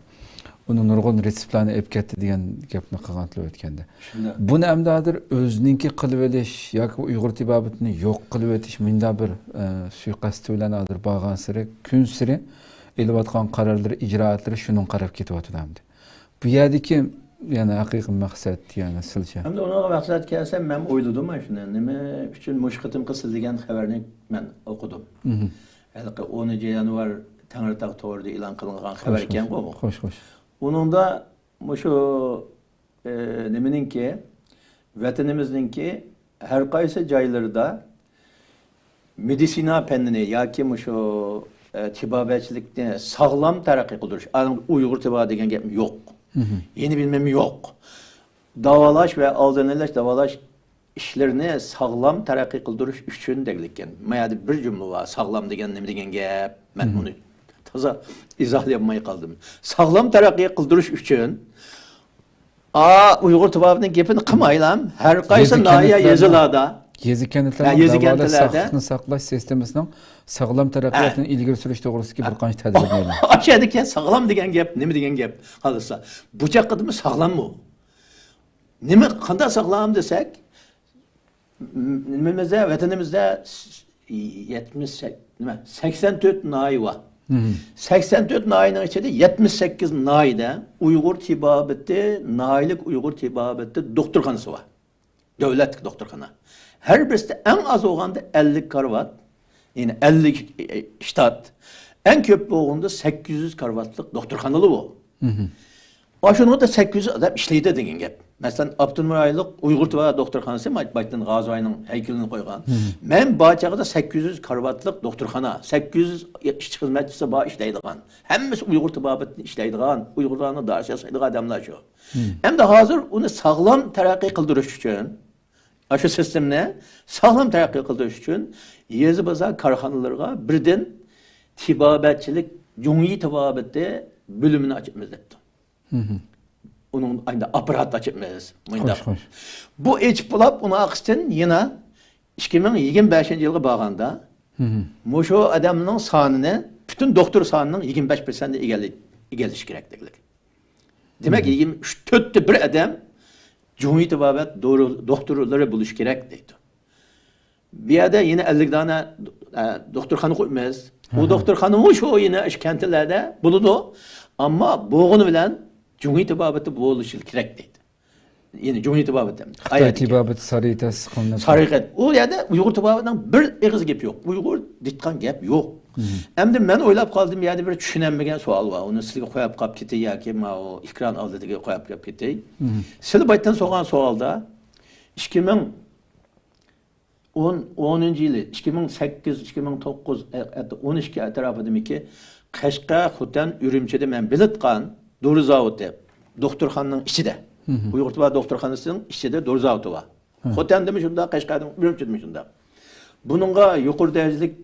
ئۇنى نۇرغۇن رېتسېپلارنى ئېلىپ كەتتى دېگەن گەپنى قىلغانتىلا ئۆتكەندە. شۇنداق. بۇنى ئەمدى ھازىر ئۆزىنىڭكى قىلىۋېلىش ياكى ئۇيغۇر تېبابىتىنى يوق قىلىۋېتىش مۇنداق بىر، ئە، سۇيىقەستى بىلەن ھازىر بارغانسېرى، كۈنسېرى ئېلىۋاتقان قارارلىرى، ئىجرائاتلىرى شۇنىڭغا قاراپ كېتىۋاتىدۇ ئەمدى. بۇ يەردىكى، يەنى، ھەقىقىي مەقسەت، يەنى، سىلچە. ئەمدى ئۇنىڭغا مەقسەت كەلسە، مەن ئويلىدىم شۇنى. نېمە ئۈچۈن مۇشۇ قېتىمقى سىز دېگەن خەۋەرنى مەن ئوقۇدۇم. مھم. ھېلىقى ئونىنچى يانۋار تەڭرىتاغ تورىدا ئېلان قىلىنغان خەۋەر خوش، ئىكەنغۇ بۇ. خوش، خوش. ئۇنىڭدا مۇشۇ، ئى، نېمىنىڭكى، ۋەتىنىمىزنىڭكى ھەر قايسى جايلىرىدا مېدىتسىنا پەننىنى ياكى مۇشۇ، ئە، تېبابەتچىلىكنى ساغلام تەرەققىي قىلدۇرۇش، ئۇيغۇر تېبابىتى دېگەن گەپمۇ يوق. مھم. يەنە بىلمەم يوق. داۋالاش ۋە ئالدىنى ئېلىش، داۋالاش ئىشلىرىنى ساغلام تەرەققىي قىلدۇرۇش ئۈچۈن دەگلىككەن. ما يەردە بىر جۈملە بار. ساغلام دېگەن نېمە دېگەن گەپ؟ مەن مھم. بۇنى تازا ئىزاھلىيالماي قالدىم. ساغلام تەرەققىي قىلدۇرۇش ئۈچۈن، ئا، ئۇيغۇر تېبابىتىنىڭ گېپىنى قىلمايلام، ھەر قايسى يېزا ناھىيە، كەنتلەردە، يېزىلاردا، يېزا ھە، يېزا كەنتلەردە كەنتلەردە ساقلىقنى ساقلاش سىستېمىسىنىڭ ساغلام تەرەققىياتىنى ھە. ئىلگىرى سۈرۈشتە توغرىسىدىكى بىر قانچە تەدبىرنى ئېلان. ئاشۇ يەردىكى ساغلام دېگەن گەپ نېمە دېگەن گەپ؟ قارىسا، بۇ چاغقىدىمۇ ساغلاممۇ؟ نېمە، قانداق ساغلام دېسەك، نېمىمىزدە، ۋەتىنىمىزدە يەتمىش سەككىز، نېمە، سەكسەن تۆت ناھىيە بار. مھم. سەكسەن تۆت ناھىيەنىڭ ئىچىدە يەتمىش سەككىز ناھىيەدە ئۇيغۇر تېبابىتى، ناھىيەلىك ئۇيغۇر تېبابىتى دوختۇرخانىسى بار. دۆلەتلىك دوختۇرخانا. ھەر بىرسىدە ئەڭ ئاز بولغاندا ئەللىك كارىۋات، يەنى ئەللىك شتات، ئەڭ كۆپ بولغاندا سەككىز يۈز كارىۋاتلىق دوختۇرخانىلار بار. مھم. ئاشۇنىڭدا سەككىز يۈز ئادەم ئىشلەيدۇ دېگەن گەپ. مەسىلەن، ئاپتونوم رايونلۇق ئۇيغۇر تېبابەت دوختۇرخانىسى، بايتىن غازىۋاينىڭ ھەيكىلىنى قويغان. مھم. مەن بارغاندا سەككىز يۈز كارىۋاتلىق دوختۇرخانا، سەككىز يۈز ئىشچى خىزمەتچىسى بار ئىشلەيدىغان. ھەممىسى ئۇيغۇر تېبابىتىنى ئىشلەيدىغان، ئۇيغۇرلارنىڭ دارىسى ياسايدىغان ئادەملەر شۇ. مھم. ئەمدى ھازىر ئۇنى ساغلام تەرەققىي قىلدۇرۇش ئۈچۈن، ئاشۇ سىستېمىنى ساغلام تەرەققىي قىلدۇرۇش ئۈچۈن يېزا بازار كارخانىلىرىغا بىردىن تېبابەتچىلىك، جۇڭيى تېبابىتى بۆلۈمىنى ئاچىمىز دەپتۇ. مھم. ئۇنىڭ ئاپپارات ئاچىمىز، مۇنداق. خوش، خوش. بۇ ئېچىپ بولاپ، ئۇنىڭ ئارقىسىدىن يەنە ئىككى مىڭ يىگىرمە بەشىنچى يىلغا بارغاندا، مھم. مۇشۇ ئادەمنىڭ سانىنى، پۈتۈن دوختۇر سانىنىڭ يىگىرمە بەش پىرسەنتىنى ئىگىلى-، ئىگىلىشى كېرەك دېگەنلىك. دېمەك، مھم. يىگىرمە ئۈچ، تۆتتە بىر ئادەم جۇڭيى تېبابەت دورا-، دوختۇرلىرى بولۇشى كېرەك دەيدۇ. بۇ يەردە يەنە ئەللىك دانە، ئە، دوختۇرخانا قۇرىمىز. ئۇ ھە، ھە. دوختۇرخانىمۇ شۇ يەنە ئىش كەنتلەردە بولىدۇ. ئەمما بولغىنى بىلەن جۇڭيى تېبابىتى بولۇشى كېرەك دەيدۇ. يەنى جۇڭيى تېبابىتى. خىتاي تېبابىتى سارىيى تەسىس قىلىنىپ. سارىيى قىلىنىپ. ئۇ يەردە ئۇيغۇر تېبابىتىنىڭ بىر ئېغىز گېپى يوق. ئۇيغۇر دېيىدىغان گەپ يوق. مھم. ئەمدى مەن ئويلاپ قالدىم، يەنە بىر چۈشىنەلمىگەن سوئال بار. ئۇنى سىزگە قويۇپ قاپ كېتەي ياكى ماۋۇ ئېكران ئالدىدىكىگە قويۇپ قاپ كېتەي. مھم. سىلەر بايتىن سورىغان سوئالدا ئىككى مىڭ ئون، ئونىنچى يىلى، ئىككى مىڭ سەككىز، ئىككى مىڭ توققۇز، ئە، ئە، ئون ئىككى ئەتراپىدىمىكى، قەشقەر، خوتەن، ئۈرۈمچىدە مەن بىلىۋاتقان دورا زاۋۇتى، دوختۇرخانىنىڭ ئىچىدە. مھم. ئۇيغۇر تېبابەت دوختۇرخانىسىنىڭ ئىچىدە دورا زاۋۇتى بار. ھە. خوتەندىمۇ شۇنداق، قەشقەردىمۇ، ئۈرۈمچىدىمۇ شۇنداق. بۇنىڭغا يۇقىرى دەرىجىلىك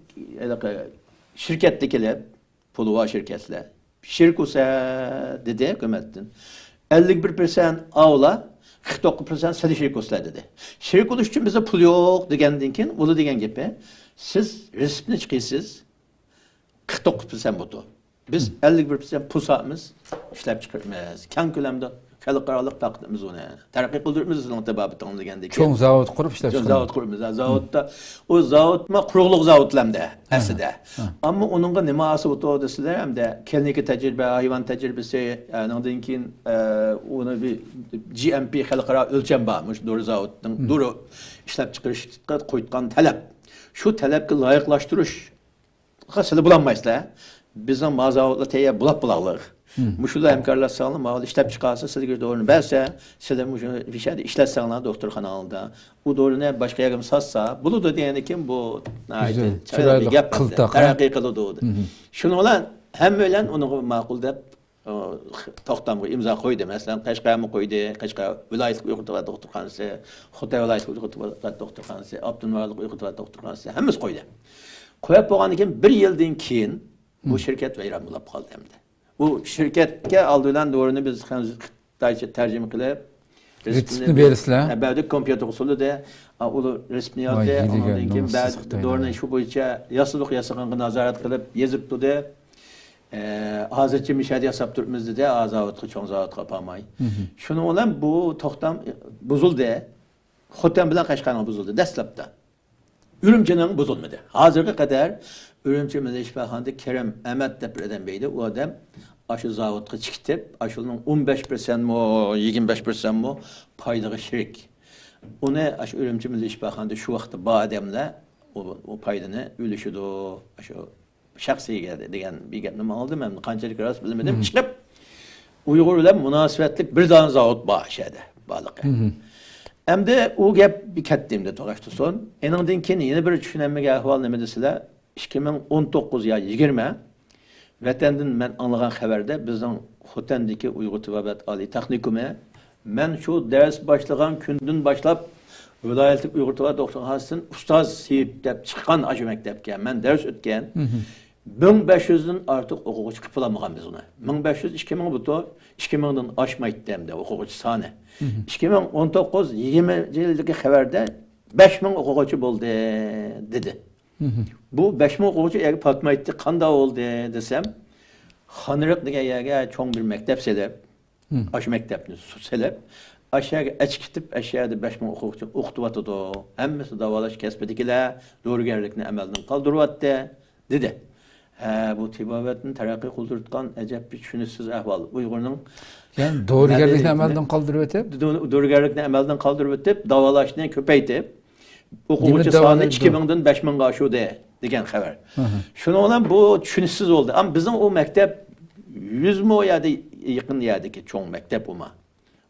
ھېلىقى شىركەتتە كېلىپ، پولۋا شىركەتلەر. شىركۇسە دېدى ھۆكۈمەتتىن. ئەللىك بىر پىرسەنت ئاۋۇلا، قىرىق توققۇز پىرسەنت سىلى شېرىك بولسىلەر دېدى. شېرىك بولۇش ئۈچۈن بىزدە پۇل يوق دېگەندىن كېيىن، ئۇلار دېگەن گېپى، سىز رېتسېپنى چىقىرىسىز، قىرىق توققۇز پىرسەنت بۇتۇ. بىز ئەللىك بىر پىرسەنت پۇل سالىمىز، ئىشلەپچىقىرىمىز، كەڭ كۆلەمدە خەلقئارالىق تارقىتىمىز ئۇنى. تەرەققىي قىلدۇرىمىز سىزنىڭ تېبابىتىڭىزنى دېگەندىكىن. چوڭ زاۋۇت قۇرۇپ ئىشلەپ چوڭ زاۋۇت قۇرىمىز. زاۋۇتتا، ئۇ زاۋۇت ما قۇرۇقلۇق زاۋۇتلامدە ئەسلىدە. ئەمما ئۇنىڭغا نېمە ئاسىۋاتىدۇ دېسىلەر، ئەمدى كلىنىكا تەجرىبە، ھايۋان تەجرىبىسى، ئانىڭدىن كېيىن، ئە، ئۇنى بىر جي ئېم پى خەلقئارا ئۆلچەم بار، مۇشۇ دورا زاۋۇتىنىڭ دورا ئىشلەپچىقىرىشقا قويۇلغان تەلەپ. شۇ تەلەپكە لايىقلاشتۇرۇش سىلەر بولالمايسىلەر. بىزنىڭ ما زاۋۇتلار تەييار بولاپ بولاغلىق. مۇشۇلار ھەمكارلاشساڭلار، ماۋۇلار ئىشلەپ چىقارسا، سىلەرگە دورىنى بەرسە، سىلەر مۇشۇ بىر يەردە ئىشلەتسەڭلار دوختۇرخانىڭلاردا. ئۇ دورىنى باشقا يەرگە ساتسا بولىدۇ دېگەنىكىن، بۇ ناھايىتى گۈزەل، چىرايلىق، چىرايلىق قىلتاق، ھە؟ تەرەققىي قىلىدۇ. شۇنىڭ بىلەن ھەممەيلەن ئۇنىڭغا ماقۇل دەپ، ئە، توختامغا ئىمزا قويدى. مەسىلەن، قەشقەرمۇ قويدى، قەشقەر ۋىلايەتلىك ئۇيغۇر تىببىيات دوختۇرخانىسى، خوتەن ۋىلايەتلىك ئۇيغۇر تىببىيات دوختۇرخانىسى، ئاپتونوم رايونلۇق ئۇيغۇر تىببىيات دوختۇرخانىسى، ھەممىسى قويدى. قويۇپ بولغاندىن كېيىن، بىر يىلدىن كېيىن بۇ شىركەت ۋەيران بولۇپ قالدى ئەمدى. بۇ شىركەتكە ئالدى بىلەن دورىنى بىز خىتايچە تەرجىمە قىلىپ، رېتسېپنى بېرىسىلەر. بەردۇق، كومپيۇتېرغا سولىدى. ئۇلار رېتسېپنى يازدى. ئاندىن كېيىن بەردۇق، دورىنى شۇ بويىچە ياسىدۇق، ياسىغانغا نازارەت قىلىپ يېزىپ تۇردى. ئە، ھازىرچە مىشەدە ياساپ تۇرۇپمىز دېدى، ئا زاۋۇتقا، چوڭ زاۋۇتقا ئاپارماي. شۇنىڭ بىلەن بۇ توختام بۇزۇلدى. خوتەن بىلەن قەشقەرنىڭ بۇزۇلدى دەسلەپتە. ئۈرۈمچىنىڭ بۇزۇلمىدى. ھازىرغا قەدەر ئۈرۈمچى مىللىي شىپاخانىدا كېرەم ئەمەت دەپ بىر ئادەم بار ئىدى. ئۇ ئادەم ئاشۇ زاۋۇتقا چىقىتىپ، ئاشۇنىڭ ئون بەش پىرسەنتمۇ، يىگىرمە بەش پىرسەنتمۇ پايدىغا شېرىك. ئۇنى ئاشۇ ئۈرۈمچى مىللىي شىپاخانىدا شۇ ۋاقىتتا بار ئادەملەر، ئۇ، ئۇ پايدىنى ئۈلۈشىدۇ. ئاشۇ شەخسىيگە دېگەن بىر گەپنى ماڭالدىم، مەن قانچىلىك راست بىلمىدىم. چىقىپ، ئۇيغۇر بىلەن مۇناسىۋەتلىك بىر دانە زاۋۇت بار شەدە، بارلىقى. ئەمدى ئۇ گەپ كەتتى ئەمدى توغاش تۇرسۇن. ئېنىڭدىن كېيىن يەنە بىر چۈشىنەلمىگەن ئەھۋال نېمە دېسىلە، ئىككى مىڭ ئون توققۇز يا يىگىرمە، ۋەتەندىن مەن ئاڭلىغان خەۋەردە، بىزنىڭ خوتەندىكى ئۇيغۇر تېبابەت ئالىي تېخنىكومى، مەن شۇ دەرس باشلىغان كۈندىن باشلاپ، ۋىلايەتلىك ئۇيغۇر تېبابەت دوختۇرخانىسىدىن ئۇستاز سېيىپ دەپ چىققان ئاشۇ مەكتەپكە مەن دەرس ئۆتكەن. مىڭ بەش يۈزدىن ئارتۇق ئوقۇغۇچى قىلىپ بولالمىغان بىز ئۇنى. مىڭ بەش يۈز، ئىككى مىڭ بۇتۇ، ئىككى مىڭدىن ئاشمايتتى ئەمدى ئوقۇغۇچى سانى. ئىككى مىڭ ئون توققۇز يىگىرمىنچى يىلدىكى خەۋەردە بەش مىڭ ئوقۇغۇچى بولدى دېدى. بۇ بەش مىڭ ئوقۇغۇچى ئەگەر پاتمايتتى، قانداق بولدى دېسەم، خانرىق دېگەن يەرگە چوڭ بىر مەكتەپ سېلىپ، ئاشۇ مەكتەپنى سېلىپ، ئاشۇ يەرگە ئەچىقىپ، ئاشۇ يەردە بەش مىڭ ئوقۇغۇچى ئوقۇتۇۋاتىدۇ. ھەممىسى داۋالاش كەسپىدىكىلەر، دورىگەرلىكنى ئەمەلدىن قالدۇرۇۋەتتى، دېدى. ھە، بۇ تېبابەتنى تەرەققىي قىلدۇرۇۋاتقان ئەجەب بىر چۈشىنىشسىز ئەھۋال. ئۇيغۇرنىڭ يەنى دورىگەرلىكنى ئەمەلدىن قالدۇرۇۋېتىپ؟ دو-، دورىگەرلىكنى ئەمەلدىن قالدۇرۇۋېتىپ، داۋالاشنى كۆپەيتىپ، ئوقۇغۇچى سانى ئىككى مىڭدىن بەش مىڭغا ئاشۇردى دېگەن خەۋەر. شۇنىڭ بىلەن بۇ چۈشىنىشسىز بولدى. ئەمما بىزنىڭ ئۇ مەكتەپ يۈز مو يەردە، يېقىن يەردىكى چوڭ مەكتەپ ئۇما.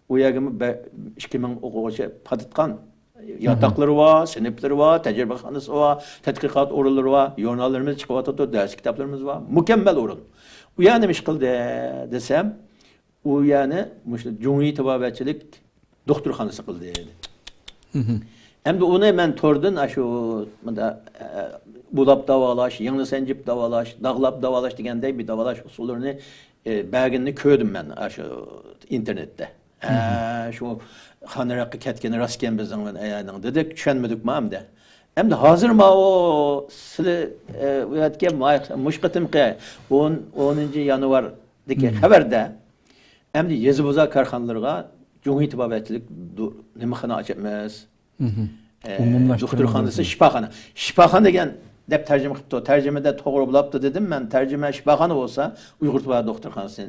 ئۇ يەرگىمۇ بە-، ئىككى مىڭ ئوقۇغۇچى پاتىتقان. ياتاقلىرى بار، سىنىپلىرى بار، تەجرىبىخانىسى بار، تەتقىقات ئورۇنلىرى بار، ژۇرناللىرىمىز چىقىۋاتىدۇ، دەرس كىتابلىرىمىز بار. مۇكەممەل ئورۇن. ئۇ يەر نېمە ئىش قىلدى دېسەم، ئۇ يەرنى مۇشۇ جۇڭيى تېبابەتچىلىك دوختۇرخانىسى قىلدى. ئەمدى ئۇنى مەن توردىن ئاشۇ مۇندا، ئە، بۇلاپ داۋالاش، يىڭنە سانجىپ داۋالاش، داغلاپ داۋالاش دېگەندەك بىر داۋالاش ئۇسۇللىرىنى، ئە، بەرگىنىنى كۆردۈم مەن ئاشۇ ئىنتېرنېتتە. ھە، شۇ خانرىققا كەتكىنى راستكەن بىزنىڭ ئەيەنىڭ دېدۇق، چۈشەنمىدۇقمۇ ئەمدى. ئەمدى ھازىر ماۋۇ سىلى، ئە، ئۇ يەتكەن ماي-، مۇشۇ قېتىمقى ئون، ئونىنچى يانۋاردىكى خەۋەردە ئەمدى يېزا بازار كارخانىلىرىغا جۇڭيى تېبابەتچىلىك دو-، نېمىخانا ئاچىمىز. ئە، ئومۇملاشتۇرما دوختۇرخانىسى، شىپاخانا. شىپاخانا دېگەن دەپ تەرجىمە قىپتۇ. تەرجىمىدە توغرا بولاپتۇ دېدىم مەن. تەرجىمە شىپاخانا بولسا، ئۇيغۇر تېبابەت دوختۇرخانىسى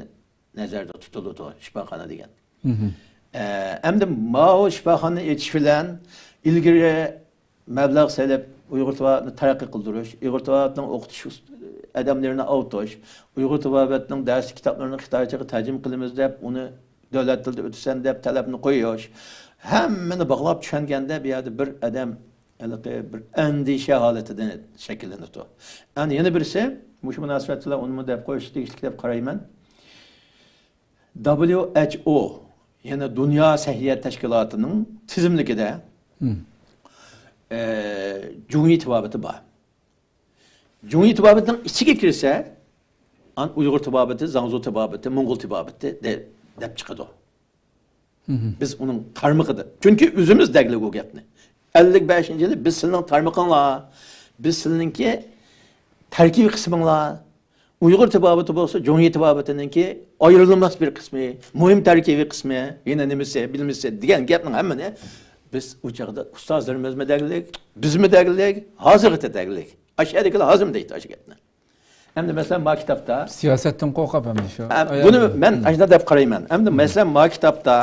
نەزەردە تۇتۇلىدۇ شىپاخانا دېگەن. ئە، ئەمدى ماۋۇ شىپاخانىنى ئېچىش بىلەن ئىلگىرى مەبلەغ سېلىپ، ئۇيغۇر تېبابىتىنى تەرەققىي قىلدۇرۇش، ئۇيغۇر تېبابىتىنىڭ ئوقۇتۇش ئۇس-، ئادەملىرىنى ئاۋۇتۇش، ئۇيغۇر تېبابىتىنىڭ دەرس كىتابلىرىنى خىتايچىغا تەرجىمە قىلىمىز دەپ، ئۇنى دۆلەت تىلىدا ئۆتىسەن دەپ تەلەپنى قويۇش، ھەممىنى باغلاپ چۈشەنگەندە، بۇ يەردە بىر ئادەم ھېلىقى بىر ئەندىشە ھالىتىدە شەكىللىنىدۇ. ئەنە يەنە بىرسى، مۇشۇ مۇناسىۋەت بىلەن ئۇنىمۇ دەپ قويۇش تېگىشلىك دەپ قارايمەن. دابليۇ ئېچ ئو، يەنى دۇنيا سەھىيە تەشكىلاتىنىڭ تىزىملىكىدە، ئە، جۇڭيى تېبابىتى بار. جۇڭيى تېبابىتىنىڭ ئىچىگە كىرسە، ئان ئۇيغۇر تېبابىتى، زاڭزۇ تېبابىتى، موڭغۇل تېبابىتى دە-، دەپ چىقىدۇ. بىز ئۇنىڭ تارمىقىدا. چۈنكى ئۆزىمىز دەگلىك ئۇ گەپنى. ئەللىك بەشىنچى يىلى بىز سىلىنىڭ تارمىقىڭلار، بىز سىلىنىڭكى تەركىبىي قىسمىڭلار. ئۇيغۇر تېبابىتى بولسا جۇڭيى تېبابىتىنىڭكى ئايرىلماس بىر قىسمى، مۇھىم تەركىبىي قىسمى، يەنە نېمىسى، بىلمىسى دېگەن گەپنىڭ ھەممىنى بىز ئۇ چاغدا ئۇستازلىرىمىزمۇ دەگلىك، بىزمۇ دەگلىك، ھازىرغىچە دەگلىك. ئاشۇ يەردىكىلەر ھازىرمۇ دەيدۇ ئاشۇ گەپنى. ئەمدى مەسىلەن، ما كىتابتا سىياسەتتىن قورقۇپ ئەمدى شۇ. ئە، بۇنى مەن ئاشۇنداق دەپ قارايمەن. ئەمدى مەسىلەن، ما كىتابتا،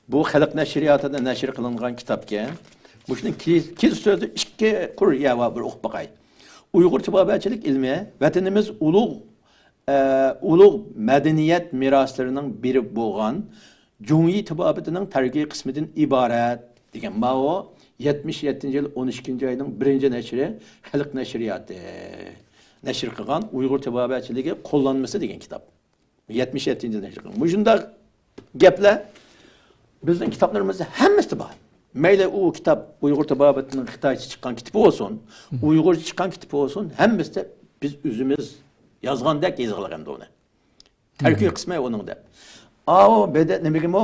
بۇ خەلق نەشرىياتىدا نەشر قىلىنغان كىتابكەن. مۇشۇنىڭ كېيىن، كېيىن سۆزى ئىككى قۇر يەر بار، بىر ئوقۇپ باقاي. ئۇيغۇر تېبابەتچىلىك ئىلمى ۋەتىنىمىز ئۇلۇغ، ئە، ئۇلۇغ مەدەنىيەت مىراسلىرىنىڭ بىرى بولغان جۇڭيى تېبابىتىنىڭ تەركىبىي قىسمىدىن ئىبارەت دېگەن ماۋۇ يەتمىش يەتتىنچى يىل ئون ئىككىنچى ئاينىڭ بىرىنچى نەشرى، خەلق نەشرىياتى نەشر قىلغان ئۇيغۇر تېبابەتچىلىكى قوللانمىسى دېگەن كىتاب. يەتمىش يەتتىنچى يىل نەشر قىلغان. مۇشۇنداق گەپلەر بىزنىڭ كىتابلىرىمىزدا ھەممىسىدە بار. مەيلى ئۇ كىتاب ئۇيغۇر تېبابىتىنىڭ خىتايچە چىققان كىتابى بولسۇن، ئۇيغۇرچە چىققان كىتابى بولسۇن، ھەممىسىدە بىز ئۆزىمىز يازغاندەك يېزىلغان ئۇنى. تەركىبىي قىسمى ئۇنىڭ دەپ. ئاۋۇ بەدە-، نېمىگىمۇ،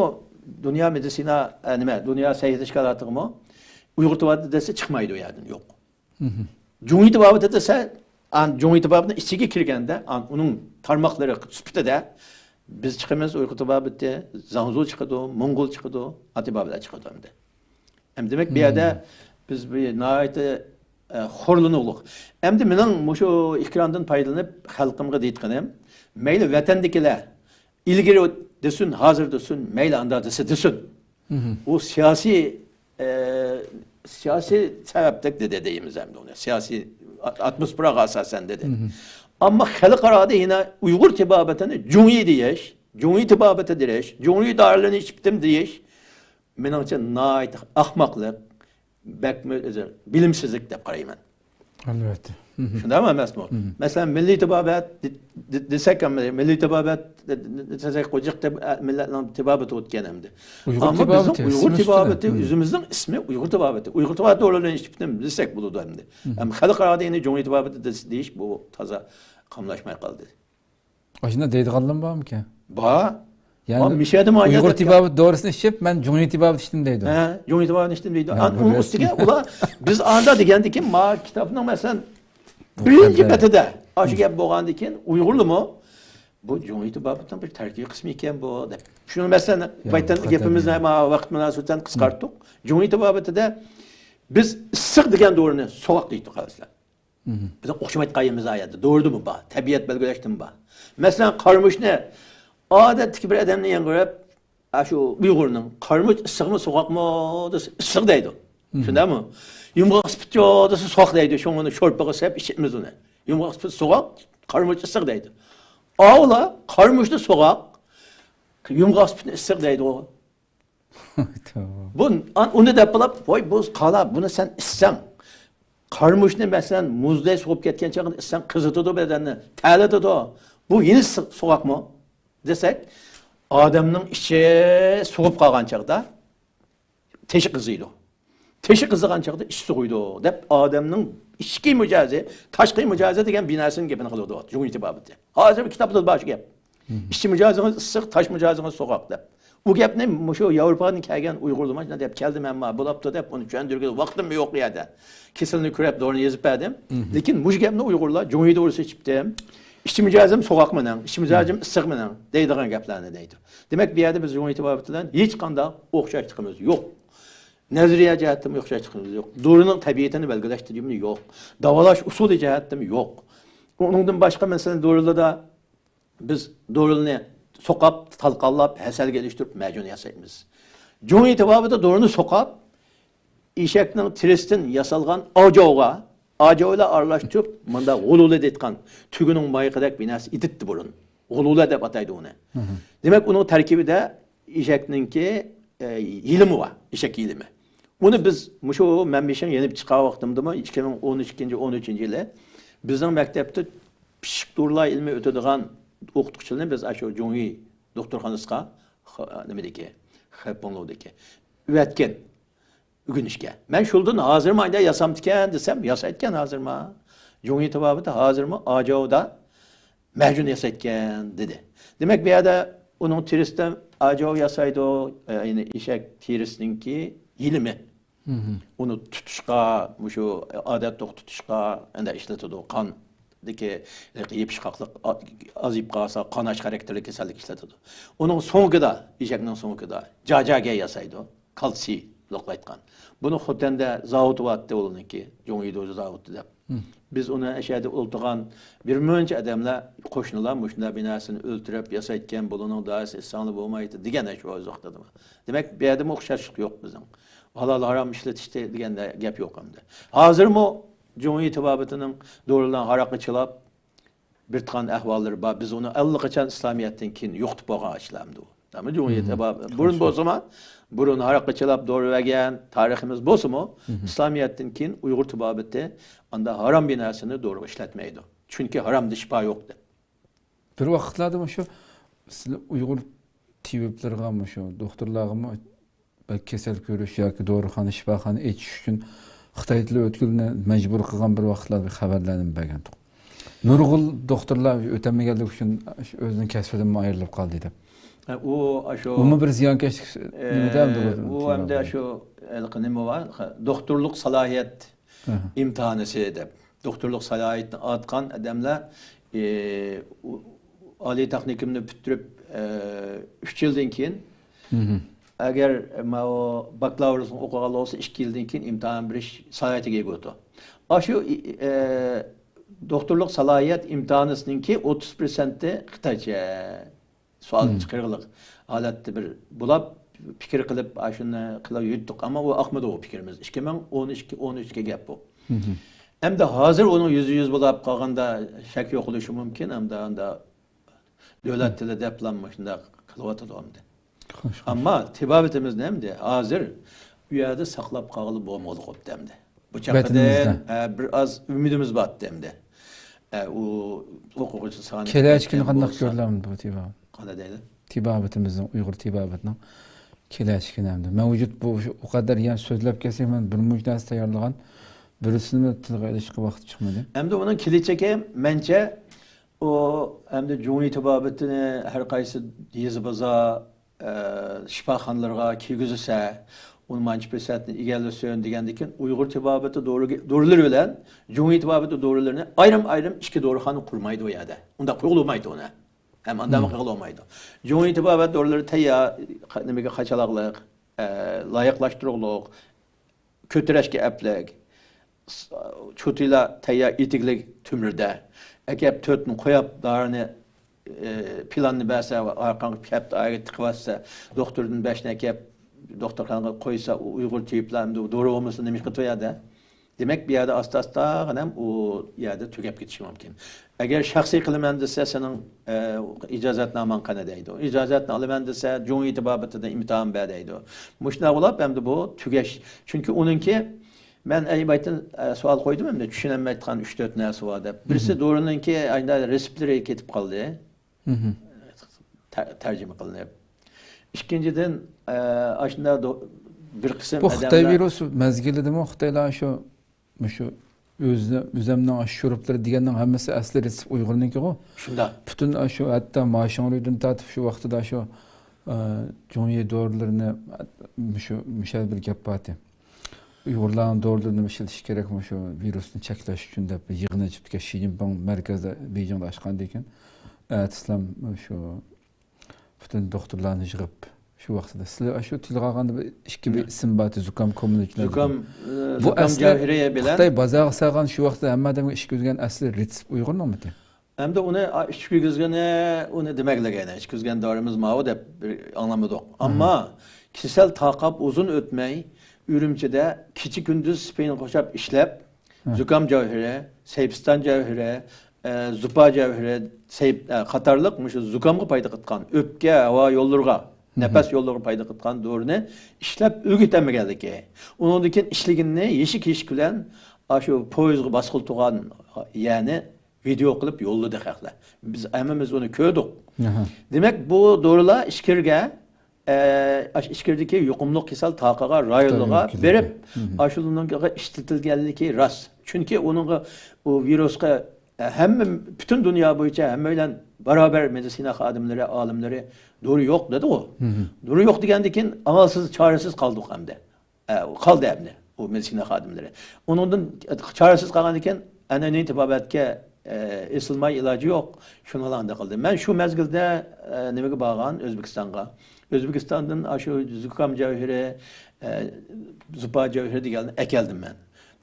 دۇنيا مېدىتسىنا، ئە، نېمە، دۇنيا سەھىھە تەشكىلاتىغىمۇ ئۇيغۇر تېبابىتى دېسە چىقمايدۇ ئۇ يەردىن، يوق. جۇڭيى تېبابىتى دېسە، ئان-، جۇڭيى تېبابىتىنىڭ ئىچىگە كىرگەندە، ئان-، ئۇنىڭ تارماقلىرى سۈپىتىدە بىز چىقىمىز ئۇيغۇر تېبابىتى، زاڭزۇ چىقىدۇ، موڭغۇل چىقىدۇ، ئا تېبابىتلەر چىقىدۇ ئەمدى. ئەمدى دېمەك، بۇ يەردە بىز بىر ناھايىتى، ئە، خورلىنىغلىق. ئەمدى مېنىڭ مۇشۇ ئېكراندىن پايدىلىنىپ خەلقىمگە دېيىتقىنىم، مەيلى ۋەتەندىكىلەر ئىلگىرى دېسۇن، ھازىر دېسۇن، مەيلى ئاندا دېسە دېسۇن. ئۇ سىياسىي، ئە، سىياسىي سەۋەبلىك دېدى دەيمىز ئەمدى ئۇنى. سىياسىي ئات-، ئاتموسفېراغا ئاساسەن دېدى. ئەمما خەلقئارادا يەنە ئۇيغۇر تېبابىتىنى جۇڭيى دېيىش، جۇڭيى تېبابىتى دېيىش، جۇڭيى دارىلىرىنى ئىچىپتىم دېيىش، مېنىڭچە ناھايىتى ئەخمەقلىق، بەكمۇ ئۆزى بىلىمسىزلىك دەپ قارايمەن. ئەلۋەتتە. شۇنداقمۇ ئەمەسمۇ؟ مەسىلەن، مىللىي تېبابەت دې-، دې-، دېسەك، مىللىي تېبابەت دېسەك، قوجۇق تېب-، مىللەتنىڭ تېبابىتى ئۆتكەن ئەمدى. ئۇيغۇر ئەمما بىزنىڭ تېبابىتى، ئۇيغۇر تېبابىتى، ئۆزىمىزنىڭ ئىسمى ئۇيغۇر تېبابىتى. ئۇيغۇر تېبابىتى دورىلىرىنى ئىچىپتىم دېسەك بولىدۇ ئەمدى. ئەمما خەلقئارادا يەنە جۇڭيى تېبابىتى دېس-، دېيىش بۇ تازا قاملاشماي قالدى. ئاشۇنداق دەيدىغانلارمۇ بارمىكەن؟ بار. يەنى ئۇيغۇر تېبابىتى دورىسىنى ئىچىپ، مەن جۇڭيى تېبابىتى ئىچتىم دەيدۇ. ھە، جۇڭيى تېبابىتى ئىچتىم دەيدۇ. ئۇنىڭ ئۈستىگە ئۇلار، بىز ئاندا دېگەندىكىن، ما كىتابنىڭ، مەسىلەن، بىرىنچى بەتىدە ئاشۇ گەپ بولغاندىكىن، ئۇيغۇرلىمۇ بۇ جۇڭيى تېبابىتىنىڭ بىر تەركىبىي قىسمى ئىكەن بۇ، دەپ. شۇنى، مەسىلەن، بايتىن گېپىمىزنى ۋاقىت مۇناسىۋىتى بىلەن قىسقارتتۇق. جۇڭيى تېبابىتىدە بىز ئىسسىق دېگەن دورىنى سوغۇق دەيدۇ، قارىسىلەر. بىزنىڭ ئوخشىمايدىغان يېرىمىز ئايەتتە دورىدىمۇ بار، تەبىئەت بەلگىلەشتىمۇ بار. مەسىلەن، قارىمۇچنى ئادەتتىكى بىر ئادەمنى يەڭگۈرەپ، ئاشۇ ئۇيغۇرنىڭ «قارىمۇچ ئىسسىقمۇ، سوغۇقمۇ؟» دېسە، «ئىسسىق» دەيدۇ. شۇنداقمۇ؟ «يۇمغاق سۈپۈت يوق» دېسە، «سوغۇق» دەيدۇ. شۇڭا ئۇنى شورپىغا سېلىپ ئىچىمىز ئۇنى. «يۇمغاق سۈپۈت سوغۇق، قارىمۇچ ئىسسىق» دەيدۇ. ئاۋۇلار قارىمۇچنى سوغۇق، يۇمغاق سۈپۈتنى ئىسسىق دەيدۇ. بۇ، ئۇنى دەپ بولۇپ، «ۋاي، بۇ قالا، بۇنى سەن ئىچسەڭ، قارىمۇچنى، مەسىلەن، مۇزدەك سوغۇپ كەتكەن چاغدا ئىچسەڭ، قىزىتىدۇ بەدەننى، تەرلىتىدۇ. بۇ يەنە سوغۇقمۇ؟» دېسەك، ئادەمنىڭ ئىچى سوغۇپ قالغان چاغدا تېشى قىزىيدۇ. تېشى قىزىغان چاغدا ئىچى سوغۇيدۇ، دەپ ئادەمنىڭ ئىچكى مىجەزى، تاشقى مىجەزى دېگەن بىناسىنىڭ گېپىنى قىلىۋاتىدۇ جۇڭيى تېبابىتى. ھازىر بىر كىتابتا بار شۇ گەپ. ئىچ مىجەزىڭىز ئىسسىق، تاش مىجەزىڭىز سوغۇق دەپ. ئۇ گەپنى مۇشۇ ياۋروپادىن كەلگەن ئۇيغۇرلار مانا دەپ كەلدى، مەن ما بولاپتۇ دەپ ئۇنى چۈشەندۈرگىلى ۋاقتىممۇ يوق ئۇ يەردە. كېسىلىنى كۆرۈپ دورىنى يېزىپ بەردىم. لېكىن مۇشۇ گەپنى ئۇيغۇرلار جۇڭيى دورىسى ئىچىپتىم. ئىچ مىجەزىم سوغۇق مېنىڭ، ئىچ مىجەزىم ئىسسىق مېنىڭ دەيدىغان گەپلەرنى دەيدۇ. دېمەك، بۇ يەردە بىز جۇڭيى تېبابىتى بىلەن ھېچقانداق ئوخشاشلىقىمىز يوق. نەزەرىيە جەھەتتىمۇ ئوخشاشلىقىمىز يوق. دورىنىڭ تەبىئىتىنى بەلگىلەشتىمۇ يوق. داۋالاش ئۇسۇلى جەھەتتىمۇ يوق. ئۇنىڭدىن باشقا، مەسىلەن، دورىلاردا بىز دورىلارنى سوقاپ، تالقانلاپ، ھەسەلگە ئېلىشتۇرۇپ مەجۈن ياسايمىز. جۇڭيى تېبابىتى دورىنى سوقاپ، ئېشەكنىڭ تېرىسىدىن ياسالغان ئاجاۋغا، ئاجاۋ بىلەن ئارىلاشتۇرۇپ، مۇنداق غۇلۇلە دەيدىغان تۆگىنىڭ مايىقىدەك بىر نەرسە ئېتىتتى بۇرۇن. غۇلۇلە دەپ ئاتايدۇ ئۇنى. دېمەك، ئۇنىڭ تەركىبىدە ئېشەكنىڭكى، ئە، يېلىمى بار، ئېشەك يېلىمى. ئۇنى بىز مۇشۇ مەن بېشىم يېنىپ چىققان ۋاقتىمدىمۇ، ئىككى مىڭ ئون ئىككىنچى، ئون ئۈچىنچى يىلى بىزنىڭ مەكتەپتە پىششىق دورىلار ئىلمى ئۆتىدىغان ئوقۇتقۇچىلارنى بىز ئاشۇ جۇڭيى دوختۇرخانىسىغا، خ-، نېمىدىكى، خېپىڭلۇدىكى ئەۋەتكەن ئۆگىنىشكە. مەن شۇلدىن ھازىرمۇ ئايدا ياسامتىكەن دېسەم، ياسايدىكەن ھازىرمۇ. جۇڭيى تېبابىتى ھازىرمۇ ئاجاۋدا مەجۈن ياسايدىكەن، دېدى. دېمەك، بۇ يەردە ئۇنىڭ تېرىسىدە ئاجو ياسايدۇ، يەنى ئېشەك تېرىسىنىڭكى يېلىمى. ئۇنى تۇتۇشقا، مۇشۇ ئادەت توختىتىشقا ئەندە ئىشلىتىدۇ. قاندىكى يېپىشقاقلىق ئا-، ئازىيىپ قالسا، قاناش خاراكتېرلىك كېسەللىك ئىشلىتىدۇ. ئۇنىڭ سۆڭىكىدە، ئېشەكنىڭ سۆڭىكىدە جاجاگە ياسايدۇ. كالتسىي، بۇنداق ئېيتقان. بۇنى خوتەندە زاۋۇتى بارتتى ئۇنىڭكى، جۇڭيىدۇ زاۋۇتى دەپ. بىز ئۇنى ئەشەدە ئولتۇرغان بىر مۇنچە ئادەملەر، قوشنىلار مۇشۇنداق بىناسىنى ئۆلتۈرۈپ ياسايدىكەن، بۇلارنىڭ دائىسى ئېيتساڭلار بولمايتتى دېگەن ئاشۇ ۋاقىتتا. دېمەك، بۇ يەردىمۇ ئوخشاشلىق يوق بىزنىڭ. ھالال ھارام ئىشلىتىشتە دېگەن گەپ يوق ئەمدى. ھازىرمۇ جۇڭيى تېبابىتىنىڭ دورىلارنى ھاراققا چىلاپ بېرىدىغان ئەھۋاللىرى بار. بىز ئۇنى ئاللىقاچان ئىسلامىيەتتىن كېيىن يوقىتىپ بولغان ئىشلار ئەمدى ئۇ. دەمدۇ جۇڭيى تېبابىت. بۇرۇن بولسىمۇ، بۇرۇن ھاراققا چىلاپ دورا بەرگەن تارىخىمىز بولسىمۇ، ئىسلامىيەتتىن كېيىن ئۇيغۇر تېبابىتى ئاندا ھارام بىناسىنى دورىغا ئىشلەتمەيدۇ. چۈنكى ھارامدا شىپا يوق دەپ. بىر ۋاقىتلاردا مۇشۇ سىلەر ئۇيغۇر تېبىپلىرىغا، مۇشۇ دوختۇرلارغىمۇ بەك كېسەل كۆرۈش ياكى دورىخانا، شىپاخانا ئېچىش ئۈچۈن خىتاي تىلى ئۆتكىلىنى مەجبۇر قىلغان بىر ۋاقىتلاردا بىر خەۋەرلەرنى بەرگەنتۇق. نۇرغۇن دوختۇرلار ئۆتەلمىگەنلىكى ئۈچۈن ئۆزىنىڭ كەسپىدىنمۇ ئايرىلىپ قالدى دەپ. ھە، ئۇ ئاشۇ، ئۇمۇ بىر زىيانكەشلىك، ئە، نېمە دەيدۇ بۇ ئۇ ئەمدى تېماغا؟ ئاشۇ ھېلىقى نېمە بار؟ دوختۇرلۇق سالاھىيەت ئىمتىھانىسى دەپ، دوختۇرلۇق سالاھىيىتىنى ئاتقان ئادەملەر، ئى، ئۇ-، ئالىي تېخنىكومنى پۈتتۈرۈپ، ئى، ئۈچ يىلدىن كېيىن، ئەگەر ماۋۇ باكلاۋرلىقنى ئوقۇغان بولسا، ئىككى يىلدىن كېيىن ئىمتىھان بېرىش سالاھىيىتىگە ئىگە بولىدۇ. ئاشۇ، ئى، ئى، ئى، دوختۇرلۇق سالاھىيەت ئىمتىھانىسىنىڭكى ئوتتۇز پىرسەنتى خىتايچە. سوئال چىقىرغىلىق ھالەتتە بىر بولاپ، پىكىر قىلىپ، ئاشۇنى قىلىپ يۈتتۇق. ئەمما ئۇ ئاقمىدى ئۇ پىكرىمىز. ئىككى مىڭ ئون ئىككى، ئون ئۈچكە گەپ بۇ. ئەمدى ھازىر ئۇنىڭ يۈزدە يۈز بولاپ قالغاندا شەك يوق بولۇشى مۇمكىن. ئەمدى ئاندا دۆلەت تىلى دەپلا مۇشۇنداق قىلىۋاتىدۇ ئەمدى. خوش، خوش. ئەمما تېبابىتىمىزنى ئەمدى ھازىر ئۇ يەردە ساقلاپ قالغىلى بولمىدى ئەمدى. بۇ چاققىدىن، ۋەتىنىمىزدە. ئە، بىر ئاز ئۈمىدىمىز بارتتى ئەمدى. ئە، ئۇ ئوقۇغۇچى سانى كېلەچىكىنى كۆپەيتكەن قانداق بولسا. كۆرىلەمدۇ بۇ تېبابەت؟ قانداق دەيدۇ؟ تېبابىتىمىزنىڭ، ئۇيغۇر تېبابىتىنىڭ كېلەچىكىنى ئەمدى. مەۋجۇت بۇ، شۇ، ئۇ قەدەر يەنە سۆزلەپ كەتسەك، مەن بىر مۇنچە نەرسە تەييارلىغان، بىرسىنىمۇ تىلغا ئېلىشقا ۋاقىت چىقمىدى. ئەمدى ئۇنىڭ كېلىچىكى، مەنچە، ئۇ ئەمدى جۇڭيى تېبابىتىنى ھەر قايسى يېزا بازار، ئە، شىپاخانىلىرىغا كىرگۈزسە، ئۇنى مانچە پىرسەنتنى ئىگىلىسۇن دېگەندىن كېيىن، ئۇيغۇر تېبابىتى دورىگە-، دورىلىرى بىلەن جۇڭيى تېبابىتى دورىلىرىنى ئايرىم-ئايرىم ئىككى دورىخانا قۇرمايدۇ ئۇ يەردە. ئۇنداق قىلغىلى بولمايدۇ ئۇنى. ھەم ئانداق قىلغىلى بولمايدۇ. جۇڭيى تېبابەت دورىلىرى تەييار، قا-، نېمىگە قاچىلاقلىق، ئە، لايىقلاشتۇرۇقلۇق، كۆتۈرەشكە ئەپلىك، س-، چوتىلا تەييار ئېتىكلىك تۆمۈردە ئەكەپ، تۆتنى قوياپ، دارىنى، ئى، پىلاننى بەرسە، ئارقاڭغا كەپتە ئايىغى تىقىۋەتسە، دوختۇردىن بەشنى ئەكەپ، دوختۇرخانىغا قويسا، ئۇ ئۇيغۇر تېبىپلار ئەمدى دورا بولمىسا نېمە قىلىدۇ ئۇ يەردە؟ دېمەك، بۇ يەردە ئاستا-ئاستا غەنەم ئۇ يەردە تۈگەپ كېتىشى مۇمكىن. ئەگەر شەخسىي قىلىمەن دېسە، سېنىڭ، ئە، ئىجازەتنامەڭ قېنى دەيدۇ. ئىجازەتنى ئالىمەن دېسە، جۇڭيى تېبابىتىدىن ئىمتىھان بەر دەيدۇ. مۇشۇنداق بولۇپ، ئەمدى بۇ تۈگەش. چۈنكى ئۇنىڭكى مەن ئەينى بايتىن، ئە، سوئال قويدۇم ئەمدى، چۈشىنەلمەيدىغان ئۈچ تۆت نەرسە بار دەپ. بىرسى، دورىنىڭكى ئايدا رېتسېپلىرى كېتىپ قالدى. تە-، تەرجىمە قىلىنىپ. ئىككىنچىدىن، ئە، ئاشۇنداق دو-، بىر قىسىم بۇ خىتاي ئادەملەر ۋىرۇسى مەزگىلىدىمۇ خىتايلار شۇ، مۇشۇ ئۆزىنى، ئۆزەمنىڭ شۇرۇپلىرى دېگەننىڭ ھەممىسى ئەسلى رېتسېپ ئۇيغۇرنىڭكىغۇ. شۇنداق. پۈتۈن شۇ ھەتتا ماشىڭرۇيدىن تارتىپ شۇ ۋاقتىدا شۇ، ئە، جۇڭيى دورىلىرىنى، مۇشۇ، مۇشۇ بىر گەپ بارتى. ئۇيغۇرلارنىڭ دورىلىرىنى ئىشلىتىش كېرەك، مۇشۇ ۋىرۇسنى چەكلەش ئۈچۈن دەپ بىر يىغىن ئېچىپتىكەن، شى جىنپىڭ مەركەزدە بېيجىڭدا ئاچقاندىن كېيىن، ئەتىسىلەم شۇ پۈتۈن دوختۇرلارنى يىغىپ، شۇ ۋاقتىدا سىلەر شۇ تىلغا ئالغاندا بىر ئىككى بىر ئىسىم بار، زۇكام كوممۇنىكىلار. زۇكام، ئە، بۇ زۇكام ئەسلى جەۋھىرى بىلەن خىتاي بازارغا سالغان شۇ ۋاقىتتا ھەممە ئادەمگە ئىشكە كىرگەن ئەسلى رېتسېپ ئۇيغۇرنىڭمىتى؟ ئەمدى ئۇنى، ئا، ئىچكۈزگىنى، ئۇنى دېمەكلىك، يەنە ئىچكۈزگەن دورىمىز ماۋۇ دەپ بىر ئاڭلىمىدۇق. ئەمما كېسەل تارقاپ ئۇزۇن ئۆتمەي، ئۈرۈمچىدە كېچە-كۈندۈز سپىرىنى قوشاپ ئىشلەپ، زۇكام جەۋھىرى، سەيپىستان جەۋھىرى، ئە، زۇپا جەۋھىرى، سەيپ-، ئە، قاتارلىق مۇشۇ زۇكامغا پايدا قىلىدىغان، ئۆپكە، ھاۋا يوللىرىغا، نەپەس يوللىرىغا پايدا قىلىدىغان دورىنى ئىشلەپ ئۆگىتەلمىگەنلىكى. ئۇنىڭدىن كېيىن ئىشلىگىنىنى يېشىك-يېشىك بىلەن ئاشۇ پويىزغا باسقىلى تۇرغان يەرنى ۋىدېئو قىلىپ يوللىدى خەقلەر. بىز ھەممىمىز ئۇنى كۆردۇق. ئاھا. دېمەك، بۇ دورىلار ئىچكىرىگە، ئە، ئاشۇ ئىچكىرىدىكى يۇقۇملۇق كېسەل تاقىغا، رايونلىرىغا بېرىپ، ئاشۇنىڭغا ئىشلىتىلگەنلىكى راست. چۈنكى ئۇنىڭغا، ئۇ ۋىرۇسقا ئە، ھەممە، پۈتۈن دۇنيا بويىچە ھەممە بىلەن باراۋەر مېدىتسىنا خادىملىرى، ئالىملىرى دورا يوق دېدىغۇ. دورا يوق دېگەندىكىن ئامالسىز، چارىسىز قالدۇق ئەمدى. ئە، قالدى ئەمدى ئۇ مېدىتسىنا خادىملىرى. ئۇنىڭدىن چارىسىز قالغاندىكىن ئەنئەنىۋى تېبابەتكە، ئە، ئېسىلماي ئىلاجى يوق. شۇنىڭ بىلەن ئانداق قىلدى. مەن شۇ مەزگىلدە، ئە، نېمىگە بارغان؟ ئۆزبېكىستانغا. ئۆزبېكىستاندىن ئاشۇ زۇكام جەۋھىرى، ئە، زۇپا جەۋھىرى دېگەنلەرنى ئەكەلدىم مەن.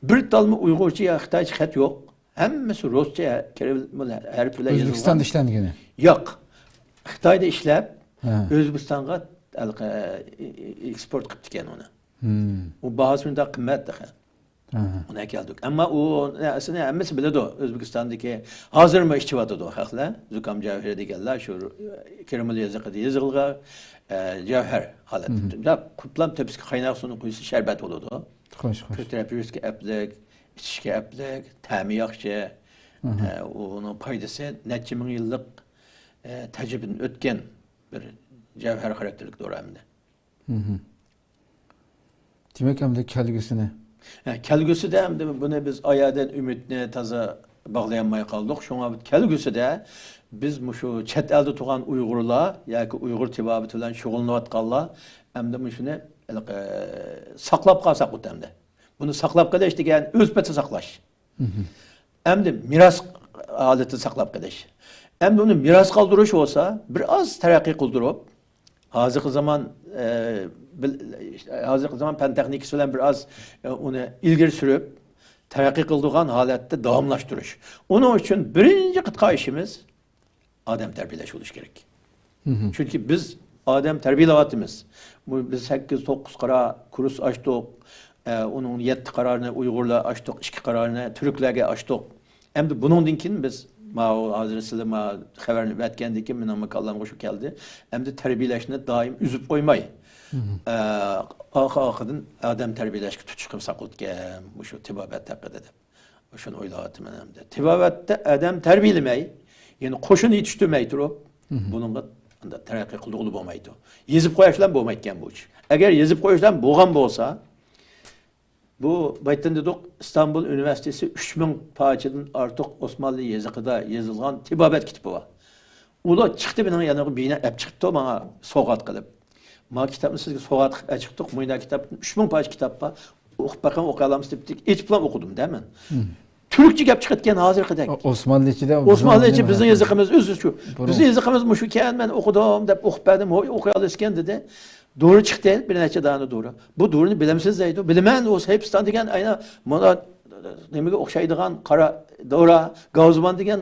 بىر تالمۇ ئۇيغۇرچە يا خىتايچە خەت يوق. ھەممىسى رۇسچە كىرىلىش ھەرپى بىلەن يېزىلغان. ئۆزبېكىستاندا ئىشلەنگىنى؟ ياق. خىتايدا ئىشلەپ، ھە. ئۆزبېكىستانغا ھېلىقى، ئېكسپورت قىلىپتىكەن ئۇنى. ئۇ باھاسى شۇنداق قىممەت تېخى. ئۇنى ئەكەلدۇق. ئەمما ئۇ نەرسىنى ھەممىسى بىلىدۇ. ئۆزبېكىستاندىكى ھازىرمۇ ئىچىۋاتىدۇ خەقلەر. زۇكام جەۋھىرى دېگەنلەر شۇ كىرىمىل يېزىقىدا يېزىلغان، ئە، جەۋھەر ھالەتتە. قۇپلام تۆپىسىگە قايناق سۇنى قۇيسا شەربەت بولىدۇ. خوش، خوش. كۆتۈرەپ يۈرۈشكە ئەپلىك، ئىچىشكە ئەپلىك، تەمى ياخشى. ئە، ئۇنىڭ پايدىسى نەچچە مىڭ يىللىق، ئە، تەجرىبىدىن ئۆتكەن بىر جەۋھەر خاراكتېرلىك دورا ئەمدى. دېمەك، ئەمدى كەلگۈسىنى. ھە، كەلگۈسىدە ئەمدى بۇنى بىز ئايەدىن ئۈمىدنى تازا باغلىيالماي قالدۇق. شۇڭا كەلگۈسىدە بىز مۇشۇ چەت ئەلدە تۇرغان ئۇيغۇرلار ياكى ئۇيغۇر تېبابىتى بىلەن شۇغۇللىنىۋاتقانلار ئەمدى مۇشۇنى ھېلىقى ساقلاپ قالساق بولىدۇ ئەمدى. بۇنى ساقلاپ قېلىش دېگەن ئۆز پېتى ساقلاش. ئەمدى مىراس ھالىتىدە ساقلاپ قېلىش. ئەمدى ئۇنى مىراس قالدۇرۇش بولسا، بىر ئاز تەرەققىي قىلدۇرۇپ، ھازىرقى زامان، ئە، بىل-، ھازىرقى زامان پەن تېخنىكىسى بىلەن بىر ئاز، ئە، ئۇنى ئىلگىرى سۈرۈپ، تەرەققىي قىلدۇرغان ھالەتتە داۋاملاشتۇرۇش. ئۇنىڭ ئۈچۈن بىرىنچى قىتقا ئىشىمىز ئادەم تەربىيەلەش بولۇشى كېرەك. چۈنكى بىز ئادەم تەربىيەلەۋاتىمىز. بۇ بىز سەككىز، توققۇز قارا كۇرس ئاچتۇق. ئە، ئۇنىڭ يەتتە قارارىنى ئۇيغۇرلار ئاچتۇق، ئىككى قارارىنى تۈركلەرگە ئاچتۇق. ئەمدى بۇنىڭدىن كېيىن بىز، ماۋۇ ھازىر سىلەر ما خەۋەرنى ئەۋەتكەندىن كېيىن مېنىڭمۇ كاللامغا شۇ كەلدى. ئەمدى تەربىيەلەشنى دائىم ئۈزۈپ قويماي، ئە، ئارقا-ئارقىدىن ئادەم تەربىيەلەشكە تۇتۇش قىلساق بولىدىكەن، مۇشۇ تېبابەت ھەققىدە دەپ. شۇنى ئويلاۋاتىمەن ئەمدى. تېبابەتتە ئادەم تەربىيەلىمەي، يەنى قوشۇن يېتىشتۈرمەي تۇرۇپ، بۇنىڭغا ئانداق تەرەققىي قىلدۇرغىلى بولمايدۇ. يېزىپ قويۇش بىلەن بولمايدىكەن بۇ ئىش. ئەگەر يېزىپ قويۇش بىلەن بولغان بولسا، بۇ بايىتتىن دېدۇق، ئىستانبۇل ئۇنىۋېرسىتېتى ئۈچ مىڭ پارچىدىن ئارتۇق ئوسمانلى يېزىقىدا يېزىلغان تېبابەت كىتابى بار. ئۇلار چىقتى، مېنىڭ يېنىمغا بىنا ئەپ چىقىپتۇ ماڭا سوۋغات قىلىپ. ما كىتابنى سىزگە سوۋغات قىلىپ ئەپ چىقتۇق. مۇنداق كىتاب، ئۈچ مىڭ پارچە كىتاب بار. ئوقۇپ بېقىڭ، ئوقۇيالامسىز دېدى. ئېچىپلا ئوقۇدۇم دە مەن. تۈركچە گەپ چىقىدىكەن ھازىرقىدەك. ئوسمانلىچىدە، ئوسمانلىچە بىزنىڭ يېزىقىمىز ئۆزىچۇ. بىزنىڭ يېزىقىمىز مۇشۇكەن، مەن ئوقۇدۇم دەپ ئوقۇپ بەردىم. ھوي، ئوقۇيالىسىكەن دېدى. دورا چىقتى، بىر نەچچە دانە دورا. بۇ دورىنى بىلەمسىز دەيدۇ. بىلىمەن، ئۇ سەيپىستان دېگەن ئەينە مانا نېمىگە ئوخشايدىغان قارا دورا، گاۋزىمان دېگەن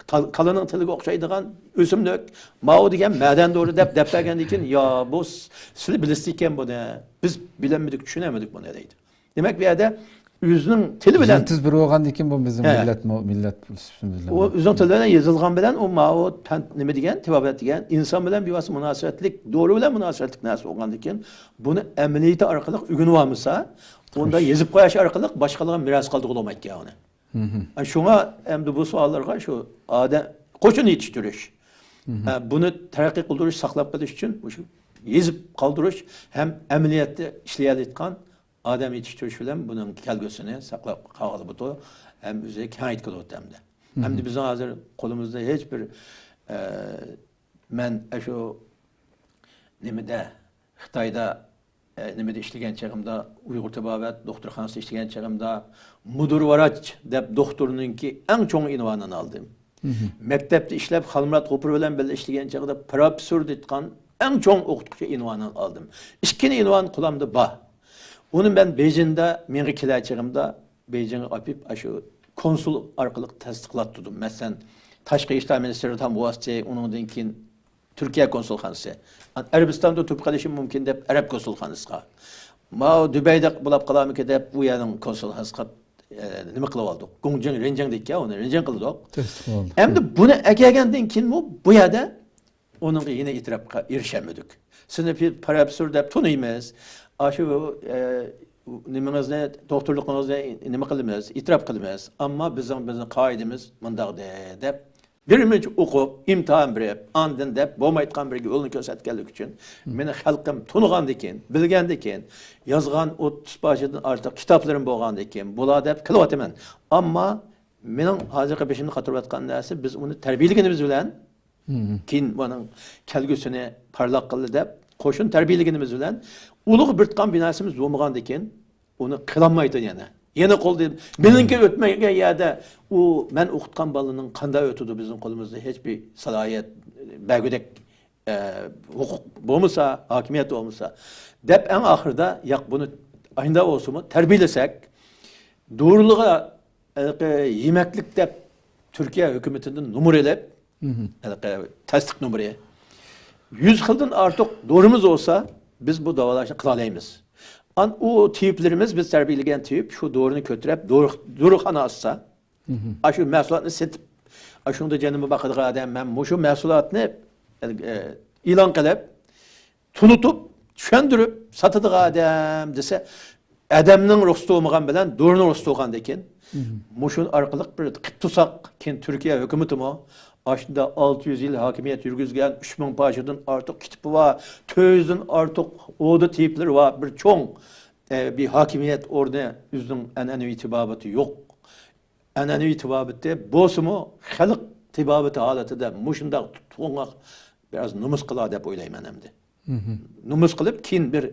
تال-، كالىنىڭ تىلىغا ئوخشايدىغان ئۆسۈملۈك، ماۋۇ دېگەن مەدەن دورا دەپ دەپ بەرگەندىن كېيىن، يا بۇ س-، سىلى بىلىسىز ئىكەن بۇنى، بىز بىلەلمىدۇق، چۈشىنەلمىدۇق بۇنى دەيدۇ. دېمەك، بۇ يەردە ئۆزىنىڭ تىلى بىلەن يىلتىز بىر بولغاندىكىن بۇ بىزنىڭ ھە. مىللەت مۇ-، مىللەت ئۇ ئۆزىنىڭ تىلى بىلەن يېزىلغان بىلەن ئۇ ماۋۇ پەن نېمە دېگەن، تېبابەت دېگەن ئىنسان بىلەن بىۋاسىتە مۇناسىۋەتلىك، دورا بىلەن مۇناسىۋەتلىك نەرسە بولغاندىكىن بۇنى ئەمەلىيىتى ئارقىلىق ئۆگىنىۋالمىسا، ئۇندا يېزىپ قويۇش ئارقىلىق باشقىلارغا مىراس قالدۇرغىلى بولمايدىكەن ئۇنى. ئە، شۇڭا ئەمدى بۇ سوئاللارغا شۇ ئادەم، قوشۇن يېتىشتۈرۈش، ئە، بۇنى تەرەققىي قىلدۇرۇش، ساقلاپ قېلىش ئۈچۈن مۇشۇ يېزىپ قالدۇرۇش ھەم ئەمەلىيەتتە ئىشلىيەلەيدىغان ئادەم يېتىشتۈرۈش بىلەن بۇنىڭ كەلگۈسىنى ساقلاپ قالغىلى بولىدۇ ھەم ئۆزى كېڭەيتكىلى بولىدۇ ئەمدى. ئەمدى بىزنىڭ ھازىر قولىمىزدا ھېچ بىر، ئە، مەن ئاشۇ نېمىدە، خىتايدا، ئە، نېمىدە ئىشلىگەن چېغىمدا، ئۇيغۇر تېبابەت دوختۇرخانىسىدا ئىشلىگەن چېغىمدا، مۇدىر ۋراچ دەپ دوختۇرنىڭكى ئەڭ چوڭ ئۇنۋانىنى ئالدىم. مەكتەپتە ئىشلەپ، خالمۇرات غوپۇر بىلەن بىللە ئىشلىگەن چېغىدا پروفېسسور دەيدىغان ئەڭ چوڭ ئوقۇتقۇچى ئۇنۋانىنى ئالدىم. ئىككىنى ئۇنۋان قولۇمدا بار. ئۇنى مەن بېيجىڭدا مېڭە كېلە چېغىمدا بېيجىڭغا ئاپىرىپ، ئاشۇ كونسۇل ئارقىلىق تەستىقلاتتۇردۇم. مەسىلەن، تاشقى ئىشلار مىنىستىرى تام ۋاسىتە، ئۇنىڭدىن كېيىن تۈركىيە كونسۇلخانىسى. ئەرەبىستاندا تۇرۇپ قېلىشىم مۇمكىن دەپ، ئەرەب كونسۇلخانىسىغا. ماۋۇ دۇبەيدە بولاپ قالارمىكىن دەپ، ئۇ يەرنىڭ كونسۇلخانىسىغا، ئە، نېمە قىلىۋالدۇق؟ گۇڭجىڭ، رېنجىڭ دەيدىكەن، ئۇنى رېنجىڭ قىلدۇق. تەستىقلىدۇق. ئەمدى بۇنى ئەكەلگەندىن كېيىنمۇ بۇ يەردە ئۇنىڭغا يەنە ئېتىراپقا ئېرىشەلمىدۇق. سىزنى پى-، پروفېسسور دەپ تونۇيمىز. ئاشۇ، ئە، نېمىڭىزنى، دوختۇرلۇقىڭىزنى نېمە قىلىمىز، ئېتىراپ قىلىمىز. ئەمما بىزنىڭ، بىزنىڭ قائىدىمىز مۇنداق دە-، دەپ، بىر مۇنچە ئوقۇپ، ئىمتىھان بېرىپ، ئاندىن دەپ بولمايدىغان بىر يولنى كۆرسەتكەنلىكى ئۈچۈن، مېنى خەلقىم تونۇغاندىكىن، بىلگەندىكىن، يازغان ئوتتۇز پارچىدىن ئارتۇق كىتابلىرىم بولغاندىكىن، بۇلار دەپ كېلىۋاتىمەن. ئەمما مېنىڭ ھازىرقى بېشىمدا قاتۇرۇۋاتقان نەرسە، بىز ئۇنى تەربىيەلىگىنىمىز بىلەن، مم. كېيىن ئۇنىڭ كەلگۈسىنى پارلاق قىلدى دەپ، قوشۇن تەربىيەلىگىنىمىز بىلەن، ئۇلۇغ بىر تۇتقان بىناسىمىز بولمىغاندىكىن، ئۇنى قىلالمايدۇ يەنە. يەنە قولدا، مېنىڭكى مم. ئۆتمىگەن يەردە ئۇ مەن ئوقۇتقان بالىنىڭ قانداق ئۆتىدۇ، بىزنىڭ قولىمىزدا ھېچبىر سالاھىيەت بەرگۈدەك ئە، ھوقۇق بولمىسا، ھاكىمىيەت بولمىسا، دەپ ئەڭ ئاخىرىدا، ياق، بۇنى ئاينىدا بولسىمۇ تەربىيەلىسەك، دورىلىغا، ھېلىقى يېمەكلىك دەپ تۈركىيە ھۆكۈمىتىدىن نومۇر ئېلىپ، مم. ھېلىقى تەستىق نومۇرى، يۈز خىلدىن ئارتۇق دورىمىز بولسا، بىز بۇ داۋالاشنى قىلالايمىز. ئان ئۇ تېۋىپلىرىمىز، بىز تەربىيەلىگەن تېۋىپ شۇ دورىنى كۆتۈرۈپ، دورۇ-، دورىخانا ئاچسا، مم. ئاشۇ مەھسۇلاتنى سېتىپ، ئاشۇنىڭدا جېنىمنى باقىدىغان ئادەم، مەن مۇشۇ مەھسۇلاتنى، ئە، ئېلان قىلىپ، تونۇتۇپ، چۈشەندۈرۈپ ساتىدىغان ئادەم دېسە، ئادەمنىڭ رۇخسىتى بولمىغان بىلەن دورىنىڭ رۇخسىتى بولغاندىكىن، مم. مۇشۇ ئارقىلىق بىر قىپ تۇرساق، كېيىن تۈركىيە ھۆكۈمىتىمۇ ئاشۇنداق ئالتە يۈز يىل ھاكىمىيەت يۈرگۈزگەن، ئۈچ مىڭ پاچىدىن ئارتۇق كىتابى بار، تۆت يۈزدىن ئارتۇق ئودا تېۋىپلىرى بار بىر چوڭ، ئە، بىر ھاكىمىيەت ئورنى، ئۆزىنىڭ ئەنئەنىۋى تېبابىتى يوق. ئەنئەنىۋى تېبابىتى بولسىمۇ، خەلق تېبابىتى ھالىتىدە مۇشۇنداق تۇتقۇنغا بىراز نومۇس قىلا دەپ ئويلايمەن ئەمدى. مم. نومۇس قىلىپ، كېيىن بىر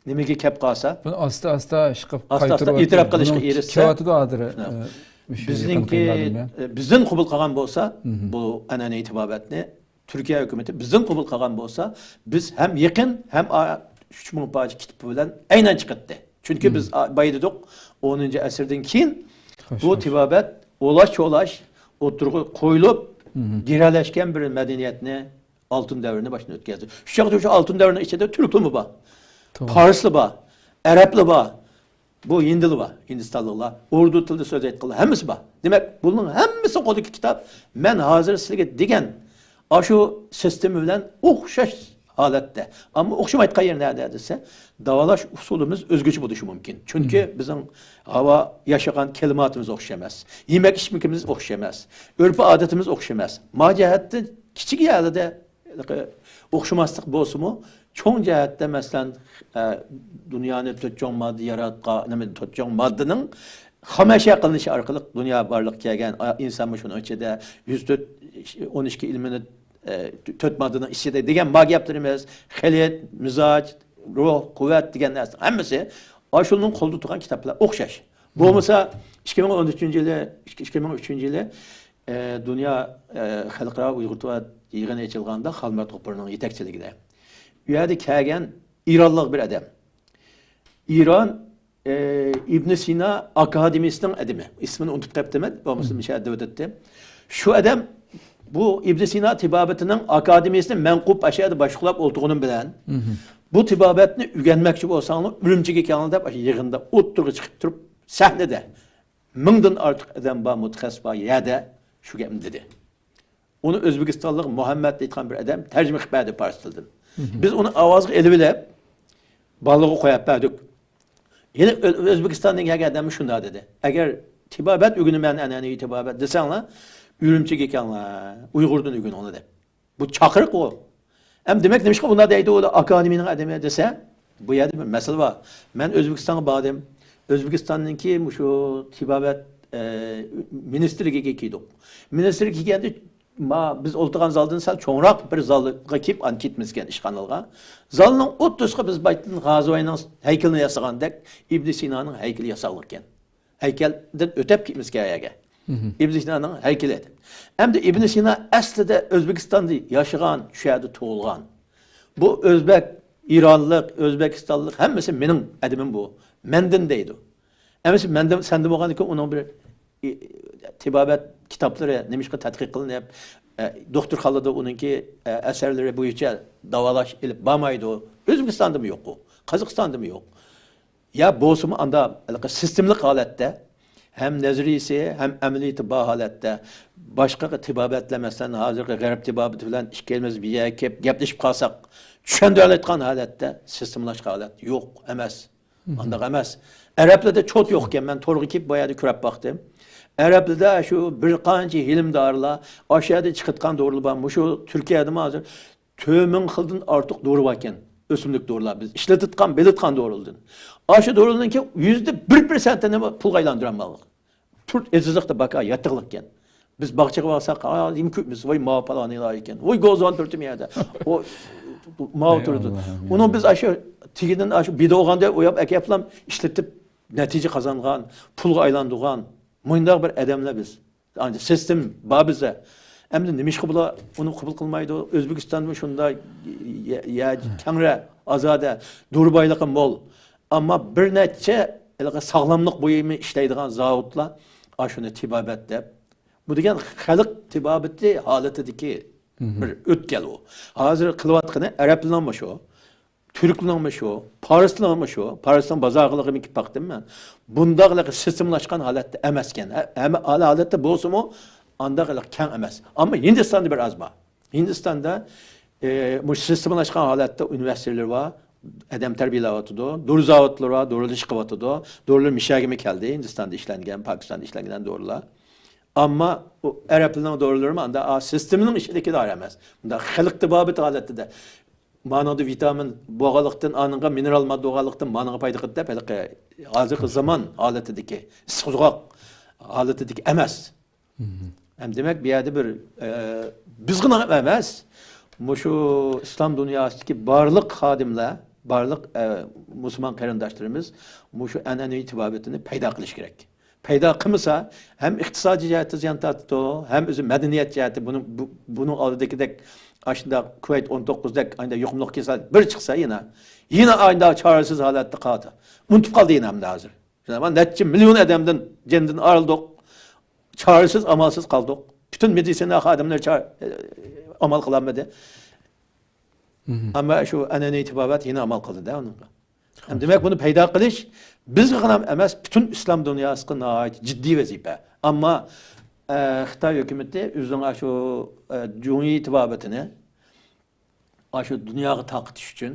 نېمىگە كەپ قالسا، بۇنى ئاستا-ئاستا ئىشقىلىپ ئاستا-ئاستا قايتۇرۇۋاتىدۇ. ئېتىراپ قىلىشقا بۇنىڭ ئېرىشسە، كېلىۋاتىدۇ ھازىر، ھە. ئە، مۇشۇ يېقىنقى بىزنىڭكى، كۈنلەردىمۇ. ئە، بىزدىن قوبۇل قىلغان بولسا، مم. بۇ ئەنئەنىۋى تېبابەتنى تۈركىيە ھۆكۈمىتى بىزدىن قوبۇل قىلغان بولسا، بىز ھەم يېقىن، ھەم ئا-، ئۈچ مىڭ پاچە كىتابى بىلەن ئەينەن چىقاتتى. چۈنكى مم. بىز، ئا، بايا دېدۇق، ئونىنچى ئەسىردىن كېيىن خوش، بۇ خوش. تېبابەت ئولاش-چولاش ئوتتۇرىغا قويۇلۇپ، مم. گىرەلەشكەن بىر مەدەنىيەتنى ئالتۇن دەۋرىنى باشتىن ئۆتكۈزدى. شۇ چاغدا شۇ ئالتۇن دەۋرىنىڭ ئىچىدە تۈركلىرىمۇ بار، توغرا. پارسلار بار، ئەرەبلەر بار، بۇ ھىندىلار بار، ھىندىستانلىقلار، ئۇردۇ تىلىدا سۆزلەيدىغانلار ھەممىسى بار. دېمەك، بۇنىڭ ھەممىسى قولىدىكى كىتاب، مەن ھازىر سىلەرگە دېگەن ئاشۇ سىستېما بىلەن ئوخشاش ھالەتتە. ئەمما ئوخشىمايدىغان يېرى نەدە دېسە، داۋالاش ئۇسۇلىمىز ئۆزگىچە بولۇشى مۇمكىن. چۈنكى مم. بىزنىڭ ھاۋا ياشىغان كىلىماتىمىز ئوخشاش ئەمەس، يېمەك ئىچمىكىمىز ئوخشاش ئەمەس، ئۆرپ-ئادىتىمىز ئوخشاش ئەمەس. ما جەھەتتىن كىچىك يەرلىدە ئوخشىماسلىق بولسىمۇ، چوڭ جەھەتتە، مەسىلەن، ئە، دۇنيانى تۆت چوڭ ماددا ياراتقان، نېمە، تۆت چوڭ ماددىنىڭ خاماشيا قىلىنىشى ئارقىلىق دۇنيا بارلىققا كەلگەن، ئا، ئىنسانمۇ شۇنىڭ ئىچىدە، يۈز تۆت، ئون ئىككى ئېلېمېنت، ئە، تۆت ماددىنىڭ ئىچىدە دېگەن ما گەپلىرىمىز، خىلىت، مىزاج، روھ، قۇۋۋەت دېگەن نەرسە ھەممىسى ئاشۇنىڭ قولىدا تۇرغان كىتابلار ئوخشاش. بولمىسا، ئىككى مىڭ ئون ئۈچىنچى يىلى، ئىككى مىڭ ئۈچىنچى يىلى، ئە، دۇنيا، ئە، خەلقئارا ئۇيغۇر تىۋا يىغىنى ئېچىلغاندا، خالمۇرات غوپۇرنىڭ يېتەكچىلىكىدە، ئۇ يەردە كەلگەن ئىرانلىق بىر ئادەم. ئىران، ئە، ئىبن سىنا ئاكادېمىيىسىنىڭ ئادىمى. ئىسمىنى ئۇنتۇپ قاپتىمەن، بولمىسا مم. مۇشۇ يەردە ئۆتەتتى. شۇ ئادەم بۇ ئىبن سىنا تېبابىتىنىڭ ئاكادېمىيىسىنى مەن قۇرۇپ، ئاشۇ يەردە باشلىقلاپ ئولتۇرغىنىم بىلەن، مم. بۇ تېبابەتنى ئۆگەنمەكچى بولساڭلار، ئۈرۈمچىگە كېلىڭلار دەپ، ئاشۇ يىغىندا ئوتتۇرىغا چىقىپ تۇرۇپ، سەھنىدە مىڭدىن ئارتۇق ئادەم بار، مۇتەخەسسىس بار يەردە شۇ گەپنى دېدى. ئۇنى ئۆزبېكىستانلىق مۇھەممەد دەيدىغان بىر ئادەم تەرجىمە قىلىپ بەردى پارس تىلىدىن. مم. بىز ئۇنى ئاۋازغا ئېلىۋېلىپ، بالىغا قويۇپ بەردۇك. يەنە ئۆ-، ئۆزبېكىستاندىن كەلگەن ئادەممۇ شۇنداق دېدى. ئەگەر تېبابەت ئۆگىنىمەن، ئەنئەنىۋى تېبابەت دېسەڭلار، ئۈرۈمچىگە كەلسەڭلار، ئۇيغۇردىن ئۆگىنىڭلار دەپ. بۇ چاقىرىق ئۇ. ئەمدى دېمەك، نېمىشقا بۇنداق دەيدۇ، ئۇ ئاكادېمىيەنىڭ ئادىمى دېسە، بۇ يەردە بىر مەسىلە بار. مەن ئۆزبېكىستانغا باردىم. ئۆزبېكىستاننىڭكى مۇشۇ تېبابەت، ئە، مىنىستىرلىكىگە كىردۇق. مىنىستىرلىككە كىرگەندە، ما، بىز ئولتۇرغان زالدىن سەل چوڭراق بىر زالغا كىرىپ، ئاندىن كېتىمىز ئىكەن ئىشخانىلارغا. زالنىڭ ئوتتۇرىسىغا بىز بايىتتىن غازىۋاينىڭ ھەيكىلىنى ياسىغاندەك، ئىبن سىنانىڭ ھەيكىلى ياسالغان ئىكەن. ھەيكەلدىن ئۆتۈپ كېتىمىز ئىكەن ئەگەر. مم. ئىبن سىنانىڭ ھەيكىلى. ئەمدى ئىبن سىنا ئەسلىدە ئۆزبېكىستاندا ياشىغان، شۇ يەردە تۇغۇلغان. بۇ ئۆزبەك، ئىرانلىق، ئۆزبېكىستانلىق، ھەممىسى مېنىڭ ئادىمىم بۇ. مەندىن دەيدۇ. ئەمىسە مەندىن، سەندىن بولغاندىكىن ئۇنىڭ بىر، ئى، تېبابەت كىتابلىرى نېمىشقا تەتقىق قىلىنىپ، ئە، دوختۇرخانىلاردا ئۇنىڭكى، ئە، ئەسەرلىرى بويىچە داۋالاش ئېلىپ بارمايدۇ؟ ئۆزبېكىستاندىمۇ يوق ئۇ، قازاقىستاندىمۇ يوق. يا بولسىمۇ ئاندا ھېلىقى سىستېمىلىق ھالەتتە ھەم نەزەرىيىسى، ھەم ئەمەلىيىتى بار ھالەتتە، باشقا تېبابەتلەر، مەسىلەن، ھازىرقى غەرب تېبابىتى بىلەن ئىككىمىز بىر يەرگە كېلىپ گەپلىشىپ قالساق، چۈشەندۈرەلەيدىغان ھالەتتە سىستېمىلاشقان ھالەت يوق ئەمەس. مم. ئانداق ئەمەس. ئەرەبلەردە چوت يوق ئىكەن، مەن تورغا كىرىپ بۇ يەردە كۆرۈپ باقتىم. ئەرەبلەردە شۇ بىر قانچە ھېلىم دارىلار، ئاشۇ يەردە چىقىدىغان دورىلار بار. مۇشۇ تۈركىيەدىمۇ ھازىر تۆت مىڭ خىلدىن ئارتۇق دورا باركەن. ئۆسۈملۈك دورىلار، بىز ئىشلىتىدىغان، بىلىدىغان دورىلاردىن. ئاشۇ دورىلارنىڭكى يۈزدە بىر پىرسەنتىنى پۇلغا ئايلاندۇرالمىغان. تۆت ئېتىزلىقتا باكا ياتىقلىق ئىكەن. بىز باغچىغا بارساق، «ئا، نېمە كۆرىمىز؟ ۋاي، ماۋۇ پالانى ئايكەن. ۋاي، گوزۋان تۈرتۈم يەردە.» ئۇ، ماۋۇ ئەي تۇرىدۇ. ئاللا. ئۇنىڭ بىز ئاشۇ تېگىدىن ئاشۇ بىدوغاندا ئوياپ ئەكەپلام ئىشلىتىپ، نەتىجە قازانغان، پۇلغا ئايلاندۇرغان، مۇنداق بىر ئادەملەر بىز. ئاندى سىستېما بار بىزدە. ئەمدى نېمىشقا بۇلار ئۇنى قوبۇل قىلمايدۇ؟ ئۆزبېكىستانمۇ شۇنداق، يە-، يە-، كەڭرى، ئازادە، دورا بايلىقى مول. ئەمما بىر نەچچە ھېلىقى ساغلاملىق بۇيۇمى ئىشلەيدىغان زاۋۇتلار ئاشۇنى تېبابەت دەپ، بۇ دېگەن خەلق تېبابىتى ھالىتىدىكى بىر ئۆتكەل ئۇ. ھازىر قىلىۋاتقىنى ئەرەبلەرنىڭمۇ شۇ، تۈركلەرنىڭمۇ شۇ، پارسلارنىڭمۇ شۇ، پارسنىڭ بازارلىقىنى كېلىپ باقتىم مەن. بۇنداق سىستېمىلاشقان ھالەتتە ئەمەسكەن. ھە-، ھەممە ھالەتتە بولسىمۇ، ئانداق كەڭ ئەمەس. ئەمما ھىندىستاندا بىر ئاز بار. ھىندىستاندا، ئى، مۇشۇ سىستېمىلاشقان ھالەتتە ئۇنىۋېرسىتېتلىرى بار، ئادەم تەربىيەلەۋاتىدۇ، دورا زاۋۇتلىرى بار، دورىلىنىش قىلىۋاتىدۇ. دورىلىرى مىشەگىمۇ كەلدى، ھىندىستاندا ئىشلەنگەن، پاكىستاندا ئىشلەنگەن دورىلار. ئەمما ئۇ ئەرەبلەرنىڭ دورىلىرىمۇ ئاندا، ئا، سىستېمىنىڭ ئىچىدىكى دورا ئەمەس. بۇنداق خەلق تېبابىتى ھالەتتە. مانىڭدا ۋىتامىن بولغانلىقتىن، ئانىڭغا مىنېرال ماددا بولغانلىقتىن، مانىڭغا پايدا قىلىدۇ دەپ، ھېلىقى ھازىرقى زامان ھالىتىدىكى، ئىسسىقسوغۇق ھالىتىدىكى ئەمەس. ھەم دېمەك، بۇ يەردە بىر، ئە، بىزغىنا ئەمەس، مۇشۇ ئىسلام دۇنياسىدىكى بارلىق خادىملار، بارلىق، ئە، مۇسۇلمان قېرىنداشلىرىمىز مۇشۇ ئەنئەنىۋى تېبابىتىنى پەيدا قىلىش كېرەك. پەيدا قىلمىسا، ھەم ئىقتىسادىي جەھەتتە زىيان تارتىدۇ، ھەم ئۆزى مەدەنىيەت جەھەتتە بۇنىڭ، بۇ، بۇنىڭ ئالدىدىكىدەك ئاشۇنداق كۇۋەيت ئون توققۇزدەك ئايدا يۇقۇملۇق كېسەل بىر چىقسا يەنە، يەنە ئايدا چارىسىز ھالەتتە قالدى. ئۇنتۇپ قالدى يەنە ئەمدى ھازىر. مانا نەچچە مىليون ئادەمدىن جېنىدىن ئايرىلدۇق. چارىسىز، ئامالسىز قالدۇق. پۈتۈن مېدىسىنا خادىملىرى چار-، ئامال قىلالمىدى. ئەمما شۇ ئەنئەنىۋى تېبابەت يەنە ئامال قىلدى-دە ئۇنىڭغا. ھەم دېمەك، بۇنى پەيدا قىلىش بىزگىلا ئەمەس، پۈتۈن ئىسلام دۇنياسىغا ناھايىتى جىددىي ۋەزىپە. ئەمما، ئە، خىتاي ھۆكۈمىتى ئۆزىنىڭ ئاشۇ، ئە، جۇڭيى تېبابىتىنى ئاشۇ دۇنياغا تارقىتىش ئۈچۈن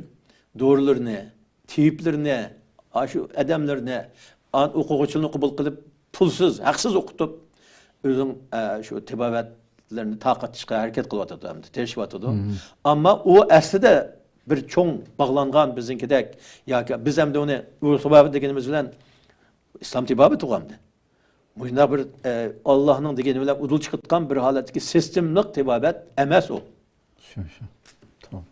دورىلىرىنى، تېۋىپلىرىنى، ئاشۇ ئادەملىرىنى، ئان-، ئوقۇغۇچىلارنى قوبۇل قىلىپ، پۇلسىز، ھەقسىز ئوقۇتۇپ، ئۆزىنىڭ، ئە، شۇ تېبابەتلىرىنى تارقىتىشقا ھەرىكەت قىلىۋاتىدۇ، ئەمدى تىرىشىۋاتىدۇ. ئەمما ئۇ ئەسلىدە بىر چوڭ باغلانغان بىزنىڭكىدەك، ياكى بىز ئەمدى ئۇنى ئۇيغۇر تېبابىتى دېگىنىمىز بىلەن ئىسلام تېبابىتىغۇ ئەمدى. مۇشۇنداق بىر، ئە، ئاللاھنىڭ دېگىنى بىلەن ئۇدۇل چىقىۋاتقان بىر ھالەتتىكى سىستېمىلىق تېبابەت ئەمەس ئۇ. شۇ، شۇ. تامام.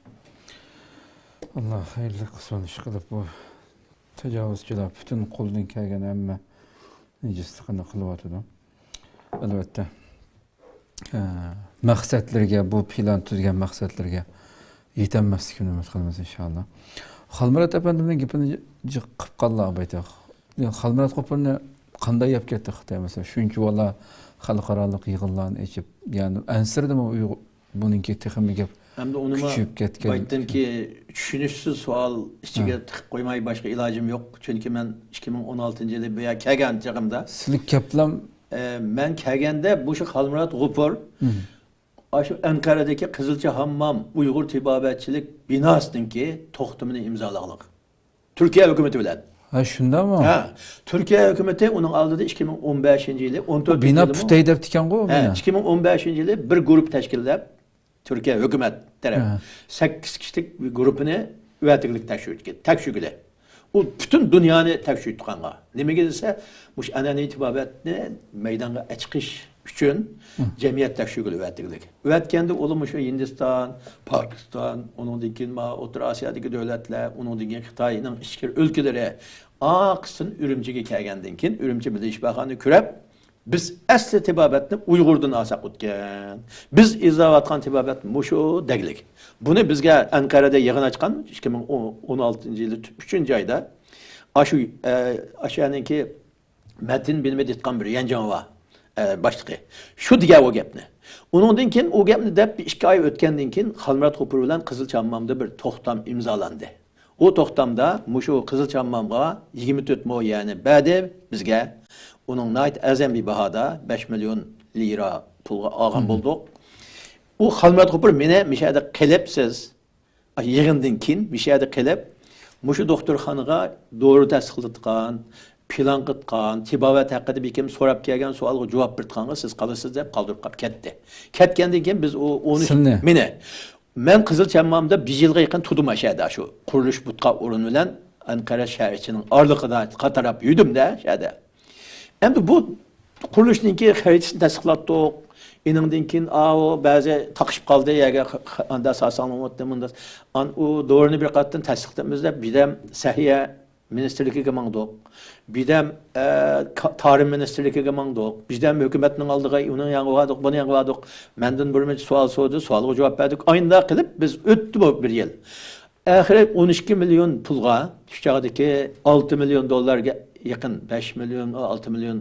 ئاللا خەيرلىك قىلسۇن، ئىشقىلىپ بۇ تاجاۋۇزچىلار پۈتۈن قولدىن كەلگەن ھەممە نىجىسلىقىنى قىلىۋاتىدۇ. ئەلۋەتتە، ئە، مەقسەتلىرىگە، بۇ پىلان تۈزگەن مەقسەتلىرىگە يېتەلمەسلىكىنى ئۈمىد قىلىمىز، ئىنشائاللا. خالمۇرات ئەپەندىمنىڭ گېپىنى جىق قىلىپ قالدى، ئابايتاغ. خالمۇرات قوپۇرنى قانداق يەپ كەتتى خىتاي، مەسىلەن، شۇنچىۋالا خەلقئارالىق يىغىنلارنى ئېچىپ، يەنى ئەنسىرىدىمۇ ئۇيغۇر، بۇنىڭكى تېخىمۇ گەپ ئەمدى ئۇنىمۇ كۈچىيىپ كەتكەن. بايىتتىنكى چۈشىنىشسىز سوئال ئىچىگە تىقىپ قويماي باشقا ئىلاجىم يوق. چۈنكى مەن ئىككى مىڭ ئون ئالتىنچى يىلى بۇ يەرگە كەلگەن چېغىمدا، سىلىك كەپلام ئە، مەن كەلگەندە مۇشۇ خالمۇرات غوپۇر ئاشۇ ئەنقەرەدىكى قىزىلچا ھاممام ئۇيغۇر تېبابەتچىلىك بىناسىنىڭكى توختىمىنى ئىمزالىغانلىق. تۈركىيە ھۆكۈمىتى بىلەن. ھە، شۇنداقمۇ؟ ھە. تۈركىيە ھۆكۈمىتى ئۇنىڭ ئالدىدا ئىككى مىڭ ئون بەشىنچى يىلى، ئون تۆتىنچى بىنا يىلىمۇ؟ پۈتەي دەپ تىكەنغۇ، ھە، بىنا. ئىككى مىڭ ئون بەشىنچى يىلى بىر گۇرۇپپا تەشكىللەپ، تۈركىيە ھۆكۈمەت تەرەپ، ھە، سەككىز كىشىلىك بىر گۇرۇپپىنى ئەۋەتىگلىك تەكشۈرتكەن، تەكشۈرگىلى. ئۇ پۈتۈن دۇنيانى تەكشۈرتكەنغا. نېمىگە دېسە، مۇشۇ ئەنئەنىۋى تېبابەتنى مەيدانغا ئەچىقىش ئۈچۈن، ھە، جەمئىيەت تەكشۈرگىلى ئەۋەتىگلىك. ئەۋەتكەندە ئۇلار مۇشۇ ھىندىستان، پاكىستان، ئۇنىڭدىن كېيىن ما ئوتتۇرا ئاسىيادىكى دۆلەتلەر، ئۇنىڭدىن كېيىن خىتاينىڭ ئىچكىرى ئۆلكىلىرى، ئاخىرسىدىن ئۈرۈمچىگە كەلگەندىن كېيىن، ئۈرۈمچى مىللىي شىپاخانىنى كۆرۈپ، بىز ئەسلى تېبابەتنى ئۇيغۇردىن ئالساق ئۆتكەن. بىز ئىزدەۋاتقان تېبابەت مۇشۇ دەگلىك. بۇنى بىزگە ئەنقەرەدە يىغىن ئاچقان ئىككى مىڭ ئون ئالتىنچى يىلى ئۈچىنچى ئايدا ئاشۇ، ئە، ئاشۇ يەرنىڭكى مەتىن بىلىمى دېيىتقان بىر يەنجاڭ بار، ئە، باشلىقى. شۇ دېگەن ئۇ گەپنى. ئۇنىڭدىن كېيىن ئۇ گەپنى دەپ بىر ئىككى ئاي ئۆتكەندىن كېيىن خالمۇرات غوپۇر بىلەن قىزىل چاممامدا بىر توختام ئىمزالاندى. ئۇ توختامدا مۇشۇ قىزىل چاممامغا يىگىرمە تۆت مو يەرنى بەردى بىزگە. ئۇنىڭ ناھايىتى ئەرزان بىر باھادا بەش مىليون لىرا پۇلغا ئالغان بولدۇق. ئۇ خالمۇرات غوپۇر مېنى مۇشۇ يەردە قىلىپ سىز، يىغىندىن كېيىن مۇشۇ يەردە قىلىپ، مۇشۇ دوختۇرخانىغا دورا تەستىقلىتىدىغان، پىلان قىلىدىغان، تېبابەت ھەققىدە بىر كىم سوراپ كەلگەن سوئالغا جاۋاب بېرىدىغانغا سىز قالىسىز دەپ قالدۇرۇپ قاپ كەتتى. كەتكەندىن كېيىن بىز ئۇ ئون ئۈچ، سىلنى، مېنى مەن قىزىل چاممامدا بىر يىلغا يېقىن تۇردۇم ئاشۇ يەردە، شۇ قۇرۇلۇش بۇتقا ئورۇن بىلەن ئەنقەرە شەھەرچىنىڭ ئارىلىقىدا قاتاراپ يۈردۈم-دە شۇ يەردە. ئەمدى بۇ قۇرۇلۇشنىڭكى خەرىتىسىنى تەستىقلاتتۇق. ئېنىڭدىن كېيىن، ئاۋۇ بەزى تاقىشىپ قالدى، يەرگە ئاندا ساساڭلىنىۋاتتى، مۇندا. ئان-، ئۇ دورىنى بىر قېتىم تەستىقلىدۇق دەپ، بىردەم سەھىيە مىنىستىرلىكىگە ماڭدۇق. بىردەم، ئە، كا-، تارىم مىنىستىرلىكىگە ماڭدۇق. بىردەم ھۆكۈمەتنىڭ ئالدىغا ئۇنىڭ يېنىغا باردۇق، بۇنىڭ يېنىغا باردۇق. مەندىن بىر نەچچە سوئال سورىدى، سوئالغا جاۋاب بەردۇق. ئاينىدا قىلىپ بىز ئۆتتى بۇ بىر يىل. ئاخىرى ئون ئىككى مىليون پۇلغا، شۇ چاغدىكى ئالتە مىليون دوللارغا يېقىن، بەش مىليون، ئالتە مىليون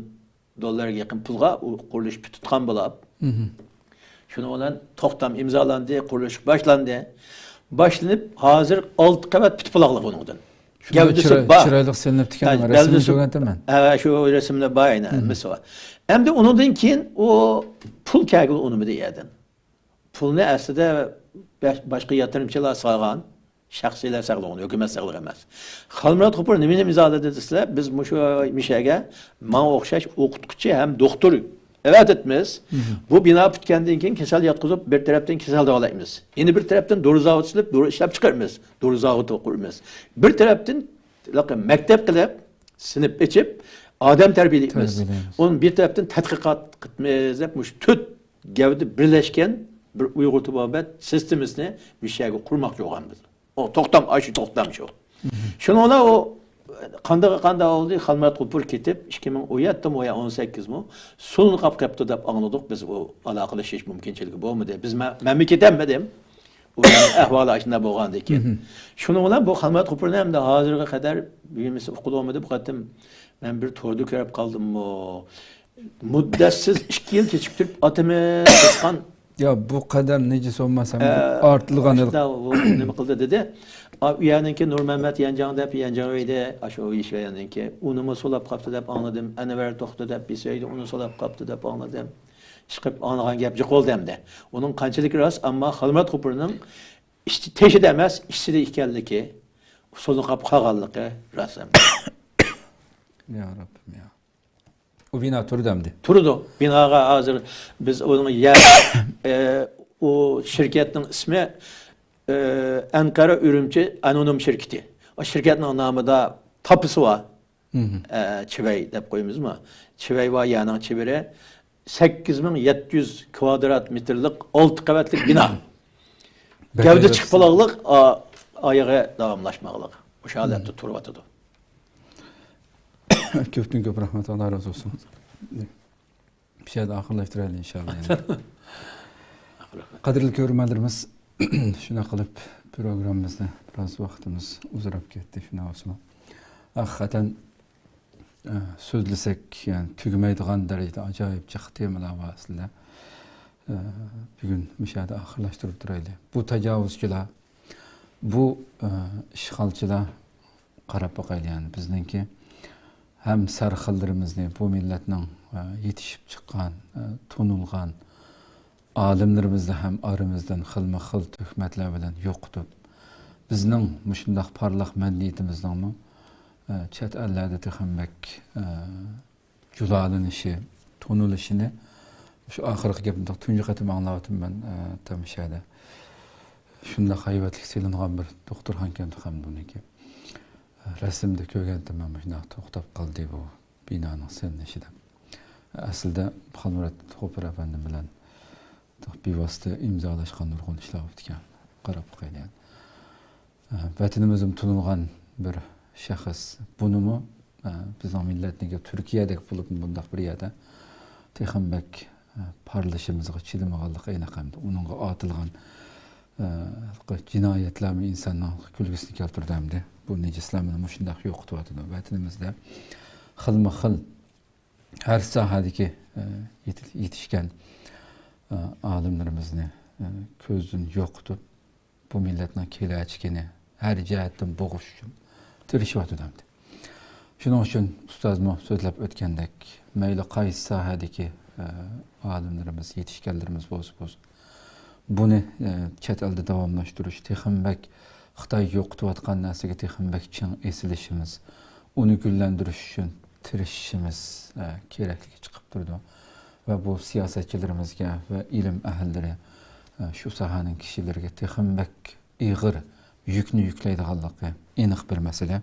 دوللارغا يېقىن پۇلغا ئۇ قۇرۇلۇش پۈتۈپ قالغان بولۇپ، شۇنىڭ بىلەن توختام ئىمزالاندى، قۇرۇلۇش باشلاندى. باشلىنىپ، ھازىر ئالتە قەۋەت پۈتۈپ بولغانلىق ئۇنىڭدىن. شۇندا گەۋدىسى چىراي-، بار. چىرايلىق سېلىنىپتىكەن، ھە، رەسىمنى بەلگىسى، كۆرگەنتىمەن. ھە، شۇ رەسىمدە بار، ئەينەن، مىسى بار. ئەمدى ئۇنىڭدىن كېيىن ئۇ پۇل كەلگىلى ئۇنىمىدى يەردىن. پۇلنى ئەسلىدە بەش-، باشقا ياتۇرۇمچىلار سالغان، شەخسىيلەر ساقلىغان، ھۆكۈمەت ساقلىغان ئەمەس. خالمۇرات غوپۇر نېمىنى ئىمزالىدى دېسىلە، بىز مۇشۇ مىشەگە ماڭا ئوخشاش ئوقۇتقۇچى ھەم دوختۇر ئەۋەتىمىز. بۇ بىنا پۈتكەندىن كېيىن كېسەل ياتقۇزۇپ، بىر تەرەپتىن كېسەل داۋالايمىز. يەنە بىر تەرەپتىن دورا زاۋۇتى سېلىپ، دورا ئىشلەپ چىقىرىمىز. دورا زاۋۇتى قۇرىمىز. بىر تەرەپتىن مەكتەپ قىلىپ، سىنىپ ئېچىپ، ئادەم تەربىيەلەيمىز. تەربىيەلەيمىز. ئۇنى بىر تەرەپتىن تەتقىقات قىلىمىز دەپ، مۇشۇ تۆت گەۋدە بىرلەشكەن بىر ئۇيغۇر تېبابەت سىستېمىسىنى مۇشۇ يەرگە قۇرماقچى بولغان بىز. ئۇ توختام، ئاشۇ توختام شۇ. شۇنىڭ بىلەن ئۇ قانداق، قانداق بولدى؟ خالمۇرات غوپۇر كېتىپ، ئىككى مىڭ ئون يەتتىمۇ يا ئون سەككىزمۇ سولىنىپ قاپتۇ دەپ ئاڭلىدۇق. بىز ئۇ ئالاقىلىشىش مۇمكىنچىلىكى بولمىدى. بىز، مەن، مەنمۇ كېتەلمىدىم. ئۇ ئەھۋالى ئاشۇنداق بولغاندىن كېيىن. شۇنىڭ بىلەن بۇ خالمۇرات غوپۇرنى ئەمدى ھازىرغا قەدەر بىرىمىسى ئۇقۇلۇۋالمىدى. بۇ قېتىم مەن بىر توردا كۆرۈپ قالدىممۇ؟ مۇددەتسىز ئىككى يىل كېچىكتۈرۈپ ئاتىمىز دەپ. يا، بۇ قەدەر نىجىس بولماس ھەم ئە، ئارتىلغان ئاشۇنداق ئۇ نېمە قىلدى دېدى. ئا، ئۇ يەرنىڭكى نۇرمەمەت يەنجاڭ دەپ يەنجاڭ ئۆيدە، ئاشۇ ئىش يەرنىڭكى ئۇنىمۇ سولاپ قاپتۇ دەپ ئاڭلىدىم. ئەنۋەر توختى دەپ بىسەيدى ئۇنى سولاپ قاپتۇ دەپ ئاڭلىدىم. ئىشقىلىپ ئاڭلىغان گەپ جىق بولدى ئەمدى. ئۇنىڭ قانچىلىكى راست، ئەمما خالمۇرات غوپۇرنىڭ ئىچ-، تېشىدا ئەمەس، ئىچىدە ئىكەنلىكى، سولىنىپ قالغانلىقى راست ئەمدى. يا رەببىم يا. ئۇ بىنا تۇرىدۇ ئەمدى؟ تۇرىدۇ. بىناغا ھازىر بىز ئۇنىڭ يەر، ئە، ئۇ شىركەتنىڭ ئىسمى، ئە، ئەنقەرە ئۈرۈمچى ئانونىم شىركىتى. ئۇ شىركەتنىڭ نامىدا تاپىسى بار. ئە، چىۋەي دەپ قويىمىزمۇ؟ چىۋەي بار، يەرنىڭ چېۋىرى. سەككىز مىڭ يەتتە يۈز كۋادرات مېتىرلىق ئالتە قەۋەتلىك بىنا. گەۋدە چىقىپ بولغانلىق، ئا-، ئايىغى داۋاملاشمىغانلىق. مۇشۇ ھالەتتە تۇرۇۋاتىدۇ. كۆپتىن كۆپ رەھمەت، ئاللا رازى بولسۇن. بۇ يەردە ئاخىرلاشتۇرايلى ئىنشاللا يەنە. قەدىرلىك كۆرۈرمەنلىرىمىز، شۇنداق قىلىپ پروگراممىمىزنى، بىراز ۋاقتىمىز ئۇزىراپ كەتتى، شۇنداق بولسىمۇ. ھەقىقەتەن، ئە، سۆزلىسەك، يەنى تۈگىمەيدىغان دەرىجىدە ئاجايىپ جىق تېمىلار بار ئەسلىدە. ئە، بۈگۈن مۇشۇ يەردە ئاخىرلاشتۇرۇپ تۇرايلى. بۇ تاجاۋۇزچىلار، بۇ، ئە، ئىشغالچىلار قاراپ باقايلى، يەنى بىزنىڭكى ھەم سەرخىللىرىمىزنى، بۇ مىللەتنىڭ، ئە، يېتىشىپ چىققان، ئە، تونۇلغان ئالىملىرىمىزنى ھەم ئارىمىزدىن خىلمۇ خىل تۆھمەتلەر بىلەن يوقىتىپ، بىزنىڭ مۇشۇنداق پارلاق مەدەنىيىتىمىزنىڭمۇ، ئە، چەت ئەللەردە تېخىمۇ بەك، ئە، جۇلالىنىشى، تونۇلۇشىنى شۇ ئاخىرقى گەپنى تۇنجى قېتىم ئاڭلاۋاتىمەن، ئە، تامشادا. شۇنداق ھەيۋەتلىك سېلىنغان بىر دوختۇرخانىكەن تېخى بۇنىڭكى. رەسىمدە كۆرگەنتىم مەن، مۇشۇنداق توختاپ قالدى بۇ بىنانىڭ سېلىنىشى دەپ. ئەسلىدە خالمۇرات غوپۇر ئەپەندىم بىلەن بىۋاسىتە ئىمزالاشقان نۇرغۇن ئىشلار بوپتىكەن. قاراپ باقايلى. ۋەتىنىمىزدىن تونۇلغان بىر شەخس. بۇنىمۇ، ئە، بىزنىڭ مىللەتنىڭكى تۈركىيەدەك بولۇپ، بۇنداق بىر يەردە تېخىمۇ بەك، ئە، پارلىشىمىزغا چىدىمىغانلىقى ئېنىق ئەمدى. ئۇنىڭغا ئاتىلغان، ئە، جىنايەتلەرمۇ ئىنساننىڭ كۈلكىسىنى كەلتۈرىدۇ ئەمدى. بۇ نىجىسلار مانا مۇشۇنداق يوقىتىۋاتىدۇ. ۋەتىنىمىزدە خىلمۇ خىل ھەر ساھەدىكى، ئە، يېتىل-، يېتىشكەن، ئە، ئالىملىرىمىزنى، ئە، كۆزدىن يوقىتىپ، بۇ مىللەتنىڭ كېلەچىكىنى ھەر جەھەتتىن بوغۇش ئۈچۈن تىرىشىۋاتىدۇ ئەمدى. شۇنىڭ ئۈچۈن ئۇستازمۇ سۆزلەپ ئۆتكەندەك، مەيلى قايسى ساھەدىكى، ئە، ئالىملىرىمىز، يېتىشكەنلىرىمىز بولسا بولسۇن، بۇنى، ئە، چەت ئەلدە داۋاملاشتۇرۇش، تېخىمۇ بەك خىتاي يوقىتىۋاتقان نەرسىگە تېخىمۇ بەك چىڭ ئېسىلىشىمىز، ئۇنى گۈللەندۈرۈش ئۈچۈن تىرىشىشىمىز، ئە، كېرەكلىكى چىقىپ تۇرىدۇ. ۋە بۇ سىياسەتچىلىرىمىزگە ۋە ئىلىم ئەھلىلىرى، ئە، شۇ ساھەنىڭ كىشىلىرىگە تېخىمۇ بەك ئېغىر يۈكنى يۈكلەيدىغانلىقى ئېنىق بىر مەسىلە.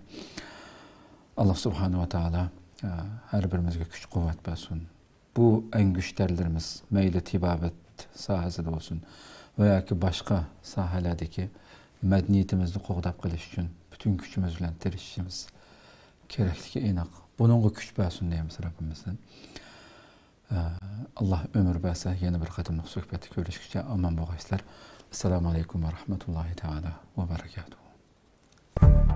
ئاللا سۇبھانەھۇ ۋە تائالا، ئە، ھەر بىرىمىزگە كۈچ-قۇۋۋەت بەرسۇن. بۇ ئەڭگۈشتەرلىرىمىز مەيلى تېبابەت ساھەسىدە بولسۇن ۋە ياكى باشقا ساھەلەردىكى مەدەنىيىتىمىزنى قوغداپ قېلىش ئۈچۈن پۈتۈن كۈچىمىز بىلەن تىرىشىشىمىز كېرەكلىكى ئېنىق. بۇنىڭغا كۈچ بەرسۇن دەيمىز رەببىمىزدىن. ئە، ئاللا ئۆمۈر بەرسە، يەنە بىر قېتىملىق سۆھبەتتە كۆرۈشكىچە ئامان بولغايسىلەر. ئەسسالامۇ ئەلەيكۇم ۋە رەھمەتۇللاھى تەئالا ۋە بەرەكاتۇھۇ.